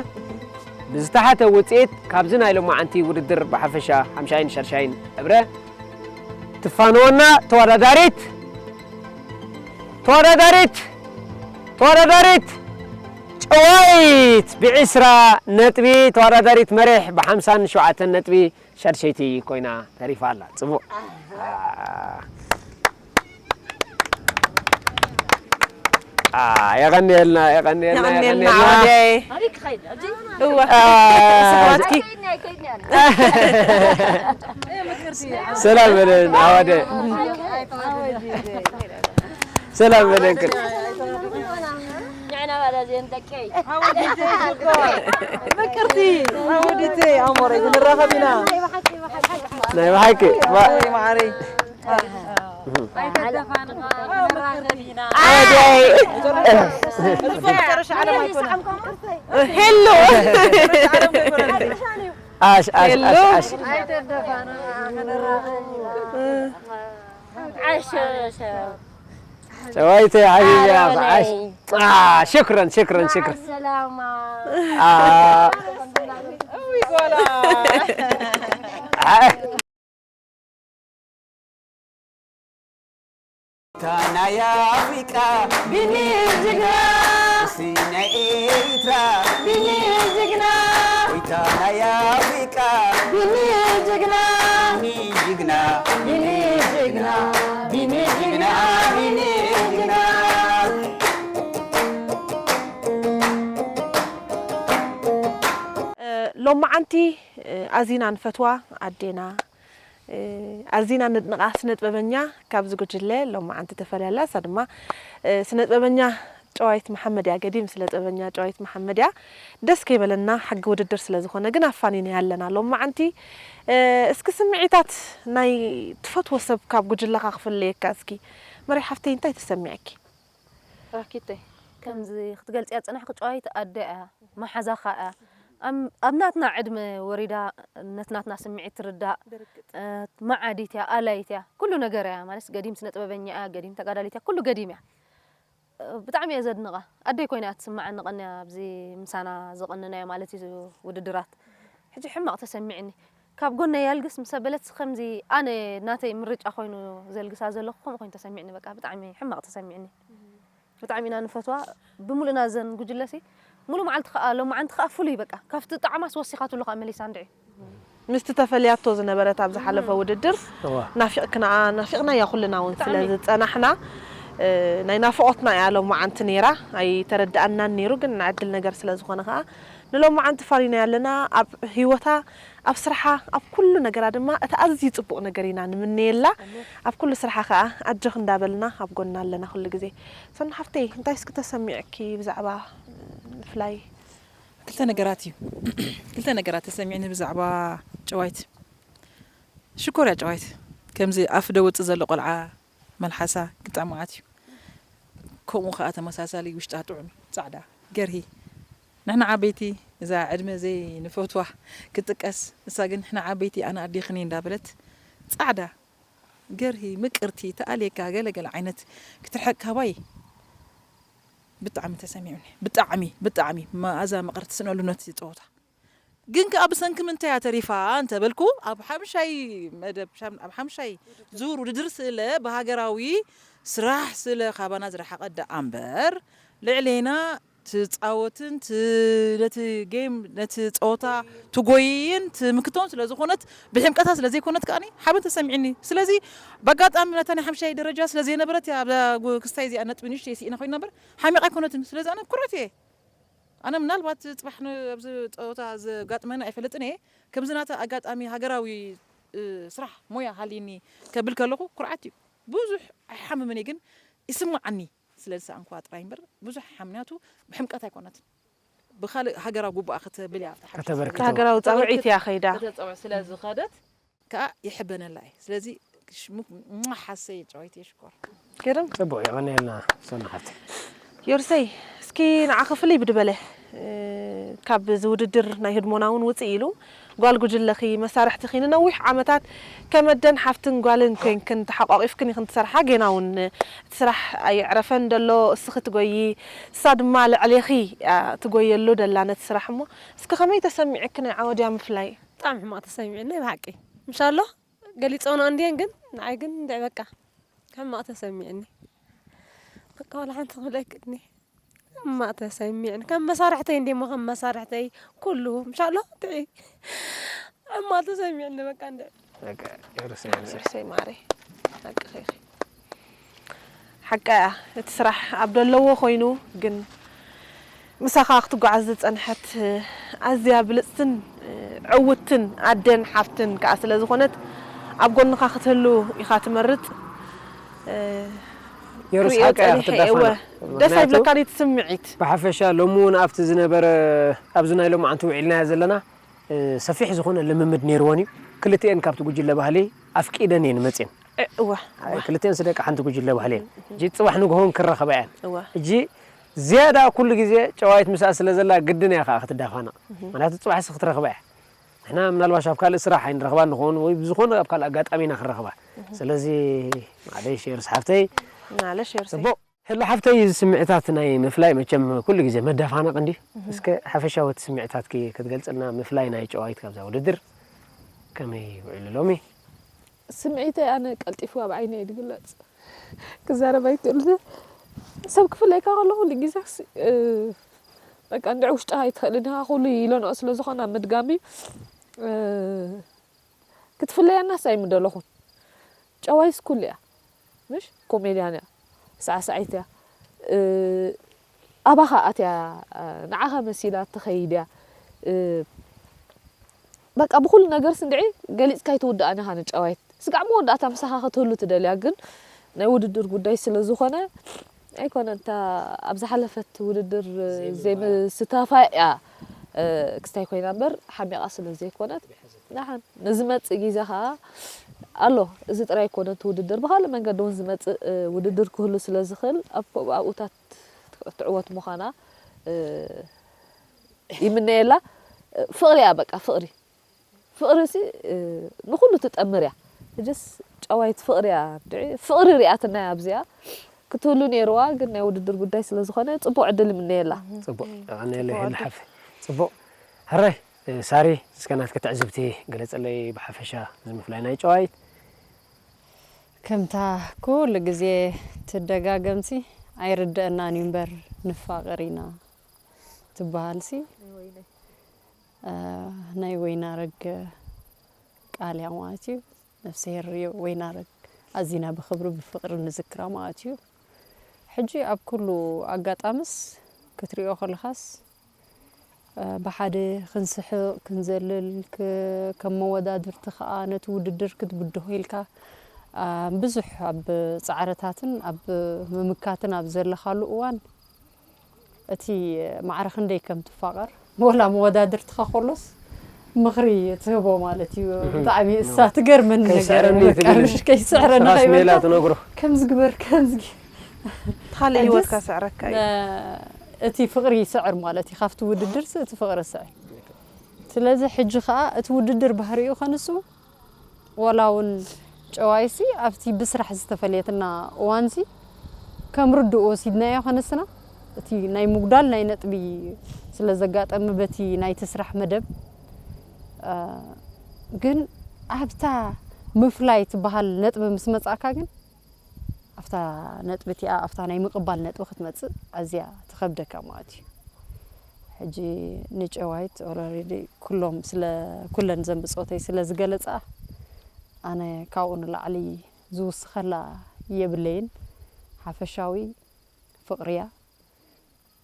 ብዝተሓተ ውጽኢት ካብዚ ናይ ሎማዓንቲ ውድድር ብሓፈሻ ሓምሻይን ሻድሻይን እብረ ትፋነወና ተወዳዳሪት፣ ተወዳዳሪት፣ ተወዳዳሪት ጨዋይት ብዒስራ ነጥቢ፣ ተወዳዳሪት መሪሕ ብሓምሳን ሸውዓተን ነጥቢ ሻድሸይቲ ኮይና ተሪፋ ኣላ። ጽቡቕ። አ፣ የቐንየልና፣ የቐንየልና፣ የቐንየልና፣ የቐንየልና። ዓወደይ። ኣበይ ክኸይድ? ኣብዚ? እወ። አ፣ ስብሃትኪ። ከይድና፣ ከይድና። ሰላም በለን፣ ዓወደ። ሰላም በለን። ንዕና ባዳ ዜን ደቀይ። ምቅርቲ፣ ኣወዲተይ፣ ኣሞረይ፣ ክንራኸብ ኢና። ናይ ብሓቂ፣ ባ- ወይ ማዓረይ። ኣይተደፋንኻ፣ ክንራኸብ ኢና። ኣደይ። መጨረሻ ዓለም ኣይኮነን። ሄሎ። መጨረሻ ዓለም ኣይኮነን። ኣሽ፣ ኣሽ፣ ኣሽ፣ ኣሽ። ኣይተደፋንኻ፣ ክንራኸብ ኢና። ዓሽ፣ ዓሽ። ጨዋይተይ ሓቢቢ ኣረ ዓሽ። በለይ። አ፣ ሽክረን፣ ሽክረን፣ ሽክረን። ሰላማ። አ። እውይ፣ ጓላ። አ። እታ ናይ ኣፍሪቃ ቢኒ ጅግና፣ እስቲ ናይ ኤርትራ ቢኒ ጅግና፣ እታ ናይ ኣፍሪቃ ቢኒ ጅግና፣ ቢኒ ጅግና፣ ቢኒ ጅግና፣ ቢኒ ጅግና፣ ቢኒ ጅግና። እ፣ ሎማዓንቲ፣ እ፣ ኣዚና ንፈትዋ ኣዴና፣ እ፣ ኣዚና ነድንቓ ስነ ጥበበኛ ካብዚ ጉጅለ ሎማዓንቲ ተፈልያ ኣላ። እሳ ድማ፣ እ፣ ስነ ጥበበኛ ጨዋይት መሓመድ እያ። ገዲም ስነ ጥበበኛ ጨዋይት መሓመድ እያ። ደስ ከይበለና ሕጊ ውድድር ስለ ዝኾነ ግን ኣፋኒናያ ኣለና ሎማዓንቲ። እ፣ እስኪ ስምዒታት ናይ ትፈትዎ ሰብ ካብ ጉጅለኻ ክፍለየካ እስኪ። መሪሕ ሓፍተይ እንታይ ተሰሚዐኪ? ራኪተይ፣ ከምዚ ክትገልጽያ ዝጸናሕኪ ጨዋይት ኣደ እያ፣ መሓዛኻ እያ። ኣም-፣ ኣብ ናትና ዕድመ ወሪዳ ነቲ ናትና ስምዒት ትርዳእ፣ እ፣ መዓዲት እያ፣ ኣላይት እያ፣ ኩሉ ነገር እያ። ማለት ገዲም ስነ ጥበበኛ እያ፣ ገዲም ተጋዳሊት እያ፣ ኩሉ ገዲም እያ። እ፣ ብጣዕሚ እየ ዘድንቓ። ኣደይ ኮይና እያ ትስምዓኒ ቀንያ ኣብዚ ምሳና ዘቐነናዮ ማለት እዩ ውድድራት። ሕጂ ሕማቕ ተሰሚዕኒ። ካብ ጎነይ ኣልግስ ምስ ኣበለት ከምዚ ኣነ ናተይ ምርጫ ኮይኑ ዘልግሳ ዘለኹ ከምኡ ኮይኑ ተሰሚዕኒ። በቃ ብጣዕሚ ሕማቕ ተሰሚዕኒ። ብጣዕሚ ኢና ንፈትዋ። ብምሉእና ዘን ጉጅለሲ ሙሉእ መዓልቲ ከኣ ሎማዓንቲ ከኣ ፍሉይ በቃ ካብቲ ጣዕማስ ወሲኻትሉ ከኣ መሊሳ እንድዒ። ምስቲ ተፈልያቶ ዝነበረት ኣብ ዝሓለፈ ውድድር እዋ። ናፊቕክናኣ፣ ናፊቕናያ ኩልና እውን ስለ ብጣዕሚ። ዝጸናሕና፣ እ፣ ናይ ናፍቖትና እያ ሎማዓንቲ ነይራ። ኣይተረድኣናን ነይሩ፣ ግን ንዕድል ነገር ስለ ዝኾነ ከኣ ንሎማዓንቲ ፈሪናያ ኣለና። ኣብ ህይወታ፣ ኣብ ስራሓ፣ ኣብ ኩሉ ነገራ ድማ እቲ ኣዝዩ ጽቡቕ ነገር ኢና ንምነየላ። ኣብ ኩሉ ስራሓ ከኣ ኣጆኺ እንዳበልና ኣብ ጎና ኣለና ኩሉ ግዜ። ሰኑ ሓፍተይ፣ እንታይ እስኪ ተሰሚዕኪ ብዛዕባ ምፍላይ? ክልተ ነገራት እዩ። ክልተ ነገራት ተሰሚዕኒ ብዛዕባ ጨዋይት። ሽኮር እያ ጨዋይት። ከምዚ ኣፍ ደውጽእ ዘሎ ቆልዓ መልሓሳ ክጥዕም መዓት እዩ። ከምኡ ኸኣ ተመሳሳሊ ውሽጣ ጥዑም እዩ። ጻዕዳ፣ ገርሂ። ንሕና ዓበይቲ እዛ ዕድመ ዘይንፈትዋ ክትጥቀስ፣ ንሳ ግን ንሕና ዓበይቲ ኣነ ኣዴኽን እየ እንዳበለት ጻዕዳ፣ ገርሂ፣ ምቅርቲ፣ ተኣልየካ ገለ ገለ ዓይነት ክትርሕቅ ካባይ ብጣዕሚ ተሰሚዑኒ። ብጣዕሚ፣ ብጣዕሚ መኣዛ መቐረት ትስእነሉ ነቲ ጸወታ። ግን ከኣ ብሰንኪ ምንታይ እያ ተሪፋ እንተበልኩ፣ ኣብ ሓምሻይ መደብ፣ ሻም-፣ ኣብ ሓምሻይ ዙር ውድድር ስለ ብሃገራዊ ስራሕ ስለ ካባና ዝረሓቐ ደኣ እምበር፣ ልዕሌና ትጻወትን ት-፣ ነቲ ጌም፣ ነቲ ጸወታ ትጎይን ትምክቶን ስለ ዝኾነት፣ ብሕምቀታ ስለ ዘይኮነት ከኣኒ ሓበን ተሰሚዕኒ። ስለዚ፣ ብኣጋጣሚ ነታ ናይ ሓምሻይ ደረጃ ስለ ዘይነበረት እያ ኣብዛ ጉ-፣ ክስታይ እዚኣ ነጥቢ ንእሽተይ ስኢና ኮይና እምበር፣ ሓሚቓ ኣይኮነትን። ስለዚ ኣነ ኩርዕት እየ። ኣነ ምናልባት ጽባሕ ን-፣ ኣብዚ ጸወታ ዘጋጥመኒ ኣይፈልጥን እየ። ከምዚ ናታ ኣጋጣሚ ሃገራዊ፣ እ፣ ስራሕ ሞያ ሃልይኒ ከብል ከለኹ ኩርዓት እዩ። ብዙሕ ኣይሓምምን እየ፣ ግን ይስምዓኒ። ስለ ዝሰኣንኩዋ ጥራይ እምበር ብዙሕ ኣይሓምንያቱ ብሕምቀት ኣይኮነትን። ብኻልእ ሃገራዊ ጉባኣ ከተብል እያ ኣብታ ሓምሻይ ከተበርክቶ። ሰለስተ። ሃገራዊ ጻውዒት እያ ከይዳ። ከተጸውዕ ስለ ዝኸደት ከኣ ይሕበነላ እየ። ስለዚ ሽሙ-፣ ሟ ሓሰይ ጨዋይት እየ ሽኮር። ገርም። ጽቡቕ፣ የቐንየልና ሰኑ ሓፍተይ። ዮርሰይ፣ እስኪ ንዓኺ ፍልይ ብድበለ፣ እ፣ ካብ እዚ ውድድር ናይ ህድሞና እውን ውጽእ ኢሉ፣ ጓል ጉጅለኺ፣ መሳርሕትኺ ንነዊሕ ዓመታት ከም ኣደን ሓፍትን ጓልን ኮይንክን ተሓቋቒፍክን ኢኽን ትሰርሓ። ጌና እውን እቲ ስራሕ ኣይዕረፈን ደሎ፣ እስኺ ትጎዪ፣ እሳ ድማ ልዕሌኺ እያ ትጎየሉ ደላ ነቲ ስራሕ። እሞ እስኪ ከመይ ተሰሚዕኪ ናይ ዓወድያ ምፍላይ? ብጣዕሚ ሕማቕ ተሰሚዑኒ ናይ ብሓቂ። ምሻሎ ገሊጾና እንድየን ግን ንዓይ ግን እንድዒ በቃ ሕማቕ ተሰሚዕኒ። በቃ ዋላ ሓንቲ ክብለኪ እኒ ሕማቕ ተሰሚዕኒ። ከም መሳርሕተይ እንድየ እሞ ከም መሳርሕተይ ኩሉ ምሻሎ እንድዒ ሕማቕ ተሰሚዕኒ በቃ እንድዒ። በቃ የርስያ። ዮርሰይ ማረይ፣ ሓቅኺ ኢኺ። ሓቃ እያ፣ እቲ ስራሕ ኣብ ደለዎ ኮይኑ፣ ግን ምሳኻ ክትጓዓዝ ዝጸንሐት ኣዝያ ብልጽትን ዕውትን ኣደን ሓፍትን ከኣ ስለ ዝኾነት፣ ኣብ ጎንኻ ክትህሉ ኢኻ ትመርጽ። የሩስ፣ ክሪኦ ሓቂ እያ ጸኒሐ፣ ክትዳፋና። እወ፣ ደስ ምኽንያቱ ኣይብለካን እቲ ስምዒት። ብሓፈሻ ሎሚ እውን ኣብቲ ዝነበረ፣ ኣብዚ ናይ ሎማዓንቲ ውዒልናዮ ዘለና፣ እ፣ ሰፊሕ ዝኾነ ልምምድ ነይርወን እዩ። ክልቲኤን ካብቲ ጉጅለ ባህሊ ኣፍቂደን እየን መፅየን። እ-፣ እወ፣ ኣይ፣ እወ። ክልቲኤን ስደቂ ሓንቲ ጉጅለ ባህሊ እየን። እህ፣ እህ። እጂ ፅባሕ ንግሆን ክራኸባ እየን። እወ። እጂ ዝያዳ ኩሉ ግዜ ጨዋይት ምስኣ ስለ ዘላ ግድን እያ ከዓ ክትዳፋና። እህ። ምክንያቱ ፅባሕ ሲ ክትረኽባ እያ። ንሕና ምናልባሽ ኣብ ካልእ ስራሕ ኣይንረኽባ ንኸውን ወይ ብዝኾነ ኣብ ካልእ ኣጋጣሚ ኢና ክንረኽባ። እህ። ስለዚ ማዕለሽ የሩስ ሓፍተይ። ማዕለሽ የሩስ። ጽቡቕ። ሄሎ ሓፍተይ፣ እዚ ስምዒታት ናይ ምፍላይ መቸም ኩሉ ግዜ መዳፋነቕ እንድዩ። እህ። እስከ ሓፈሻዊ እቲ ስምዒታትኪ ክትገልጽልና፣ ምፍላይ ናይ ጨዋይት ካብዛ ውድድር ከመይ ውዒሉ ሎሚ? ስምዒተይ ኣነ ቀልጢፉ ኣብ ዓይነይ እዩ ዝግለጽ። ክዛረብ ኣይክእልን። ሰብ ክፍለየካ ከሎ ኩሉ ግዜ ክስ-፣ እ፣ በቃ እንድዒ ውሽጥኻ ኣይትኽእልን ኢኻ፣ ኩሉ ኢለንኦ ስለ ዝኾነ ኣብ ምድጋሚ፣ እ፣ ክትፍለየናስ ኣይምደለኹን። ጨዋይስ ኩሉ እያ። ምሽ ኮሜድያን እያ። ሳዕሳዒት እያ። እ፣ ኣባኻ ኣትያ፣ እ፣ ንዓኻ መሲላ ትኸይድ እያ። እ፣ በቃ ብኹሉ ነገርስ እንድዒ ገሊጽካ ኣይትውድኣን ኢኻ ንጨዋይት። ስጋዕ መወዳእታ ምሳኻ ክትህሉ ትደልያ፣ ግን ናይ ውድድር ጉዳይ ስለ ዝኾነ ኣይኮነን። እታ ኣብ ዝሓለፈት ውድድር ዘይምባ-፣ ዘይምስታፋ እያ፣ እ፣ ክስታይ ኮይና እምበር ሓሚቓ ስለ ዘይኮነት። ደሓን ንዝመጽእ ግዜ ኸኣ ኣሎ። እዚ ጥራይ ኣይኮነን እቲ ውድድር፣ ብኻልእ መንገዲ እውን ዝመጽእ፣ እ፣ ውድድር ክህሉ ስለ ዝኽእል፣ ኣብ ከምኡ ኣብኡታት ትዕወት ምዃና፣ እ፣ ይምነየላ። እ፣ ፍቕሪ እያ በቃ፣ ፍቕሪ። ፍቕሪ ሲ፣ እ፣ ንኹሉ ትጠምር እያ። ሕጅስ ጨዋይት ፍቕሪ እያ። እንድዒ ፍቕሪ ሪኣትና እያ ኣብዚኣ። ክትህሉ ነይርዋ፣ ግን ናይ ውድድር ጉዳይ ስለ ዝኾነ ጽቡቕ ዕድል ይምነየላ። ጽቡቕ። ኣነ ጽቡቕ ለሄል ዕድል። ሓፍ-፣ ጽቡቕ። ሕራይ፣ እ፣ ሳሪ፣ እስከ ናትኪ ትዕዝብቲ ግለጸለይ ብሓፈሻ እዚ ምፍላይ ናይ ጨዋይት። ከምታ ኩሉ ግዜ ትደጋገምሲ ኣይርድአናን እዩ እምበር ንፋቐር ኢና ትበሃልሲ፣ እ፣ ናይ ወይናረግ ቃል እያ ማለት እዩ። ነፍስሄር ወይናረግ ኣዚና ብኽብሪ ብፍቕሪ ንዝክራ ማለት እዩ። ሕጂ ኣብ ኩሉ ኣጋጣምስ ክትሪኦ ከለኻስ እ፣ ብሓደ ክንስሕቕ፣ ክንዘልል፣ ክ-፣ ከም መወዳድርቲ ከኣ ነቲ ውድድር ክትብድሆ ኢልካ፣ እ፣ ብዙሕ ኣብ ጻዕርታትን ኣብ ምምካትን ኣብ ዘለኻሉ እዋን፣ እቲ ማዕረ ክንደይ ከም ትፋቐር፣ ወላ መወዳድርትኻ ከሎስ ምኽሪ ትህቦ ማለት እዩ። እህ። ብጣዕሚ እሳ ትገርመኒ ነገር ከይስዕረኒ እዩ፣ ትብል። በቃ፣ ምሽ ከይስዕረኒ ንስኻስ ከይበልካ፣ ሜላ ትነግሮ። ከምዚ ግበር፣ ከምዚ ግ-፣ እቲ ካልእ ሕጅስ ህይወትካ ስዕረካ እዩ። ነ-፣ እቲ ፍቕሪ ይስዕር ማለት እዩ። ካብቲ ውድድርሲ እቲ ፍቕሪ ይስዕር። ስለዚ ሕጂ ኸኣ እቲ ውድድር ባህሪኡ ከንሱ፣ ዋላ እውን ጨዋይሲ ኣብቲ ብስራሕ ዝተፈለየትና እዋንሲ ከም ርዱእ ወሲድናዮ ከነስና፣ እቲ ናይ ምጉዳል ናይ ነጥቢ ስለ ዘጋጠመ በቲ ናይቲ ስራሕ መደብ፣ እ፣ ግን ኣብታ ምፍላይ ትበሃል ነጥቢ ምስ መጻእካ ግን ኣብታ ነጥቢ እቲኣ፣ ኣብታ ናይ ምቕባል ነጥቢ ክትመጽእ ኣዝያ ትኸብደካ ማለት እዩ። ሕጂ ንጨዋይት ኦረዲ ኩሎም ስለ፣ ኩለን ዘን ብጾተይ ስለ ዝገለጻ፣ ኣነ ካብኡ ንላዕሊ ዝውስኸላ የብለይን። ሓፈሻዊ ፍቕርያ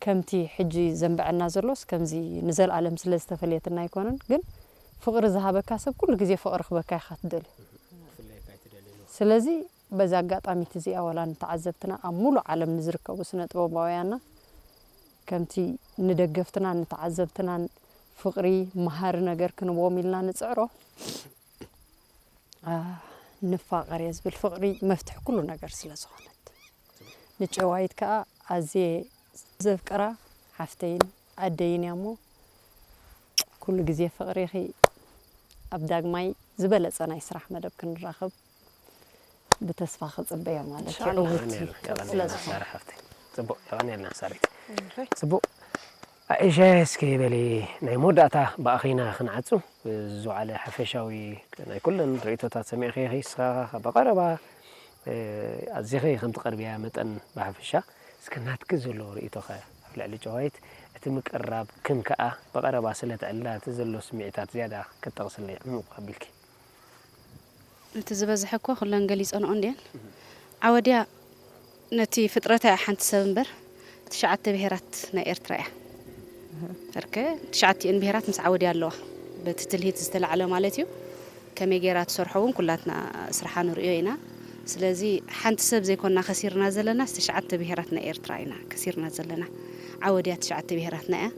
ከምቲ ሕጂ ዘንብዐና ዘሎስ ከምዚ ንዘለኣለም ስለ ዝተፈለየትና ኣይኮነን። ግን ፍቕሪ ዝሃበካ ሰብ ኩሉ ግዜ ፍቕሪ ክበካ ኢኻ ትደልዮ። ስለዚ በዚ ኣጋጣሚት እዚኣ ዋላ ንተዓዘብትና ኣብ ሙሉእ ዓለም ንዝርከቡ ስነ ጥበባውያንና ከምቲ ንደገፍትናን ንተዓዘብትናን ፍቕሪ መሃሪ ነገር ክንቦም ኢልና ንጽዕሮ፣ ኣ፣ ንፋቐር እየ ዝብል። ፍቕሪ መፍትሒ ኩሉ ነገር ስለ ዝኾነት፣ ንጨዋይት ከኣ ኣዝየ ዘፍቅራ ሓፍተይን ኣደይን እያ እሞ፣ ኩሉ ግዜ ፍቕሪኺ ኣብ ዳግማይ ዝበለጸ ናይ ስራሕ መደብ ክንራኸብ ብተስፋ ክጽበዮ ማለት እዩ። ኢንሻኣላህ። ዕውቲ የቐንየልና፣ የቐንየልና ስለ ዝኾነ። ሳራ ሓፍተይ። ጽቡቕ፣ የቐንየልና ሳሪት። እሺ። ጽቡቕ። ኣእሻ እስኪ በሊ ናይ መወዳእታ ብኣኺና ክንዓጹ፣ ዝወዓለ ሓፈሻዊ ናይ ኩለን ርእይቶታት ሰሚዕኺ ኢኺ፣ ንስኻ ብቐረባ፣ እ፣ ኣዚኺ ከም ትቐርብያ መጠን ብሓፈሻ፣ እስከ ናትኪ ዘሎ ርእይቶኸ ኣብ ልዕሊ ጨዋይት፣ እቲ ምቅርራብ ክን ከኣ ብቐረባ ስለ ትዕልላ እቲ ዘሎ ስምዒታት ዝያዳ ክትጠቕስለይ ዕሙቕ ኣቢልኪ። እቲ ዝበዝሐ እኮ ኩለን ገሊጸንኦ እንድየን። ዓወድያ ነቲ ፍጥረታ እያ ሓንቲ ሰብ እምበር፣ ትሽዓተ ብሄራት ናይ ኤርትራ እያ። እርከ ትሽዓቲኤን ብሄራት ምስ ዓወድያ ኣለዋ። በቲ ትልሂት ዝተላዕለ ማለት እዩ። ከመይ ገይራ ትሰርሖ እውን ኩላትና ስርሓ ንርእዮ ኢና። ስለዚ ሓንቲ ሰብ ዘይኮንና ከሲርና ዘለና፣ ትሽዓተ ብሄራት ናይ ኤርትራ ኢና ከሲርና ዘለና። ዓወድያ ትሽዓተ ብሄራትና እያ።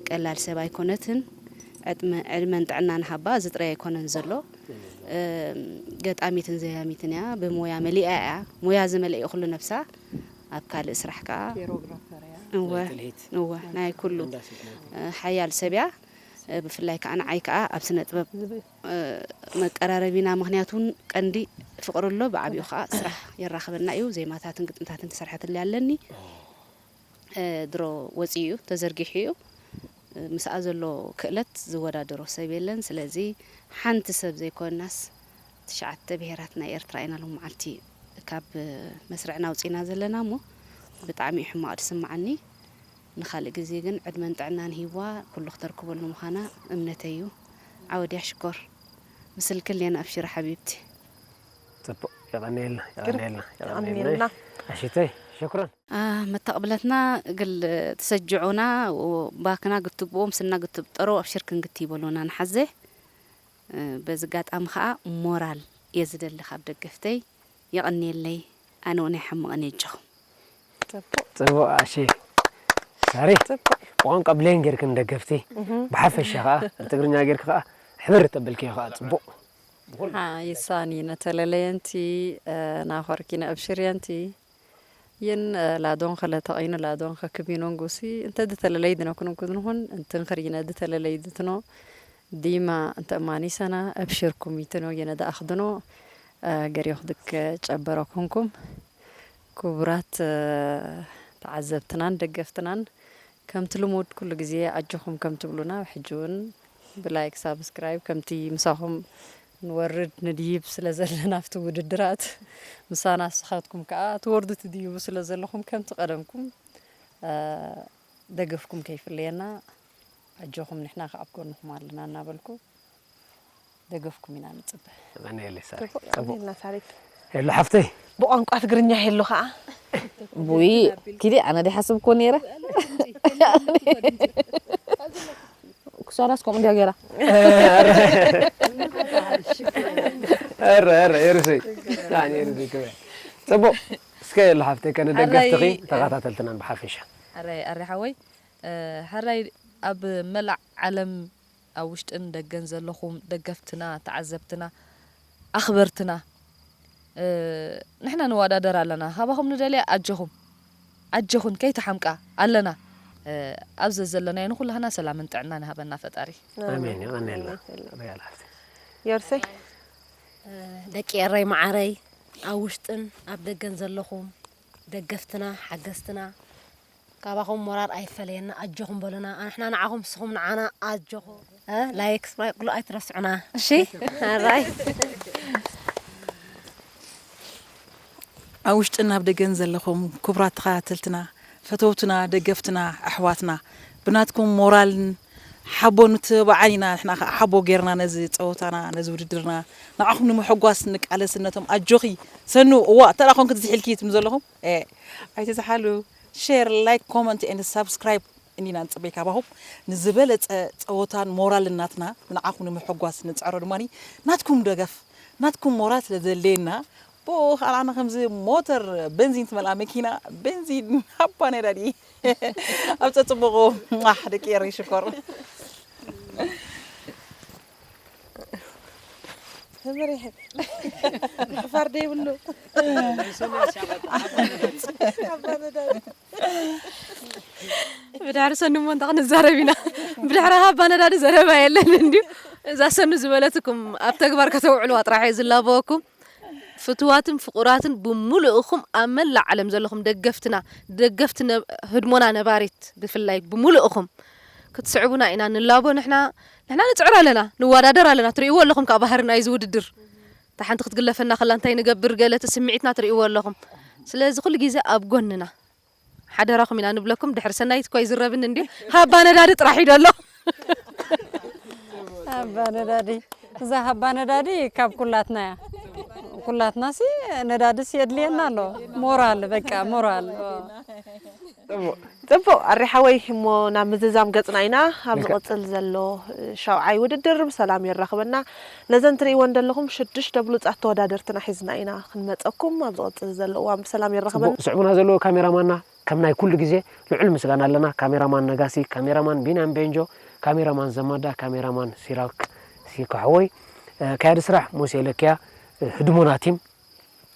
ቀላል ሰብ ኣይኮነትን። ዕድመ-፣ ዕድመን ጥዕናን ሃባ፣ እዚ ጥራይ ኣይኮነን ዘሎ። እም፣ ገጣሚትን ዘያሚትን እያ፣ ብሞያ መሊኣ እያ። ሞያ ዝመልአ ኩሉ ነብሳ፣ ኣብ ካልእ ስራሕ ከኣ ኬሮግራፈር እያ። እወ፣ ናይ ትልሂት። እወ፣ ናይ ኩሉ፣ እንዳሴት ናይ ትልሂት። እ፣ ሓያል ሰብ እያ። እ፣ ብፍላይ ከኣ ንዓይ ከኣ ኣብ ስነ ጥበብ፣ ዝብል። እ፣ መቀራረቢና፣ ምኽንያቱ እውን ቀንዲ ፍቕሪ ኣሎ፣ ብዓቢኡ ከኣ ስራሕ የራኽበና እዩ። ዜማታትን ግጥምታትን ክሰርሐትለይ ኣለኒ። እ፣ ድሮ ወጺኡ እዩ፣ ተዘርጊሑ እዩ። እ፣ ምስኣ ዘሎ ክእለት ዝወዳደሮ ሰብ የለን። ስለዚ ሓንቲ ሰብ ዘይኮናስ ትሽዓተ ብሄራት ናይ ኤርትራ ኢና ሎም መዓልቲ ካብ መስርዕና ኣውጺእና ዘለና እሞ ብጣዕሚ እዩ ሕማቕ ዝስምዓኒ። ንኻልእ ግዜ ግን ዕድመን ጥዕናን ሂብዋ ኩሉ ክተርክበሉ ምዃና እምነተይ እዩ። ዓወድያ ሽኮር። ምስልኪ ኣለና ኣብሽሪ ሓቢብቲ። ጽቡቕ፣ የቐንየልና፣ የቐንየልና፣ የቐንየልና። የቐንየልና። ኣሽተይ፣ ሽክራን። ኣ፣ መተቕብለትና ግል ተሰጅዑና፣ ባክና ግትብዎ፣ ምስና ግትብ ጠሮ፣ ኣብሽር ክንግት ይበሉና ንሓዘ። እ፣ በዚ ኣጋጣሚ ኸኣ ሞራል እየ ዝደሊ ካብ ደገፍተይ። የቐንየለይ፣ ኣነ እውን ኣይሓምቕን እየ ኣጆኹም። ጽቡቕ። ጽቡቕ፣ ኣሸ። ሳሪ፣ ጽቡቕ። ብቋንቋ ብሌን ጌርክን ደገፍቲ፣ እህ። ብሓፈሻ ኸኣ፣ ብትግርኛ ጌርኪ ኸኣ፣ ሕብር ተበልክዮ ኸኣ፣ ጽቡቕ። ሓ፣ ይሳኒ ነተለለየንቲ፣ እ፣ ናኾርኪ ነእብሽርየንቲ፣ ይን፣ እ፣ ላዶን ኸለተቐይኑ ላዶን ኸክቢኖን ጉሲ፣ እንተ ድተለለይ ድነኩን እንኩ ድንኹን፣ እንትን ኸሪነ ድተለለይ ድትኖ፣ ዲማ እንተ እማኒሰና፣ እብሽርኩም ይትኖ፣ የነ ደኣኽድኖ፣ እ፣ ገሪኹ ድከ ጨበረኩንኩም። ክቡራት፣ እ፣ ተዓዘብትናን ደገፍትናን፣ ከምቲ ልሙድ ኩሉ ግዜ ኣጆኹም ከም ትብሉና፣ ሕጂ እውን ብላይክ፣ ሳብስክራይብ፣ ከምቲ ምሳኹም ንወርድ ንድይብ ስለ ዘለና ኣብቲ ውድድራት፣ ምሳና ንስኻትኩም ከኣ ትወርዱ ትድይቡ ስለ ዘለኹም፣ ከምቲ ቀደምኩም፣ እ፣ ደገፍኩም ከይፍለየና፣ ኣጆኹም ንሕና ከኣ ኣብ ጎንኹም ኣለና እናበልኩ፣ ደገፍኩም ኢና ንጽበ። የቐንየለይ ሳሪ። ጽቡቕ፣ ጽቡቕ። የቐንየልና ሳሪት። ሄሎ ሓፍተይ። ብቋንቋ ትግርኛ ሄሎ ኸኣ። ቡይ፣ ኪዲ ኣነ ዲሓስብኮ ነይረ። ክሳራስ ከምኡ እንዲያ ገይራ። ኧረ ኧረ ኤርሰይ ጣዕኒ ኤርሰይ ክበ ጽቡቕ እስከ የሉ ሓፍተይ ከነደገፍትኺ ተኸታተልትናን ብሓፈሻ። ኣረ ኣረ ሓወይ ሕራይ ኣብ መላእ ዓለም ኣብ ውሽጥን ደገን ዘለኹም ደገፍትና፣ ተዓዘብትና፣ ኣኽበርትና ንሕና ንወዳደር ኣለና። ካባኹም ንደልያ ኣጆኹም ኣጆኹን ከይትሓምቃ ኣለና። ኣብ ዘዘለናዮ ንኹላህና ሰላምን ጥዕናን ይሃበና ፈጣሪ። ኣሜን። የቐንየልና። ሪያል ሓፍቲ። የርሰይ ደቂ ኤረይ መዓረይ ኣብ ውሽጥን ኣብ ደገን ዘለኹም ደገፍትና ሓገዝትና ካባኹም ሞራል ኣይፈለየና ኣጆኹም በሉና ኣንሕና ንዓኹም ንስኹም ንዓና ኣጆኹ ላይክ ስብስክራይብ ክሉ ኣይትረስዑና እሺ ኣራይ ኣብ ውሽጥን ኣብ ደገን ዘለኹም ክቡራት ተኸታተልትና ፈተውትና ደገፍትና ኣሕዋትና ብናትኩም ሞራልን ሓቦ ንትብባዓን ኢና ንሕና ከዓ ሓቦ ጌርና ነዚ ፀወታና ነዚ ውድድርና ንዓኹም ንምሕጓስ ንቃለስ ነቶም ኣጆኺ ሰኑ እዋ እንተ ደኣ ኮንኪ ትዝሒልኪ ትብሉ ዘለኹም ኣይትዝሓሉ share like comment and subscribe እንዲና ንፅበይ ካባኹም ንዝበለፀ ፀወታን ሞራልን ናትና ንዓኹም ንምሕጓስ ንፅዕሮ ድማ ናትኩም ደገፍ ናትኩም ሞራል ስለ ዘድልየና ብኡ ከዓ ንዓና ከምዚ ሞተር በንዚን ትመልኣ መኪና በንዚን ሃባ ነዳዲ ኣብ ፀፅቡቑ ማሕ ደቂ ኤረይ ሽኮር ምሕፋር ደይብሉ ብድሕሪ ሰኑ እሞ እንታይ ክንዛረብ ኢና ብድሕሪ ሃባ ነዳዲ ዘረባ የለን እንድዩ እዛ ሰኑ ዝበለትኩም ኣብ ተግባር ከተውዕልዋ ጥራሕ እየ ዝላበወኩም ፍትዋትን ፍቑራትን ብምሉእኹም ኣብ መላእ ዓለም ዘለኹም ደገፍትና ደገፍቲ ህድሞና ነባሪት ብፍላይ ብምሉእኹም ክትስዕቡና ኢና ንላቦ ንሕና ንሕና ንፅዕር ኣለና ንወዳደር ኣለና ትርእይዎ ኣለኹም ከዓ ባህሪ ናይዚ ውድድር እታ ሓንቲ ክትግለፈና ከላ እንታይ ንገብር ገለ እቲ ስምዒትና ትርእይዎ ኣለኹም ስለዚ ኩሉ ግዜ ኣብ ጎንና ሓደራኹም ኢና ንብለኩም ድሕሪ ሰናይት እኳ ይዝረብኒ እንድዩ ሃባ ነዳዲ ጥራሕ እዩ ደሎ ሃባ ነዳዲ እዛ ሃባ ነዳዲ ካብ ኩላትና እያ ኩላትና ሲ ነዳዲ ሲ የድልየና ኣሎ ሞራል በቃ ሞራል ጽቡቕ ኣሪ ሓወይ እሞ ናብ ምዝዛም ገጽና ኢና ኣብ ዝቕጽል ዘሎ ሻውዓይ ውድድር ብሰላም የራኽበና ነዘን ትርእይወን ዘለኹም ሽዱሽተ ብሉጻት ተወዳደርትና ሒዝና ኢና ክንመጸኩም ኣብ ዝቕጽል ዘሎ እዋን ብሰላም የራኽበና ስዕቡና ዘለዎ ካሜራማና ከም ናይ ኩሉ ግዜ ልዑል ምስጋና ኣለና ካሜራማን ነጋሲ ካሜራማን ቢንያም ቤንጆ ካሜራማን ዘማዳ ካሜራማን ሲራክ ሲካሕወይ ከያዲ ስራሕ ሙሴ ለኪያ ህድሞና ቲም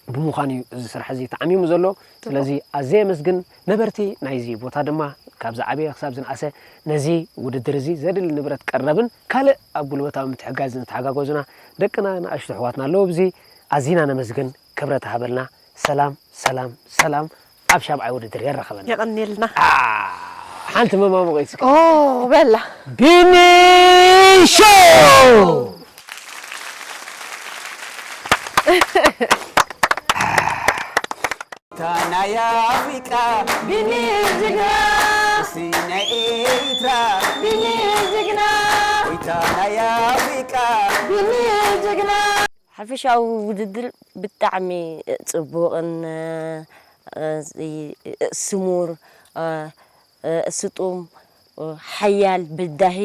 ብምዃኑ እዩ እዚ ስራሕ እዚ ተዓሚሙ ዘሎ ስለዚ ኣዘ የመስግን ነበርቲ ናይዚ ቦታ ድማ ካብ ዝዓበየ ክሳብ ዝንኣሰ ነዚ ውድድር እዚ ዘድሊ ንብረት ቀረብን ካልእ ኣብ ጉልበታዊ ምትሕጋዝ ዝተሓጋገዙና ደቅና ንኣሽቱ ኣሕዋትና ኣለዉ ብዚ ኣዚና ነመስግን ክብረት ሃበልና ሰላም ሰላም ሰላም ኣብ ሻብዓይ ውድድር የራኸበና። የቐንየልና። ሓንቲ መማሙቒ እስኪ። ኦ በላ። ቢኒ ሾው። እታ ናይ ኣፍሪቃ ቢኒ ጅግና፣ እስቲ ናይ ኤርትራ ቢኒ ጅግና፣ እታ ናይ ኣፍሪቃ ቢኒ ጅግና። ሓፈሻዊ ውድድር ብጣዕሚ ጽቡቕን ስሙር፣ ስጡም፣ ሓያል፣ በዳሂ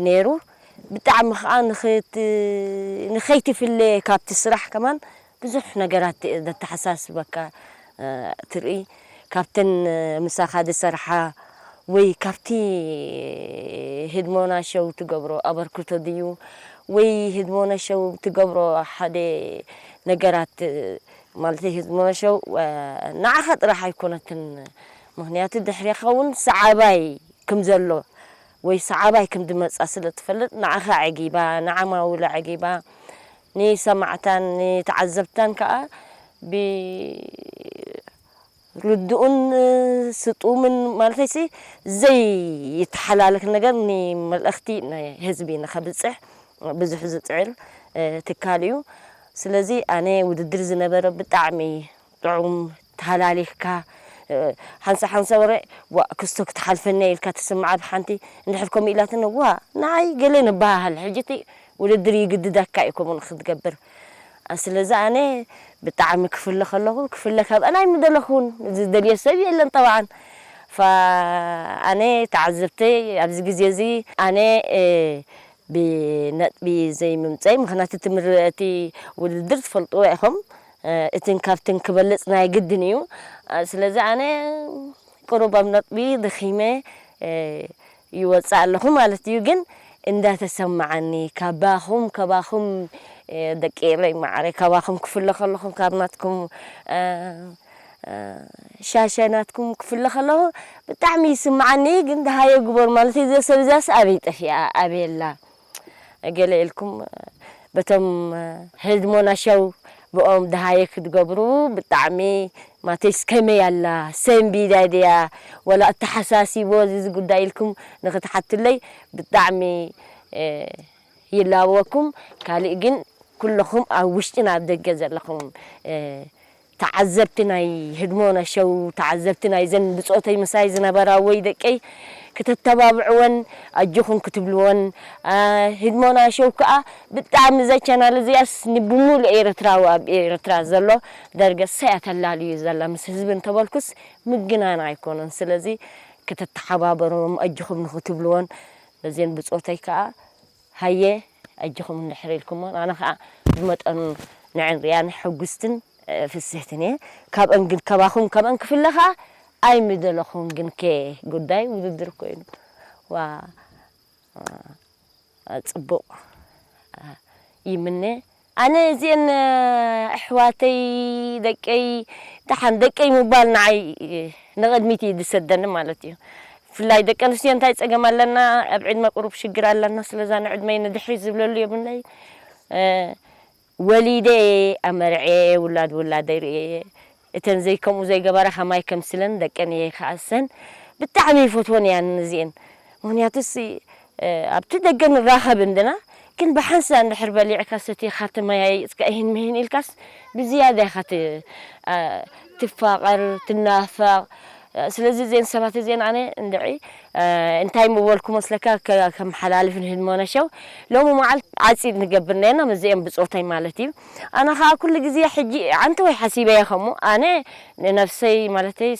ነይሩ። ብጣዕሚ ከዓ ንኸይትፍለ ካብቲ ስራሕ ከማን ብዙሕ ነገራት ዘተሓሳስበካ ትርኢ። ካብተን ምሳኻ ዝሰርሓ ወይ ካብቲ ህድሞና ሸው ትገብሮ ኣበርክቶ ድዩ ወይ ህድሞና ሸው ትገብሮ ሓደ ነገራት ማለት ህድሞና ሸው ንዓኻ ጥራሕ ኣይኮነትን ምክንያቱ ድሕሬኻ እውን ሰዓባይ ከም ዘሎ ወይ ሰዓባይ ከም ዝመፃ ስለ ትፈልጥ ንዓኻ ዕጊባ ንዓማውላ ዕጊባ ንሰማዕታን ንተዓዘብታን ከዓ ብ ርዱእን ስጡምን ማለተይሲ ዘይተሓላለክ ነገር ንመልእኽቲ ናይ ህዝቢ ንኸብፅሕ ብዙሕ ዝፅዕር ትካል እዩ። ስለዚ ኣነ ውድድር ዝነበረ ብጣዕሚ ጥዑም ተሃላሊኽካ ሓንሳ ሓንሳ ወረ ዋ ክስቶ ክትሓልፈኒ ኢልካ ትስምዓ ብሓንቲ እንድሕር ከምኡ ኢላትኒ ዋ ንዓይ ገለ ንበሃሃል ሕጂ እቲ ውድድር ይግድደካ እዩ ከምኡ ንክትገብር ስለዚ ኣነ ብጣዕሚ ክፍለ ከለኹ ክፍለ ካብ ኣናይ ምደለኹን ዝደልዮ ሰብ የለን ጠብዓን ኣነ ተዓዘብተይ ኣብዚ ግዜ እዚ ኣነ ብነጥቢ ዘይምምፀይ፣ ምክንያቱ እቲ ውድድር ትፈልጥዎ ኢኹም፣ እትን ካብትን ክበልፅ ናይ ግድን እዩ። ስለዚ ኣነ ቅሩብ ኣብ ነጥቢ ደኺመ ይወፅእ ኣለኹ ማለት እዩ። ግን እንዳተሰማዓኒ ካባኹም፣ ካባኹም ደቂ ኤረይ ማዕረ፣ ካባኹም ክፍለ ከለኹ፣ ካብ ናትኩም ሻሸ ናትኩም ክፍለ ከለኹ ብጣዕሚ ይስማዓኒ። ግን ደሃየ ግበር ማለት እዩ። እዛ ሰብ እዛስ ኣበይ ጠፊኣ? ኣበይ ኣላ? ገለ ኢልኩም በቶም ህድሞና ሸው ብኦም ደሃየ ክትገብሩ ብጣዕሚ ማተይስ ከመይ ኣላ? ሰንቢዳ ድያ? ወላ ኣተሓሳሲቦ እዚ ጉዳይ ኢልኩም ንክትሓትለይ ብጣዕሚ ይላበወኩም። ካልእ ግን ኩለኹም ኣብ ውሽጥን ኣብ ደገ ዘለኹም ተዓዘብቲ ናይ ህድሞና ሸው፣ ተዓዘብቲ ናይ ዘን ብጾተይ ምሳይ ዝነበራ ወይ ደቀይ ክተተባብዕወን ኣጆኹም ክትብልወን፣ ህድሞና ሸው ከኣ ብጣዕሚ እዛ ቻናል እዚኣስ ንብሙሉ ኤርትራዊ ኣብ ኤርትራ ዘሎ ደርገ ሰያ ተላልዩ ዘላ ምስ ህዝቢ እንተበልኩስ ምግናን ኣይኮነን። ስለዚ ከተተሓባበርዎም ኣጆኹም ንክትብልወን ነዚን ብጾተይ ከኣ ሃየ ኣጆኹም እንድሕር ኢልኩሞ ኣነ ከኣ ብመጠኑ ንዕን ርያን ሕጉስትን ፍስህትን እየ። ካብአን ግን ከባኹም ከምአን ክፍለ ከኣ ኣይምደለኹን ግን ከ ጉዳይ ውድድር ኮይኑ ዋ ጽቡቕ ይምነ። ኣነ እዚአን ኣሕዋተይ ደቀይ ደሓን ደቀይ ምባል ንዓይ ንቕድሚት እዩ ዝሰደኒ ማለት እዩ። ብፍላይ ደቂ ኣንስትዮ እንታይ ጸገም ኣለና? ኣብ ዕድመ ቁሩብ ሽግር ኣለና። ስለዛ ንዕድመይ ንድሕሪት ዝብለሉ የብለይ። ወሊደ ኣመርዐ ውላድ ውላደይ ርእየ እተን ዘይከምኡ ዘይገበራ ከማይ ከምስለን ደቀን እየ ከኣሰን ብጣዕሚ ይፈትወን እያን እዚአን። ምክንያቱስ ኣብቲ ደገ ንራኸብ እንድና ግን ብሓንሳ እንድሕር በሊዕካ ሰቲኻ ተመያይጥካ ይህን ምሂን ኢልካስ ብዝያዳ ኢኻ ትፋቐር ትናፈቕ። ስለዚ እዚአን ሰባት እዚአን ኣነ እንድዒ እንታይ ምበልኩ መስለካ ከመሓላልፍ ንህድሞነ ሸው ሎሚ መዓልት ዓፂድ ንገብር ነና ምስዚአን ብፆተይ ማለት እዩ። ኣነ ከዓ ኩሉ ግዜ ሕጂ ዓንተ ወይ ሓሲበ እየ ከሙ ኣነ ንነፍሰይ ማለተይ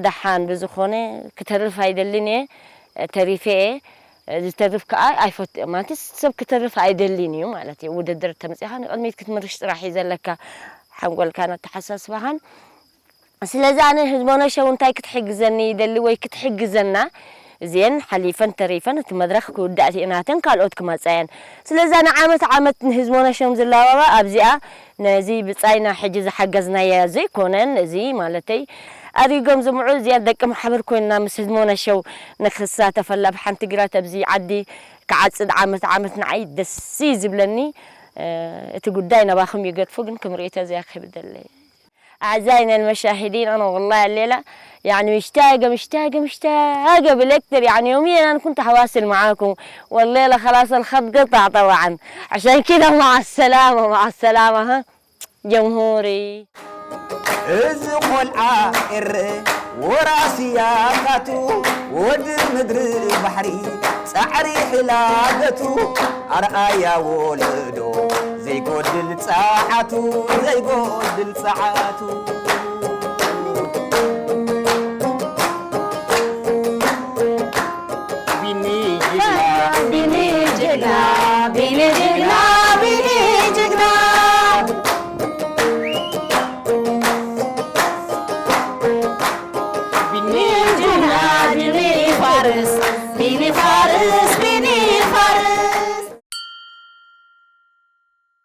ደሓን ብዝኾነ ክተርፍ ኣይደልን እየ ተሪፈ እየ። ዝተርፍ ከዓ ኣይፈት ማለት ሰብ ክተርፍ ኣይደልን እዩ ማለት እዩ። ውድድር ተመፂኻ ንቅድሚት ክትምርሽ ጥራሕ እዩ ዘለካ። ሓንጎልካን ኣተሓሳስባኻን ስለዚ ኣነ ህዝቦ ነሸው እንታይ ክትሕግዘኒ ይደሊ ወይ ክትሕግዘና እዚአን ሓሊፈን ተሪፈን እቲ መድረክ ክውዳእ እቲአናተን ካልኦት ክመፃየን ስለዚ ኣነ ዓመት ዓመት ንህዝቦ ነሸም ዝላባባ ኣብዚኣ ነዚ ብፃይና ሕጂ ዝሓገዝናያ ዘይኮነን እዚ ማለተይ ኣሪጎም ዝምዑ እዚኣ ደቂ ማሕበር ኮይንና ምስ ህዝቦ ነሸው ንክሳተፈላ ብሓንቲ ግራት ኣብዚ ዓዲ ክዓፅድ ዓመት ዓመት ንዓይ ደስ ዝብለኒ እቲ ጉዳይ ናባኹም ይገድፎ ግን ክምርኢቶ እዚኣ ክህብ ደለይ ኣዕዛይና المشاهدين أنا والله الليلة يعني مشتاقة مشتاقة مشتاقة بالأكثر يعني يوميا أنا كنت حواصل معاكم والليلة خلاص الخط قطع طبعا عشان كده مع السلامة مع السلامة ها جمهوري እዚ ቆልዓ ኤረ ወራስያታቱ ወዲ ምድሪ ባሕሪ ጻዕሪ ሕላገቱ ኣርኣያ ወለዶ ዘይጎድል ጸዓቱ ዘይጎድል ጸዓቱ ቢኒ ጅግና ቢኒ ጅግና ቢኒ ጅግና ቢኒ ጅግና ቢኒ ጅግና ቢኒ ፋርስ ቢኒ ፋርስ